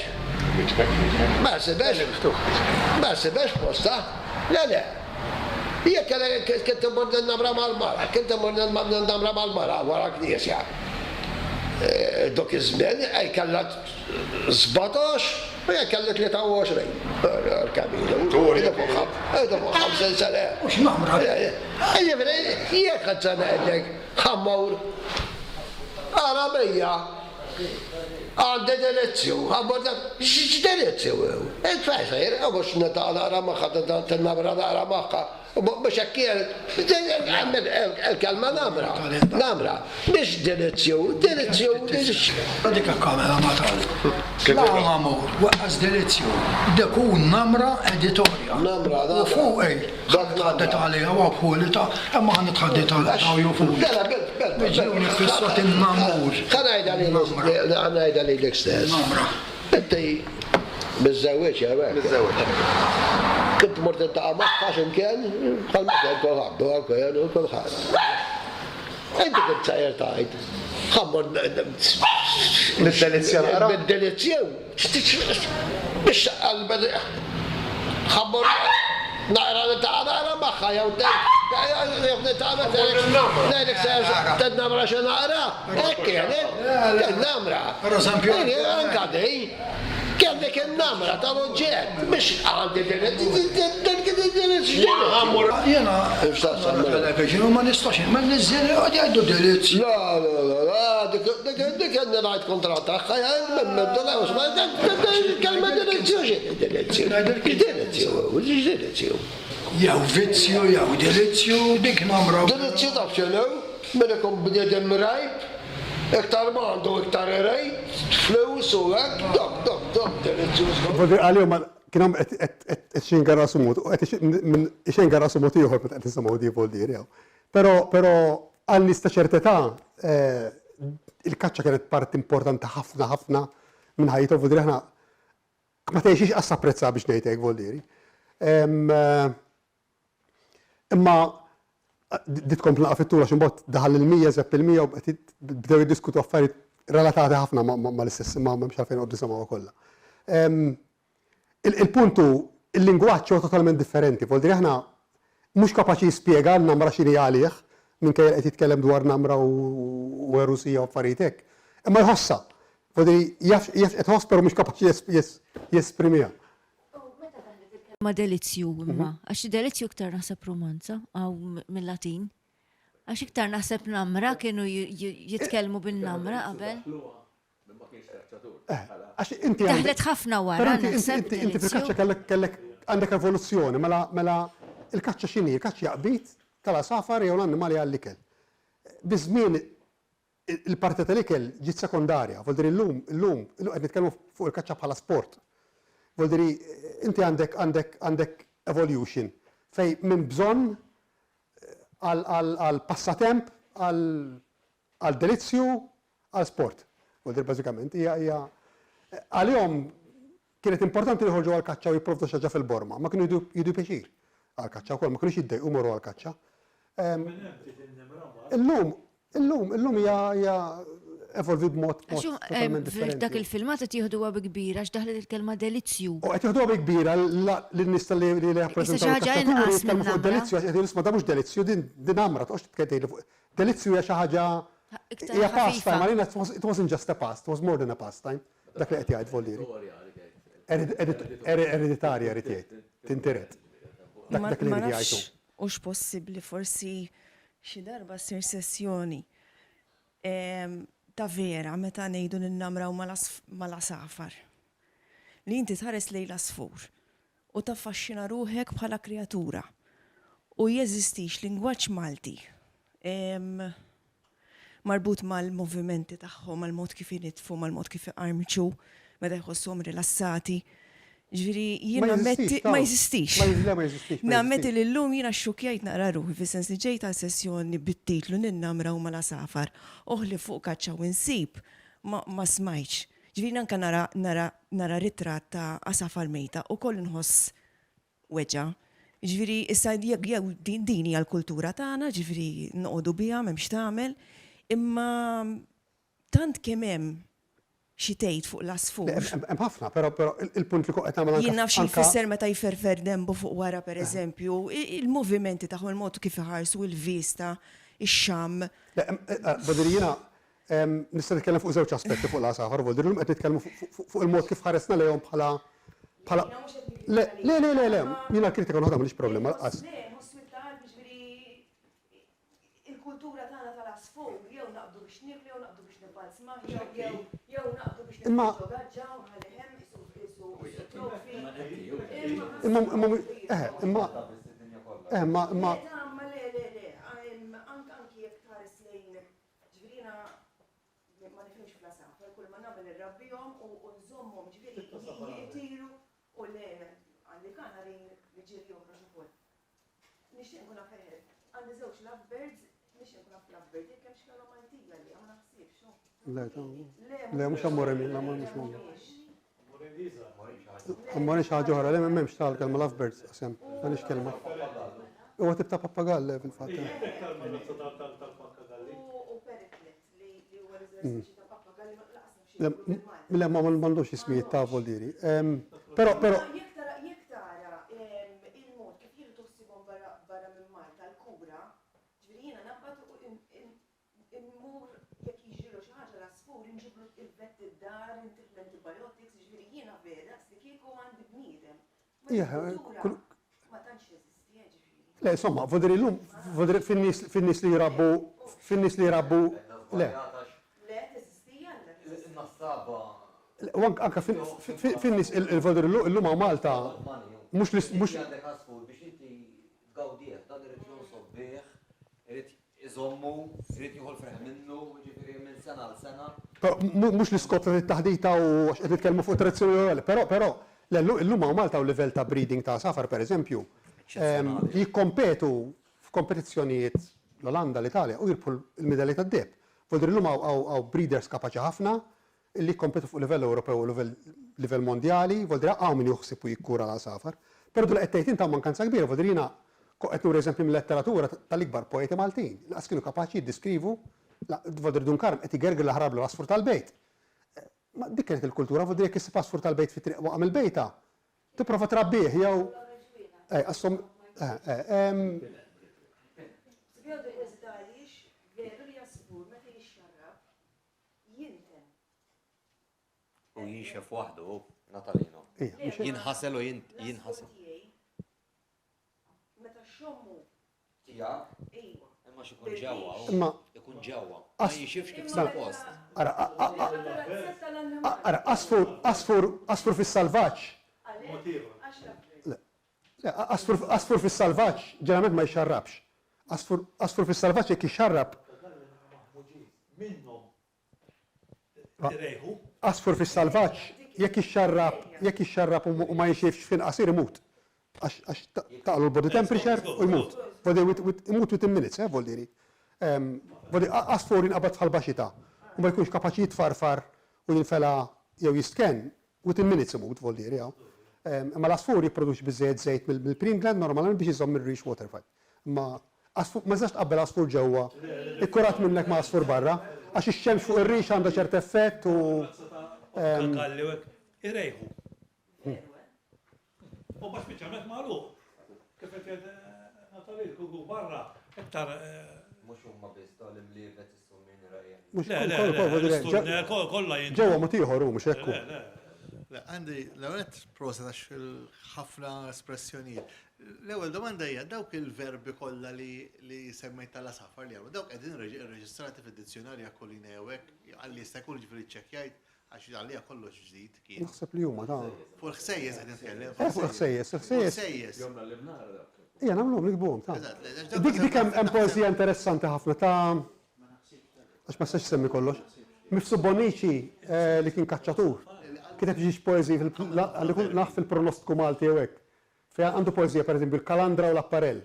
Ma nsibhiex. Ma nsibhiex postha. Le, le. Jekk kien immur ninnamra mal-mara, kien immur ninnamra mal-mara wara l-knisja. Dok iż-żmien kellha 17 u jekk kelli 23. Kemm ilu? Ilu fuq 50 sena. U x'namra? Jiġifieri jekk qed se ngħidlek ħa mmur Għarabija Għandi delizzju, x'delizzju hu? Int fejn sejjer? U mhux niltaqa' naqra magħha, tinnamra naqra magħha. Mhux hekk kien? Il-kelma namra, namra. Mhix delizzju, delizzju. Dik il-kamera ma tal. La amur, waqqas delizzju. Dik hu namra editorja. Namra, namra. U fuqi. Ħa nitħaddet għaliha u għabħuli ta' imma ħa nitħaddet għal daw jew fuqi. Bella, bella, bella. Iġuni fissat in-namur. Ħa ngħidha lilek, ħa ngħidha lilek stess. Namra. Inti miżżewweġ jew hekk? Miżżewweġ. Kint tmur tiltaqa' magħha x'imkien, bħalma kien kulħadd, u kien u kulħadd. Inti kint sejjer tgħid, ħa mmur Nid-delizzja naqra. Nid-delizzja. Biex qalbha ħa mmur naqra niltaqa' naqra magħha jew jew niltaqa' ngħidlek se tinnamra xi naqra. Hekk kienet, tinnamra. Pereżempju. Anke din, kellek in-namra tal-oġġett, mhux għandi din Jiena television u ma nistax ma niżżel qed jgħidu delizzju. La, la, la, la, dik dik għandi ngħid kontra tagħha, kelma delizzju x'inhi delizzju? X'delizzju, x'delizzju? Jew vizzju jew delizzju dik namra. Delizzju taf x'inhu? Min ikun bniedem rgħib, iktar ma għandu iktar irid, flus u hekk, dok, dok, dok delizzju żgur. Għalihom kien hawn qed ixenga rasu mod, u qed ixenga rasu mod ieħor meta qed nisimgħu di Voldieri hawn. Però però għal nies ta' ċerta età il-kaċċa kienet parti importanti ħafna ħafna minn ħajjithom, Voldieri aħna ma tgħixix qas tapprezzaha biex ngħid hekk Voldieri. Imma di tkompli naqa' fit-tul għax imbagħad daħal il-100, żepp il-100 u bdew jiddiskutu affarijiet relatati ħafna mal-istess imma m'hemmx għalfejn noqgħod nisimgħuha kollha. Il-punt hu, il-lingwaġġ huwa totalment differenti, vuol dire aħna mhux kapaċi jispjega n-namra x'inhi għalih, minkejja li qed jitkellem dwar namra u għerusija u affarijiet hekk, imma jħossha. Vuol dire jaf jaf x'qed iħoss però mhux kapaċi jesprimiha. U meta daħlet il-kelma delizzju imma, għax delizzju iktar naħseb romanza, għaw mill-Latin. Għax iktar naħseb namra kienu jitkellmu bin-namra qabel. Għax inti Daħlet ħafna wara. Inti inti fil-kaċċa kellek kellek għandek evoluzzjoni, mela mela il-kaċċa x'inhi? Il-kaċċa jaqbid tal-għasafar jew l-annimali għall-ikel. Biż-żmien il-parti tal-ikel ġiet sekondarja, vuol dire illum illum illum qed nitkellmu fuq il-kaċċa bħala sport. Vuol dire inti għandek għandek għandek evolution fejn minn bżonn għal passatemp għal għal delizzju, għal sport. Vuol dire bażikament hija hija għalihom kienet importanti li joħorġu għall-kaċċa u jipprovdu xi ħaġa fil-borma, ma kienu jieħdu pjaċir għall-kaċċa wkoll, ma kinux jiddejqu jmorru għall-kaċċa. Illum, illum, illum hija hija evolviet b'mod totalment differenti. Dak il-filmat qed jieħduha bi kbira għax daħlet il-kelma delizzju. U qed jieħduha bi kbira lin-nies li jappreżentaw il-kaċċaturi jitkellmu fuq id-delizzju għax qed jgħidu isma' da mhux delizzju din din għamra toqgħodx tgħidli fuq Delizzju hija xi ħaġa hija pastime, għalina it wasn't just a past, it was more than a pastime, dak li qed jgħid Vollieri. Ereditarja jrid jgħid, tintiret. Dak li jrid jgħid hu. Hux possibbli forsi xi darba ssir sessjoni ta' vera meta ngħidu ninnamraw mal-għasafar. Li inti tħares lejn l-għasfur u taffaxxina ruħek bħala kreatura. U jeżistix lingwaġġ Malti marbut mal-movimenti tagħhom, mal-mod kif initfu, mal-mod kif iqarmċu, meta jħossuhom rilassati. Ġifieri jien nammetti ma jeżistix. Nammetti li llum jiena xxukkjajt naqra ruħi fis-sens li ġejt għal sessjoni bit-titlu Ninnamra huma l-għasafar u ħlief fuq kaċċa u nsib ma smajtx. Ġifieri anke nara nara nara ritratt ta' għasafar mejta ukoll inħoss weġgħa. Jiġifieri issa jekk jew din din hija l-kultura tagħna, jiġifieri noqogħdu biha m'hemm x'tagħmel, imma tant kemm hemm xi tgħid fuq l-għasfur. Le, hemm ħafna, però però il-punt li kont qed nagħmel anke Jien naf xi jfisser meta jferfer denbu fuq wara pereżempju, il-movimenti tagħhom, il-mod kif iħarsu, il-vista, ix-xamm. Le, voglio dire jiena Nista' nitkellem fuq żewġ aspetti fuq l-għasafar, vuol dire illum qed nitkellmu fuq il-mod kif ħaresna lejhom bħala bħala Le, le, le, le, le, jiena l-kritika noħodha m'għandix problema lanqas. Le, nħoss minn ta' qalbi ġifieri il-kultura tagħna tal-għasfur jew naqbdu biex nieklu jew naqbdu biex nibbalzmah jew jew jew naqbdu biex Imma nitfgħu ġo gaġġa u nħallih hemm qisu qisu qisu trophy. Imma imma eħe, imma eh, imma imma Le, ta' imma le, le, le, anke anki jekk tħares lejn Ġifieri jiena ma nifhimx fl-għasafar, kull ma nagħmel irrabbihom u nżommhom, ġifieri jtiru u le għandi kanarin li ġieli joħroġ ukoll. Nixtieq nkun naf eħe, għandi żewġ lovebirds, nixtieq nkun naf lovebird jekk hemmx kelma Maltija għaliha, ma naħsibx. Le, le mhux ammoremi, le mhux Ammoremi xi ħaġa oħra, le m'hemmx tal-kelma lovebirds, qasem, m'għandix kelma. Huwa tip ta' pappagall le fil-fatt. Le ma m'għandux ismijiet ta' vuol dire. Però però Jekk tara il-mod kif jieħdu ħsiebhom barra minn Malta l-kura, ġifieri jiena naqbad Immur jekk jiġrilu xi ħaġa l-għasfur inġiblu il-vet id-dar, intih l-antibiotics, jiġifieri jiena vera daqs li kieku għandi bniedem. Ma il-kultura ma tantx teżisti, eh, ġifieri. Le, insomma, vuol dire illum, vuol dire fin-nies fin-nies li jrabbu, fin-nies li jrabbu, le. Le, teżisti, għandha teżisti. In-nassaba. U anke fin-nies, vuol dire illum hawn Malta, mhux l-, mhux. Inti għandek għasfur biex inti tgawdih, dan irid jonsob bih, irid iżommu, irid jieħu l-ferħ minnu, jiġifieri minn sena għal sena. Però mhux l-iskop ta' dit-taħdita u għax qed nitkellmu fuq tradizzjoni orali, però però le llum hawn Malta hawn livell ta' breeding ta' għasafar pereżempju li jikkompetu f'kompetizzjonijiet l-Olanda, l-Italja u jirbħu l-midalji tad-deheb. Vuol dire llum hawn hawn breeders kapaċi ħafna li jikkompetu fuq livell Ewropew u livell mondjali, vuol dire hawn min jieħu ħsieb u jikkura l-għasafar. Però dak li qed tgħid int hawn mankanza kbira, vuol dire jiena qed nuri eżempji mil-letteratura tal-ikbar poeti Maltin, li lanqas kienu kapaċi jiddiskrivu, vuol dire Dun Karm qed igerger l-aħrablu l-għasfur tal-bejt. Ma dik kienet il-kultura, vuol dire jekk issib għasfur tal-bejt fit-triq waqa' mill-bejta, tipprova trabbih jew eh, assom eh, eh, ehm. Għandi kurżità għaliex veru li għasfur meta jixxarrab jinten. U jinxef waħdu, Natalino. Jinħasel u jinħasel. Meta xommu. Tiegħek? Ejwa. Imma x'ikun ġewwa. Imma. Ikun ġewwa. Ma jinxifx kif suppost. Ara, ara, għasfur, għasfur, għasfur fis-salvaġġ. Le, għasfur fis-salvaġġ ġeneralment ma jxarrabx. Għasfur, għasfur fis-salvaġġ jekk jixxarrab. Għasfur fis-salvaġġ jekk jixxarrab, jekk jixxarrab u ma jinxifx f'ħin qasir imut. Għax, għax taqlu l-body temperature u jmut. Imut within minutes, eh, vuol dire. Għasfur jinqabad f'ħalba xita u ma jkunx kapaċi jitfarfar u jinfela jew jistkenn, Within minutes imut, voldieri hawn. Imma l-għasfur jipproduċi biżżejjed żejt mill-preen gland normalment biex iżomm ir-rix watertight. Imma għasfur, ma tistax tqabbel għasfur ġewwa ikkurat minnek ma' għasfur barra, għax ix-xemx fuq ir-rix għandha ċert effett u. Galli u hekk irejħu. U ma speċjalment magħluq. Kif qed jgħid Natalie, l-kuku barra iktar. Mhux huma biss dawn l-imlievet is-summien irajjem. Mhux kollha kollha Ġewwa mod ieħor hu mhux hekk hu. Le, għandi l-ewwel nett proset għax ħafna espressjonijiet. L-ewwel domanda hija dawk il-verbi kollha li semmejt tal-għasafar li hawn, dawk qegħdin irreġistrati fid-dizzjonarju Aquilina jew hekk, għalli jista' jkun jiġifieri ċċekkjajt Għax għalija kollox ġdid kien. Naħseb li huma ta'. Fuq il-ħsejjes qed nitkellem. Eh, fuq il-ħsejjes, il-ħsejjes. Ħsejjes. Jomna li bnara dak. Ejja nagħmluhom nikbuhom ta'. Dik dik hemm poeżija interessanti ħafna ta' għax ma nistax semmi kollox. Mifsu Bonnici eh, li kien kaċċatur, kiteb xi poeżiji fil fil-pronostiku Malti jew hekk. Fejn għandu poeżija pereżempju l-kalandra u l-apparell.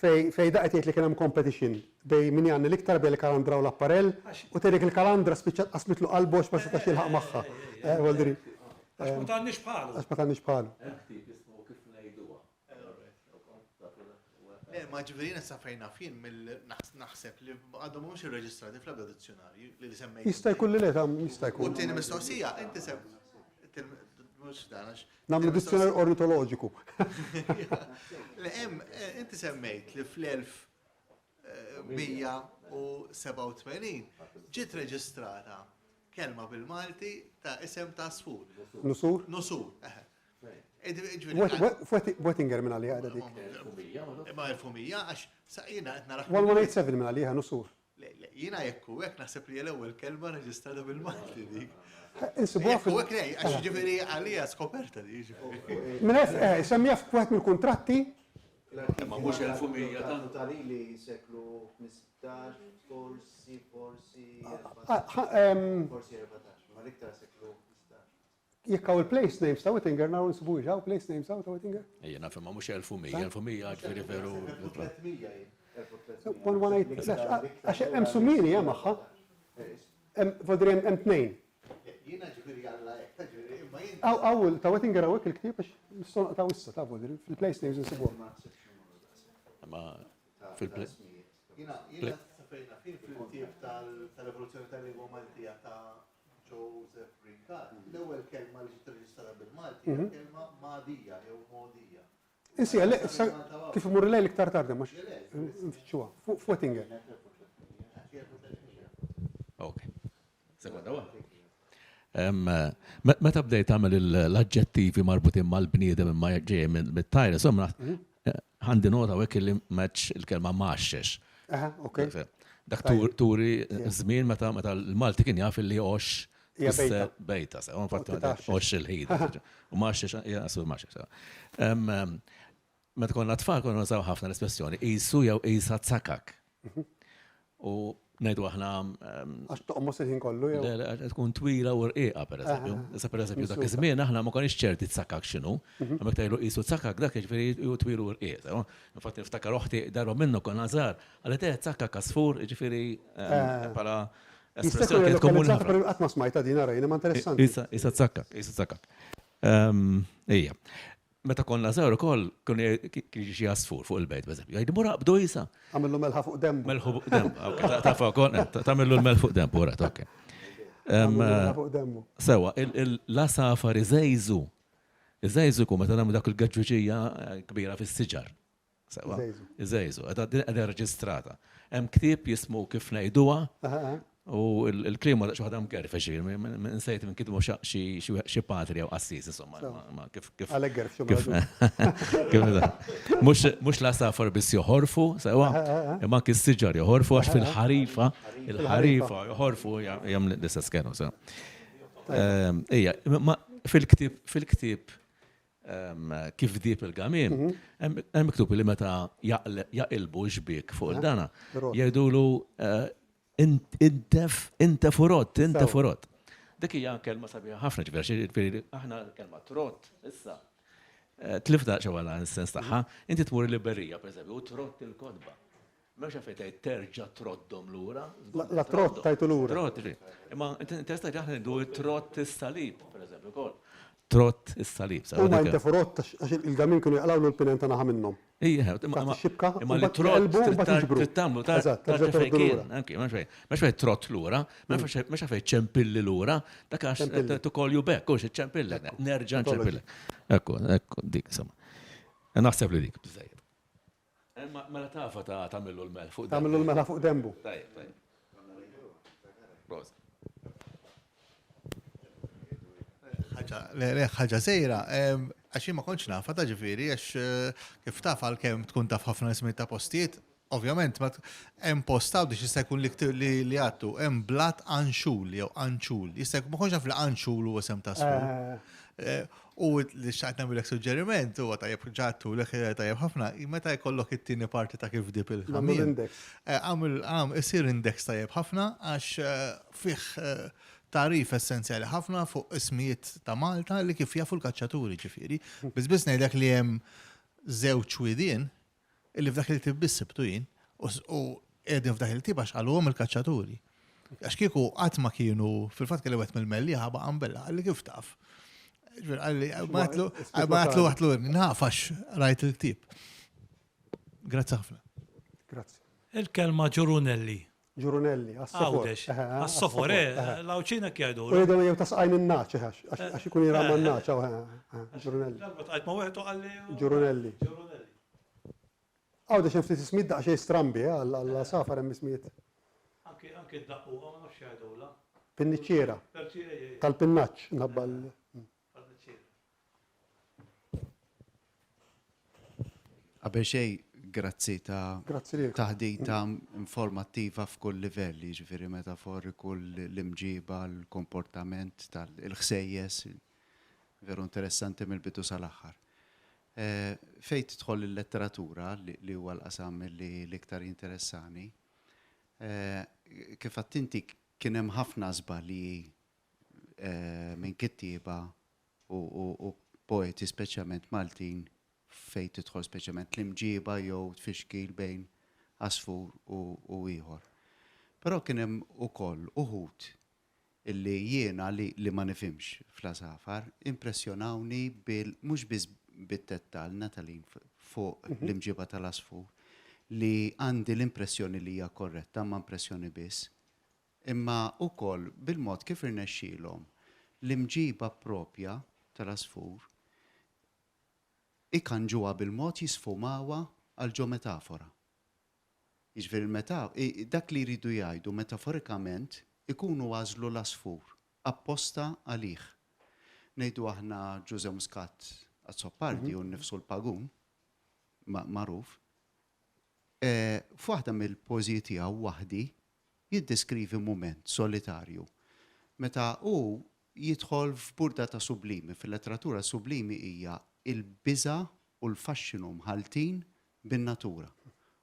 Fejn fejn da qed jgħid li kien hemm competition bejn min jgħanni l-iktar bejn il-kalandra u l-apparell u tgħidlek il-kalandra spiċċat qasmitlu qalbu għax ma setax jilħaq magħha. Vuol dire. Għax ma tgħannix bħalu. Għax ma tgħannix bħalu. Hemm ktieb jismu Kif Ngħiduha. Le, ma ġifieri jiena sa fejn naf jien mill naħseb li għadhom mhumiex irreġistrati fl-ebda dizzjonarju li semmejt. Jista' jkun li le, ta' jista' jkun. U t-tieni mistoqsija, inti sem mhux dan għax. Nagħmlu dizzjonarju ornitoloġiku. Le hemm inti semmejt li fl-1187 ġiet reġistrata kelma bil-Malti ta' isem ta' għasfur. Nusur? Nusur, eħe. Wettinger minn għalija qiegħda dik. Imma 1100 għax sa jiena qed nara. 1187 minn għalija nusur. Le, le, jiena jekk hu hekk naħseb li l-ewwel kelma reġistrata bil-Malti dik. Insibuha fil. Jekk hu hekk għax ġifieri għalija skoperta di ġifieri. Minn hekk, eh, semmija f'wieħed mill-kuntratti. Imma mhux 1100 ta'. Talili seklu 15, forsi, forsi, forsi 14, ma l-iktar seklu 15. Jekk hawn il-place names ta' Wittinger naraw insibuhiex hawn place names hawn ta' Wittinger? Ejja naf imma mhux 1100, 1100 ġifieri veru. 118, għax hemm summieni hemm magħha. Vodri hemm tnejn. Jiena ġifieri Alla hekk, ta' ġifieri imma jien. Hawn ta' Wittinger hawnhekk il-ktieb għax nistgħu naqtgħu issa ta' Vodri fil-place names insibuha. Imma fil-place. Jiena jiena sa fejn naf jien fil-ktieb tal-evoluzzjoni tal-lingwa Maltija ta' Joseph Brincat, l-ewwel kelma li ġiet irreġistrata bil-Malti hija l-kelma magħdija jew mogħdija. Insiha, le, issa kif imur il-lejl iktar tard imma nfittxuha. Fuq Wettinger. Ok. Sekonda waħda. Meta bdejt tagħmel l-aġġettivi marbutin mal-bniedem imma ġej mit-tajr, insomma, Għandi nota hawnhekk illi m'għedtx il-kelma mgħaxxex. Aha, ok. Dak turi żmien meta meta l-Malti kien jaf illi għoxx tfisser bejta, sew, infatti għoxx il-ħida. U mgħaxxex hija qasur mgħaxxex. Meta konna tfal konna nużaw ħafna l-espressjoni qisu jew qisha tsakak. U ngħidu aħna. Għax toqmos il-ħin kollu jew? Le, le, tkun twila u rqiqa pereżempju. Issa pereżempju dak iż-żmien aħna ma konniex ċerti tsakak x'inhu. Imma jekk tgħidlu qisu tsakak dak jiġifieri hu twil u rqiq. Infatti niftakar oħti darba minnu konna żgħar, qalet eh tsakak għasfur, jiġifieri bħala espressjoni kienet komuni ħafna. Qatt ma smajtha din ara jien imma interessanti. Qisha tsakak, qisha tsakak. Ejja. Meta konna żgħar ukoll kien jiġi xi għasfur fuq il-bejt, pereżempju, jgħid mur aqbdu isa. Tagħmillu melħa fuq denbu. Melħu fuq denbu, ok, tafha wkoll, tagħmillu l-melħ fuq denbu, right, ok. Melħa fuq denbu. Sewwa, l-għasafar iżejżu. Iżejżu jkun meta nagħmlu dak il-gaġġuġija kbira fis-siġar. Sewa. Iżejżu. Din qiegħda reġistrata. Hemm ktieb jismu Kif Ngħiduha u l-kliem huwa daqsxejn waħda mgerfex, insejt minn kitbu xi patri jew qassis insomma. Kif kif. Għalhekk gerfxu. Mhux l-għasafar biss joħorfu, sewa, imma anki s-siġar joħorfu għax fil-ħarifa, il-ħarifa joħorfu jagħmlu l-istess kienu. Ejja, fil-ktieb fil-ktieb Kif dib il-gamiem, hemm miktub li meta jaqilbu x-xbiek fuq il-dana, jgħidulu intef, intef u rott, intef u rott. Dik hija kelma sabiħa ħafna, ġifieri aħna l-kelma trott issa tlifna xi wara s-sens tagħha. Inti tmur il-librerija, pereżempju, u trott il-kotba. M'hemmx għalfejn tgħid terġa' troddhom lura. La trott tajtu lura. Trott, imma tista' tgħid aħna ngħidu trott is-salib, pereżempju wkoll. Trott is-salib. Huma jintefu rott għax il-gamin kienu jaqlgħulu l-pinen ta' naħa minnhom. Ija, imma li trott trid tagħmlu tarġa' fejn kien. Anki, m'hemmx fejn trott lura, m'hemmx fejn ċempilli lura, dak għax to call you back, hux iċċempillek, nerġa' nċempillek. Ekku, ekku, dik insomma. Naħseb li dik biżżejjed. Mela tafa ta' tagħmillu l-melħ fuq dembu. Tagħmillu l-melħa fuq dembu. Tajjeb, tajjeb. Prosit. Ħaġa, le, le, ħaġa sejra, għax jien ma kontx nafha ta' ġifieri, għax eh, kif taf għalkemm tkun taf ħafna ismijiet ta' postijiet, Ovvjament, hemm post Għawdex jista' jkun li li għadtu, hemm blat Anxul jew Anċul. Jista' jkun ma kontx naf li Anxul huwa isem ta' għasfur. U li xtaqt nagħmilek suġġeriment huwa tajjeb ġattulek tajjeb ħafna, meta jkollok it-tieni parti ta' kif dib il-ħamiem. Għamil isir index tajjeb ħafna għax fih tagħrif essenzjali ħafna fuq ismijiet ta' Malta li kif jafu l-kaċċaturi ġifieri. Biss biss ngħidlek li hemm żewġ widien illi f'dak il-ktieb biss sibtu jien u qegħdin f'dak il-ktieb għax qaluhom il-kaċċaturi. Għax kieku qatt ma kienu fil-fatt kelli wieħed mill-Mellieħa baqa' mbella, qalli kif taf. Qalli ma għatlu għatlu naf għax rajt il-ktieb. Grazzi ħafna. Grazzi. Il-kelma ġurunelli. Ġurunelli, għas-sofor. Għawdex, għas-sofor, eh, l-Għawdxin hekk jgħidu. U jgħidu jew ta' sqajn in-nagħaġ, għax ikun jirgħa man-nagħaġ, ġurunelli. Darba tqajt ma' wieħed u qalli. Ġurunelli. Ġurunelli. Għawdex hemm ftit ismijiet daqsxejn strambi, eh, għall-għasafar hemm ismijiet. Anki anki d-daqquqa ma nafx jgħidulha. Pinniċċiera. Tal-pinnaċċ, minħabba l. Qabel xejn, grazzi ta' taħdita informattiva f'kull livell, jiġifieri metaforiku, l-imġiba, l-komportament, il-ħsejjes, veru interessanti mill-bidu sal-aħħar. Fejn tidħol il-letteratura, li huwa l-qasam li l-iktar jinteressani, kif għedt inti kien hemm ħafna żbalji minn kittieba u poeti speċjalment Maltin fejn tidħol speċjalment l-imġiba jew tfixkil bejn għasfur u ieħor. Però kien hemm ukoll uħud illi jiena li li ma nifhimx fl-għasafar impressjonawni bil mhux biss bit-tettal Nathalie fuq l-imġiba tal-għasfur li għandi l-impressjoni li hija korretta imma impressjoni biss imma wkoll bil-mod kif irnexxielhom l-imġiba proprja tal-għasfur ikanġuha bil-mod jisfumawha għal ġo metafora. Jiġifieri l-meta dak li jridu jgħidu metaforikament ikunu għażlu l-għasfur apposta għalih. Ngħidu aħna Ġużè Muscat Azzopardi hu nnifsu l-pagun magħruf, F'waħda mill-poeżiji tiegħu Waħdi jiddeskrivi mument solitarju meta hu jidħol f'burdata sublimi. Fil-letteratura sublimi hija l-biża' u l-faxxinu mħalltin bin-natura.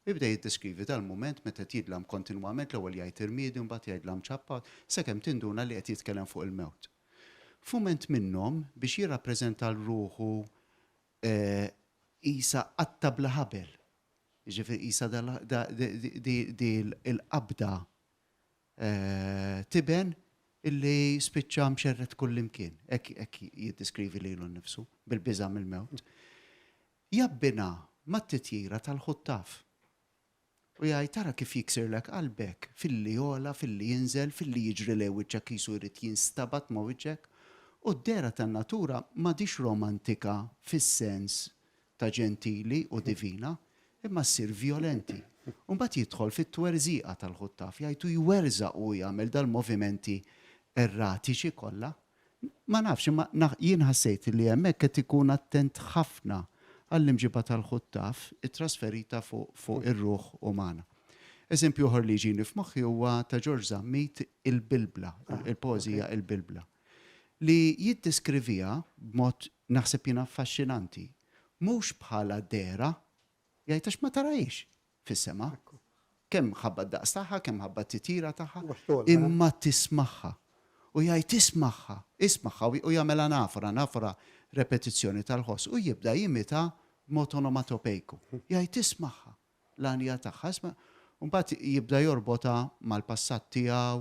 U jibda jiddeskrivi dal-mument meta qed jidlam kontinwament, l-ewwel jgħid irmiedi mbagħad jgħid dlam ċappa, sakemm tinduna li qed jitkellem fuq il-mewt. F'mument minnhom, biex jirrappreżenta 'l ruħu qisha qatta bla ħabel. Jiġifieri qisha di l-qabda tiben illi spiċċa mxerred kullimkien. Hekk jiddiskrivi lilu nnifsu bil-biża' mill-mewt. Jabbinha mat-titjira tal-ħuttaf. U jgħid, Ara kif jiksirlek qalbek, filli jogħla, filli jinżel, filli jiġri lejn wiċċek qisu jrid jinstabat ma' wiċċek. U d-dehra tan-natura m'għadhiex romantika fis-sens ta' ġentili u divina, imma ssir vjolenti. U mbagħad jidħol fit-twerżiqa tal-ħuttaf, jgħid u jwerżaq u jagħmel dal-movimenti erratiċi kollha. Ma nafx, imma jien ħassejt li hemmhekk qed ikun attent ħafna għall-imġiba tal-ħuttaf ittrasferita fuq ir-ruħ umana. Eżempju ieħor li jiġini f'moħħi huwa ta' Ġorġ Zammit Il-Bilbla, il-poeżija Il-Bilbla, li jiddeskriviha b'mod naħseb jien affaxxinanti, mhux bħala dehra, jgħid għax ma tarahiex, fis-sema. Kemm ħabba d-daqs tagħha, kemm ħabba t-titjira tagħha, imma tismagħha. U jgħid ismagħha, ismagħha u jagħmel anafora, anafora repetizzjoni tal-ħoss u jibda jimita b'mod onomatopejku. Jgħid ismagħha, l-għanja tagħha, isma' u mbagħad jibda jorbotha mal-passat tiegħu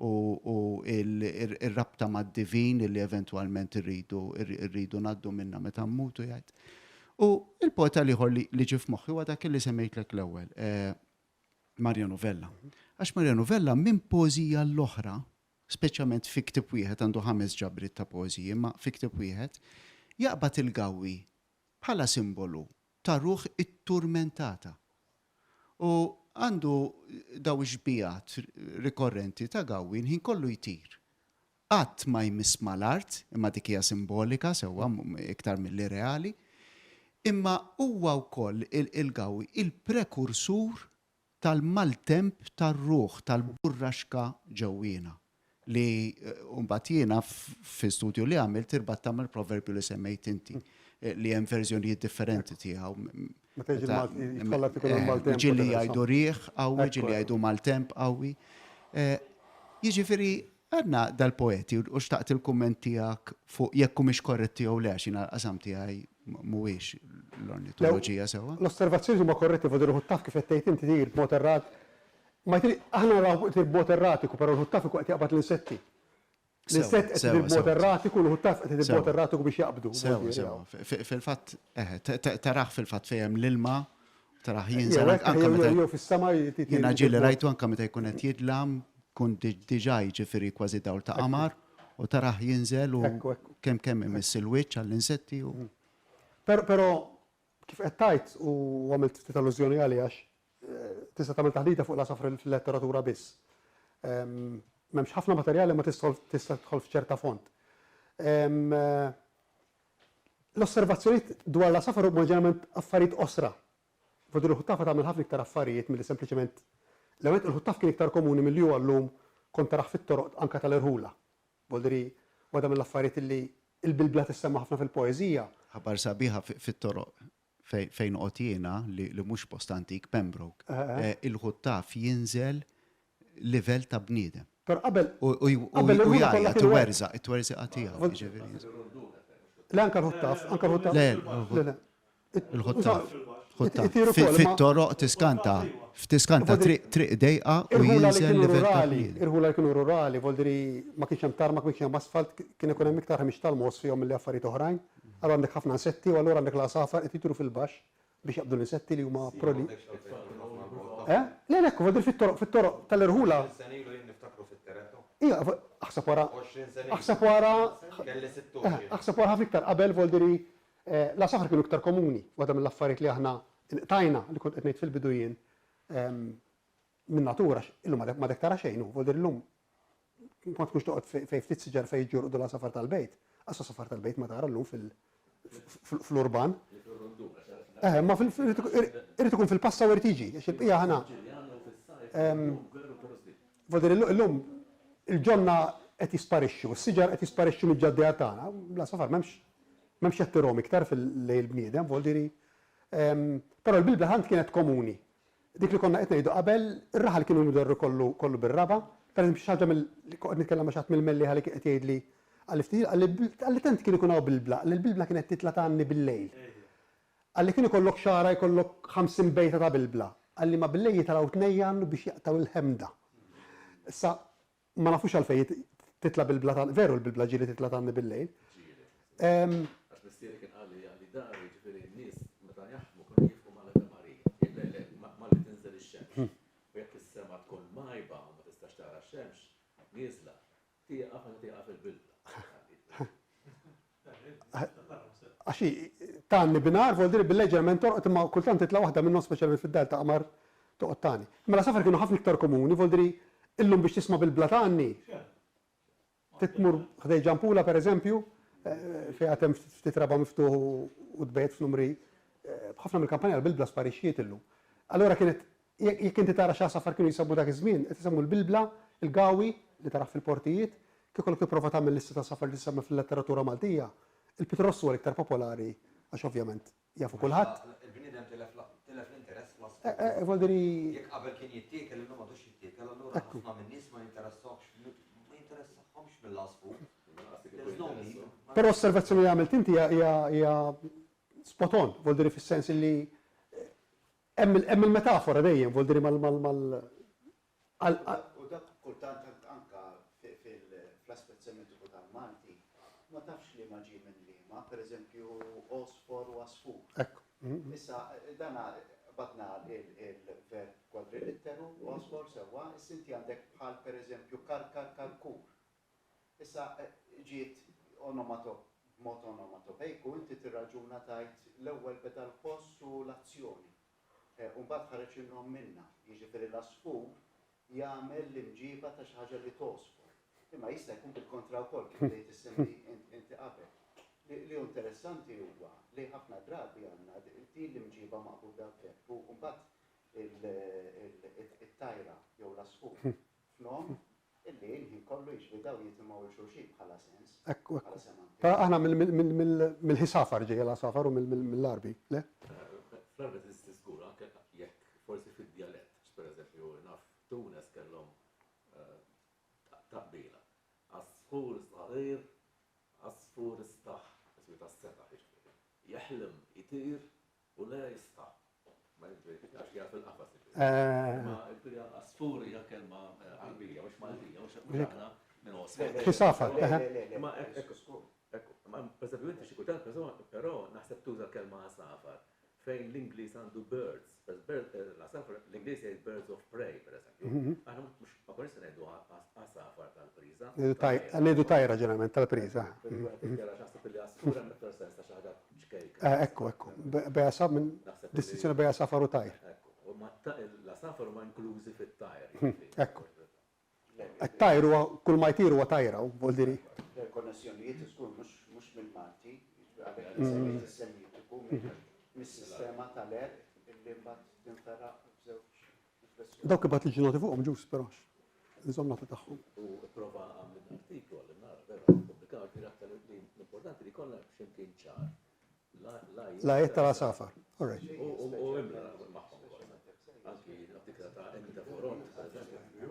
u r-rabta mad-divin li eventwalment irridu rridu ngħaddu minnha meta mmutu jgħid. U l-poeta l-ieħor li ġie f'moħħi huwa dak li semmejtlek l-ewwel, Mariano Vella. Għax Mariano Vella minn poeżija l-oħra, speċjalment fi ktieb wieħed, għandu ħames ġabriet ta' poeżiji, imma fi ktieb wieħed, jaqbad il-gawwi bħala simbolu ta' ruħ itturmentata. U għandu daw ix-xbigħat rikorrenti ta' gawwi l-ħin kollu jtir. Qatt ma jmiss mal-art, imma dik hija simbolika sewwa iktar milli reali, imma huwa wkoll il-gawwi il-prekursur. tal-maltemp tar-ruħ, tal-burraxka ġewwiena. Li mbagħad jiena fi studju li għamilt irbattha mal-proverbju li semmejt inti, li hemm verżjonijiet differenti tiegħu. Meta jiġi l-Malti, jidħol ikun hemm maltemp. Ġieli jgħidu riħ qawwi, ġieli jgħidu maltemp qawwi. Jiġifieri għandna dal-poeti u xtaqt il-kumment tiegħek fuq jekk humiex korretti jew le għax jiena l-qasam tiegħi mhuwiex l-ornitoloġija sewwa. L-osservazzjonijiet huma korretti fuq din taf kif qed tgħid inti tgħir b'mod errat Ma jtri, aħna naraw itir b'mod erratiku, però l-ħuttaf ikun qed jaqbad l-insetti. L-insett qed itir b'mod erratiku, l-ħuttaf qed itir b'mod erratiku biex jaqbdu. Sewa, sewa. Fil-fatt, eħe, tarah fil-fatt fejn hemm l-ilma, tarah jinżel anke meta. Jew fis-sema Jiena ġieli rajtu anke meta jkun qed jidlam, jkun diġà jiġifieri kważi dawl ta' qamar, u tarah jinżel u kemm kemm imiss il-wiċċ għall-insetti u. Però kif qed tgħid u għamilt ftit allużjoni għaliha għax Tista' tagħmel taħdita fuq l-għasafar fil-letteratura biss. M'hemmx ħafna materjal imma tista' tidħol f'ċerta fond. L-osservazzjonijiet dwar l-għasafar huma ġeneralment affarijiet qosra. Voldiri l-ħuttafa tagħmel ħafna iktar affarijiet milli sempliċement L-ewwel nett il-ħuttaf kien iktar komuni milli huwa llum kont tarah fit-toroq anke tal-irħula. Voldiri waħda mill-affarijiet illi l-bilbla tissemma ħafna fil-poeżija. Aħbar sabiħa fit-toroq fejn noqgħod jiena, li mhux post antik, Pembroke, il-ħuttaf jinżel livell ta' bniedem. Però qabel U jgħajjat, iwerżaq, it-twerżiqa tiegħu, jiġifieri. Le anke l-ħuttaf, anke l-ħuttaf. Le, il-ħuttaf. Fit-toroq tiskanta, tiskanta triq dejqa u jinżel livell ta' bniedem. Irħula li kienu rurali, voldiri ma kienx hemm tarmak, ma kienx hemm asfalt, kien ikun hemm iktar ħmieġ tal-mogħoż fihom milli affarijiet oħrajn. Allura għandek ħafna insetti u allura għandek l-għasafar qed jitru fil-baxx biex jaqbdu l-insetti li huma proli. Eh? Le, le, ekku, fit-toroq, fit-toroq tal-irħula. 20 sena ilu jien niftakru fit-Teretto. Ija, aħseb wara. 20 sena ilu. Aħseb wara. Kelli sitt ux jien. Aħseb wara ħafna iktar qabel, voldiri, l-għasafar kienu iktar komuni. Waħda mill-affarijiet li aħna nqtajna, li kont qed ngħid fil-bidu jien, min-natura, għax illum m'għadek tara xejn, hu, voldiri llum ma tkunx toqgħod fejn ftit siġar fejn jiġu jorqdu l-għasafar tal-bejt. Qas għasafar tal-bejt ma tara llum fl-urban. Eh, ma irid ikun fil-passa u irid jiġi, għax il-bqija ħana. Vodir illum il-ġonna qed jisparixxu, s-siġar qed jisparixxu mill-ġaddejja tagħna, l-għasafar m'hemmx m'hemmx jattirhom iktar fil-lejl bniedem, voldiri. Però l-Bilbla tant kienet komuni Dik li konna qed ngħidu qabel, ir-raħal kien imdorri kollu kollu bir-raba'. Pereżempju xi ħaġa mill kont qed nitkellem ma' xi ħadd mill-Mellieħa li kien qed jgħidli qalli ftit ilu, qalli qalli tant kien ikun hawn bilbla, qalli l-bilbla kienet titla' tgħanni bil-lejl. Qalli kien ikollok xagħra jkollok 50 bejta ta' bilbla. Qalli ma bil-lejl jitilgħu tnejn jgħannu biex jaqtgħu il-ħemda. Issa Ma nafux għalfejn titla' bil-bla ta' Veru l-bilbla ġieli titla' tgħanni bil-lejl. Ġieli. Għax missieri kien qalli li dari jiġifieri n-nies meta jaħdmu kienu jifqu mal-Ave Maria. Le, le, malli tinżel ix-xemx. U jekk is-sema tkun mgħajba u ma tistax tara x-xemx nieżla, tieqaf meta tieqaf il-bilbla. Għax hi tgħanni binhar, vuol dire bil-lejl ġeneralment torqod imma kultant titla' waħda minnhom speċjalment fid-dar ta' qamar toqgħod tgħanni. Imma l-għasafar kienu ħafna iktar komuni, vuol dire illum biex tisma' bil-bla tgħanni trid tmur ħdej ġampula pereżempju fejn għad hemm ftit raba' miftuħ u tbejjet f'numri b'ħafna mill-kampanja l-bilbla sparixxiet illum. Allura kienet jekk inti tara x'għasafar kienu jsemmu dak iż-żmien, qed isemmu l-bilbla, il-gawi li tarah fil-portijiet, Kieku kellek tipprova tagħmel lista ta' safar li tissemma fil-letteratura Maltija, il-Pitrossu huwa l-iktar popolari għax ovvjament jafu kulħadd. Il-bniedem tilef l-interess fl-għasfur. Eh, eh, vuol dire. Jekk qabel kien jittiekel illum m'għadux jittiekel, allura ħafna min-nies ma jinteressahomx ma jinteressahomx mill-għasfur. There's no need. Però osservazzjoni li għamilt inti hija spot on, vuol dire fis-sens li hemm il-metafora dejjem, vuol dire mal U dak kultant anke fl-aspett semitiku tal-Malti, ma tafx liema ġie minn liema, pereżempju għosfor u għasfur. Ekku. Issa dan qbadna il-verb kwadrilitteru, għosfor sewwa, issa inti għandek bħal pereżempju karkar karkur. Issa ġiet onomato b'mod onomatopejku inti tirraġuna tgħid l-ewwel beda l-ħoss u l-azzjoni. U mbagħad ħareġ in-nom minnha. Jiġifieri l-għasfur jagħmel l-imġiba ta' xi ħaġa li tgħosfor. Imma jista' jkun bil-kontra wkoll kif bdejt issemmi inti qabel. Li hu interessanti huwa li ħafna drabi għandna din l-imġiba maqbuda b'verb u mbagħad. It-tajra jew l-għasfur f'nom illi l-ħin kollu jiġri daw jitimgħu 'l xulxin bħala sens, Ekku, bħala ekku. semantika. Però aħna mill-ħisafar ġejja l-għasafar u mill-Għarbi, le? Fl-Għarbi teżisti żgur, anke jekk forsi fid-djalett, għax pereżempju naf Tunes kellhom taqbila. Għasfur żgħir, għasfur istaħ, jiġifieri tas-setaħ jiġifieri. Jeħlem, itir u le jistaħ. Ma jiġifieri għax hija fil-qafas jiġifieri. Imma jiġifieri għasfur hija kelma Għarbija mhux Maltija, mhux aħna minn Oxford. Ħisafar, eħe. Imma hekk, hekk, imma pereżempju inti xi kultant però naħseb tuża l-kelma għasafar fejn l-Ingliż għandu birds, l-għasafar, l-Ingliż jgħid birds of prey, per eżempju. Mhm. Aħna mhux ma konniex se ngħidu għasafar tal-priża. Ngħidu tajra ġeneralment tal-priża. Naħseb li għasfur hemm iktar sens ta' xi ħaġa ċkejka. Eh, ekku, ekku. Bejasaf minn distinzjoni bejn għasafar u tajr. Ekku, ma l-għasafar huma inklużi fit-tajr. Mhm, ekku. It-tajr huwa kull ma jtir huwa tajra, vuol diri. Il-konnessjonijiet żgur mhux mill-Malti, għalhekk semmejt is-Semitiku mis-sistema tal-għerq illi mbagħad tinferaq f'żewġ inflessjoni. Dawk ibgħat li noti fuqhom ġust però nżomm nota tagħhom. U ipprova għamel artiklu għal nara vera pubblikaw ġifieri aktar li l-importanti li jkollna x'imkien ċar. L-għajiet tal-għasafar. All right. U imla magħhom ukoll. Anki l-artikla ta' Enita Foront, per eżempju.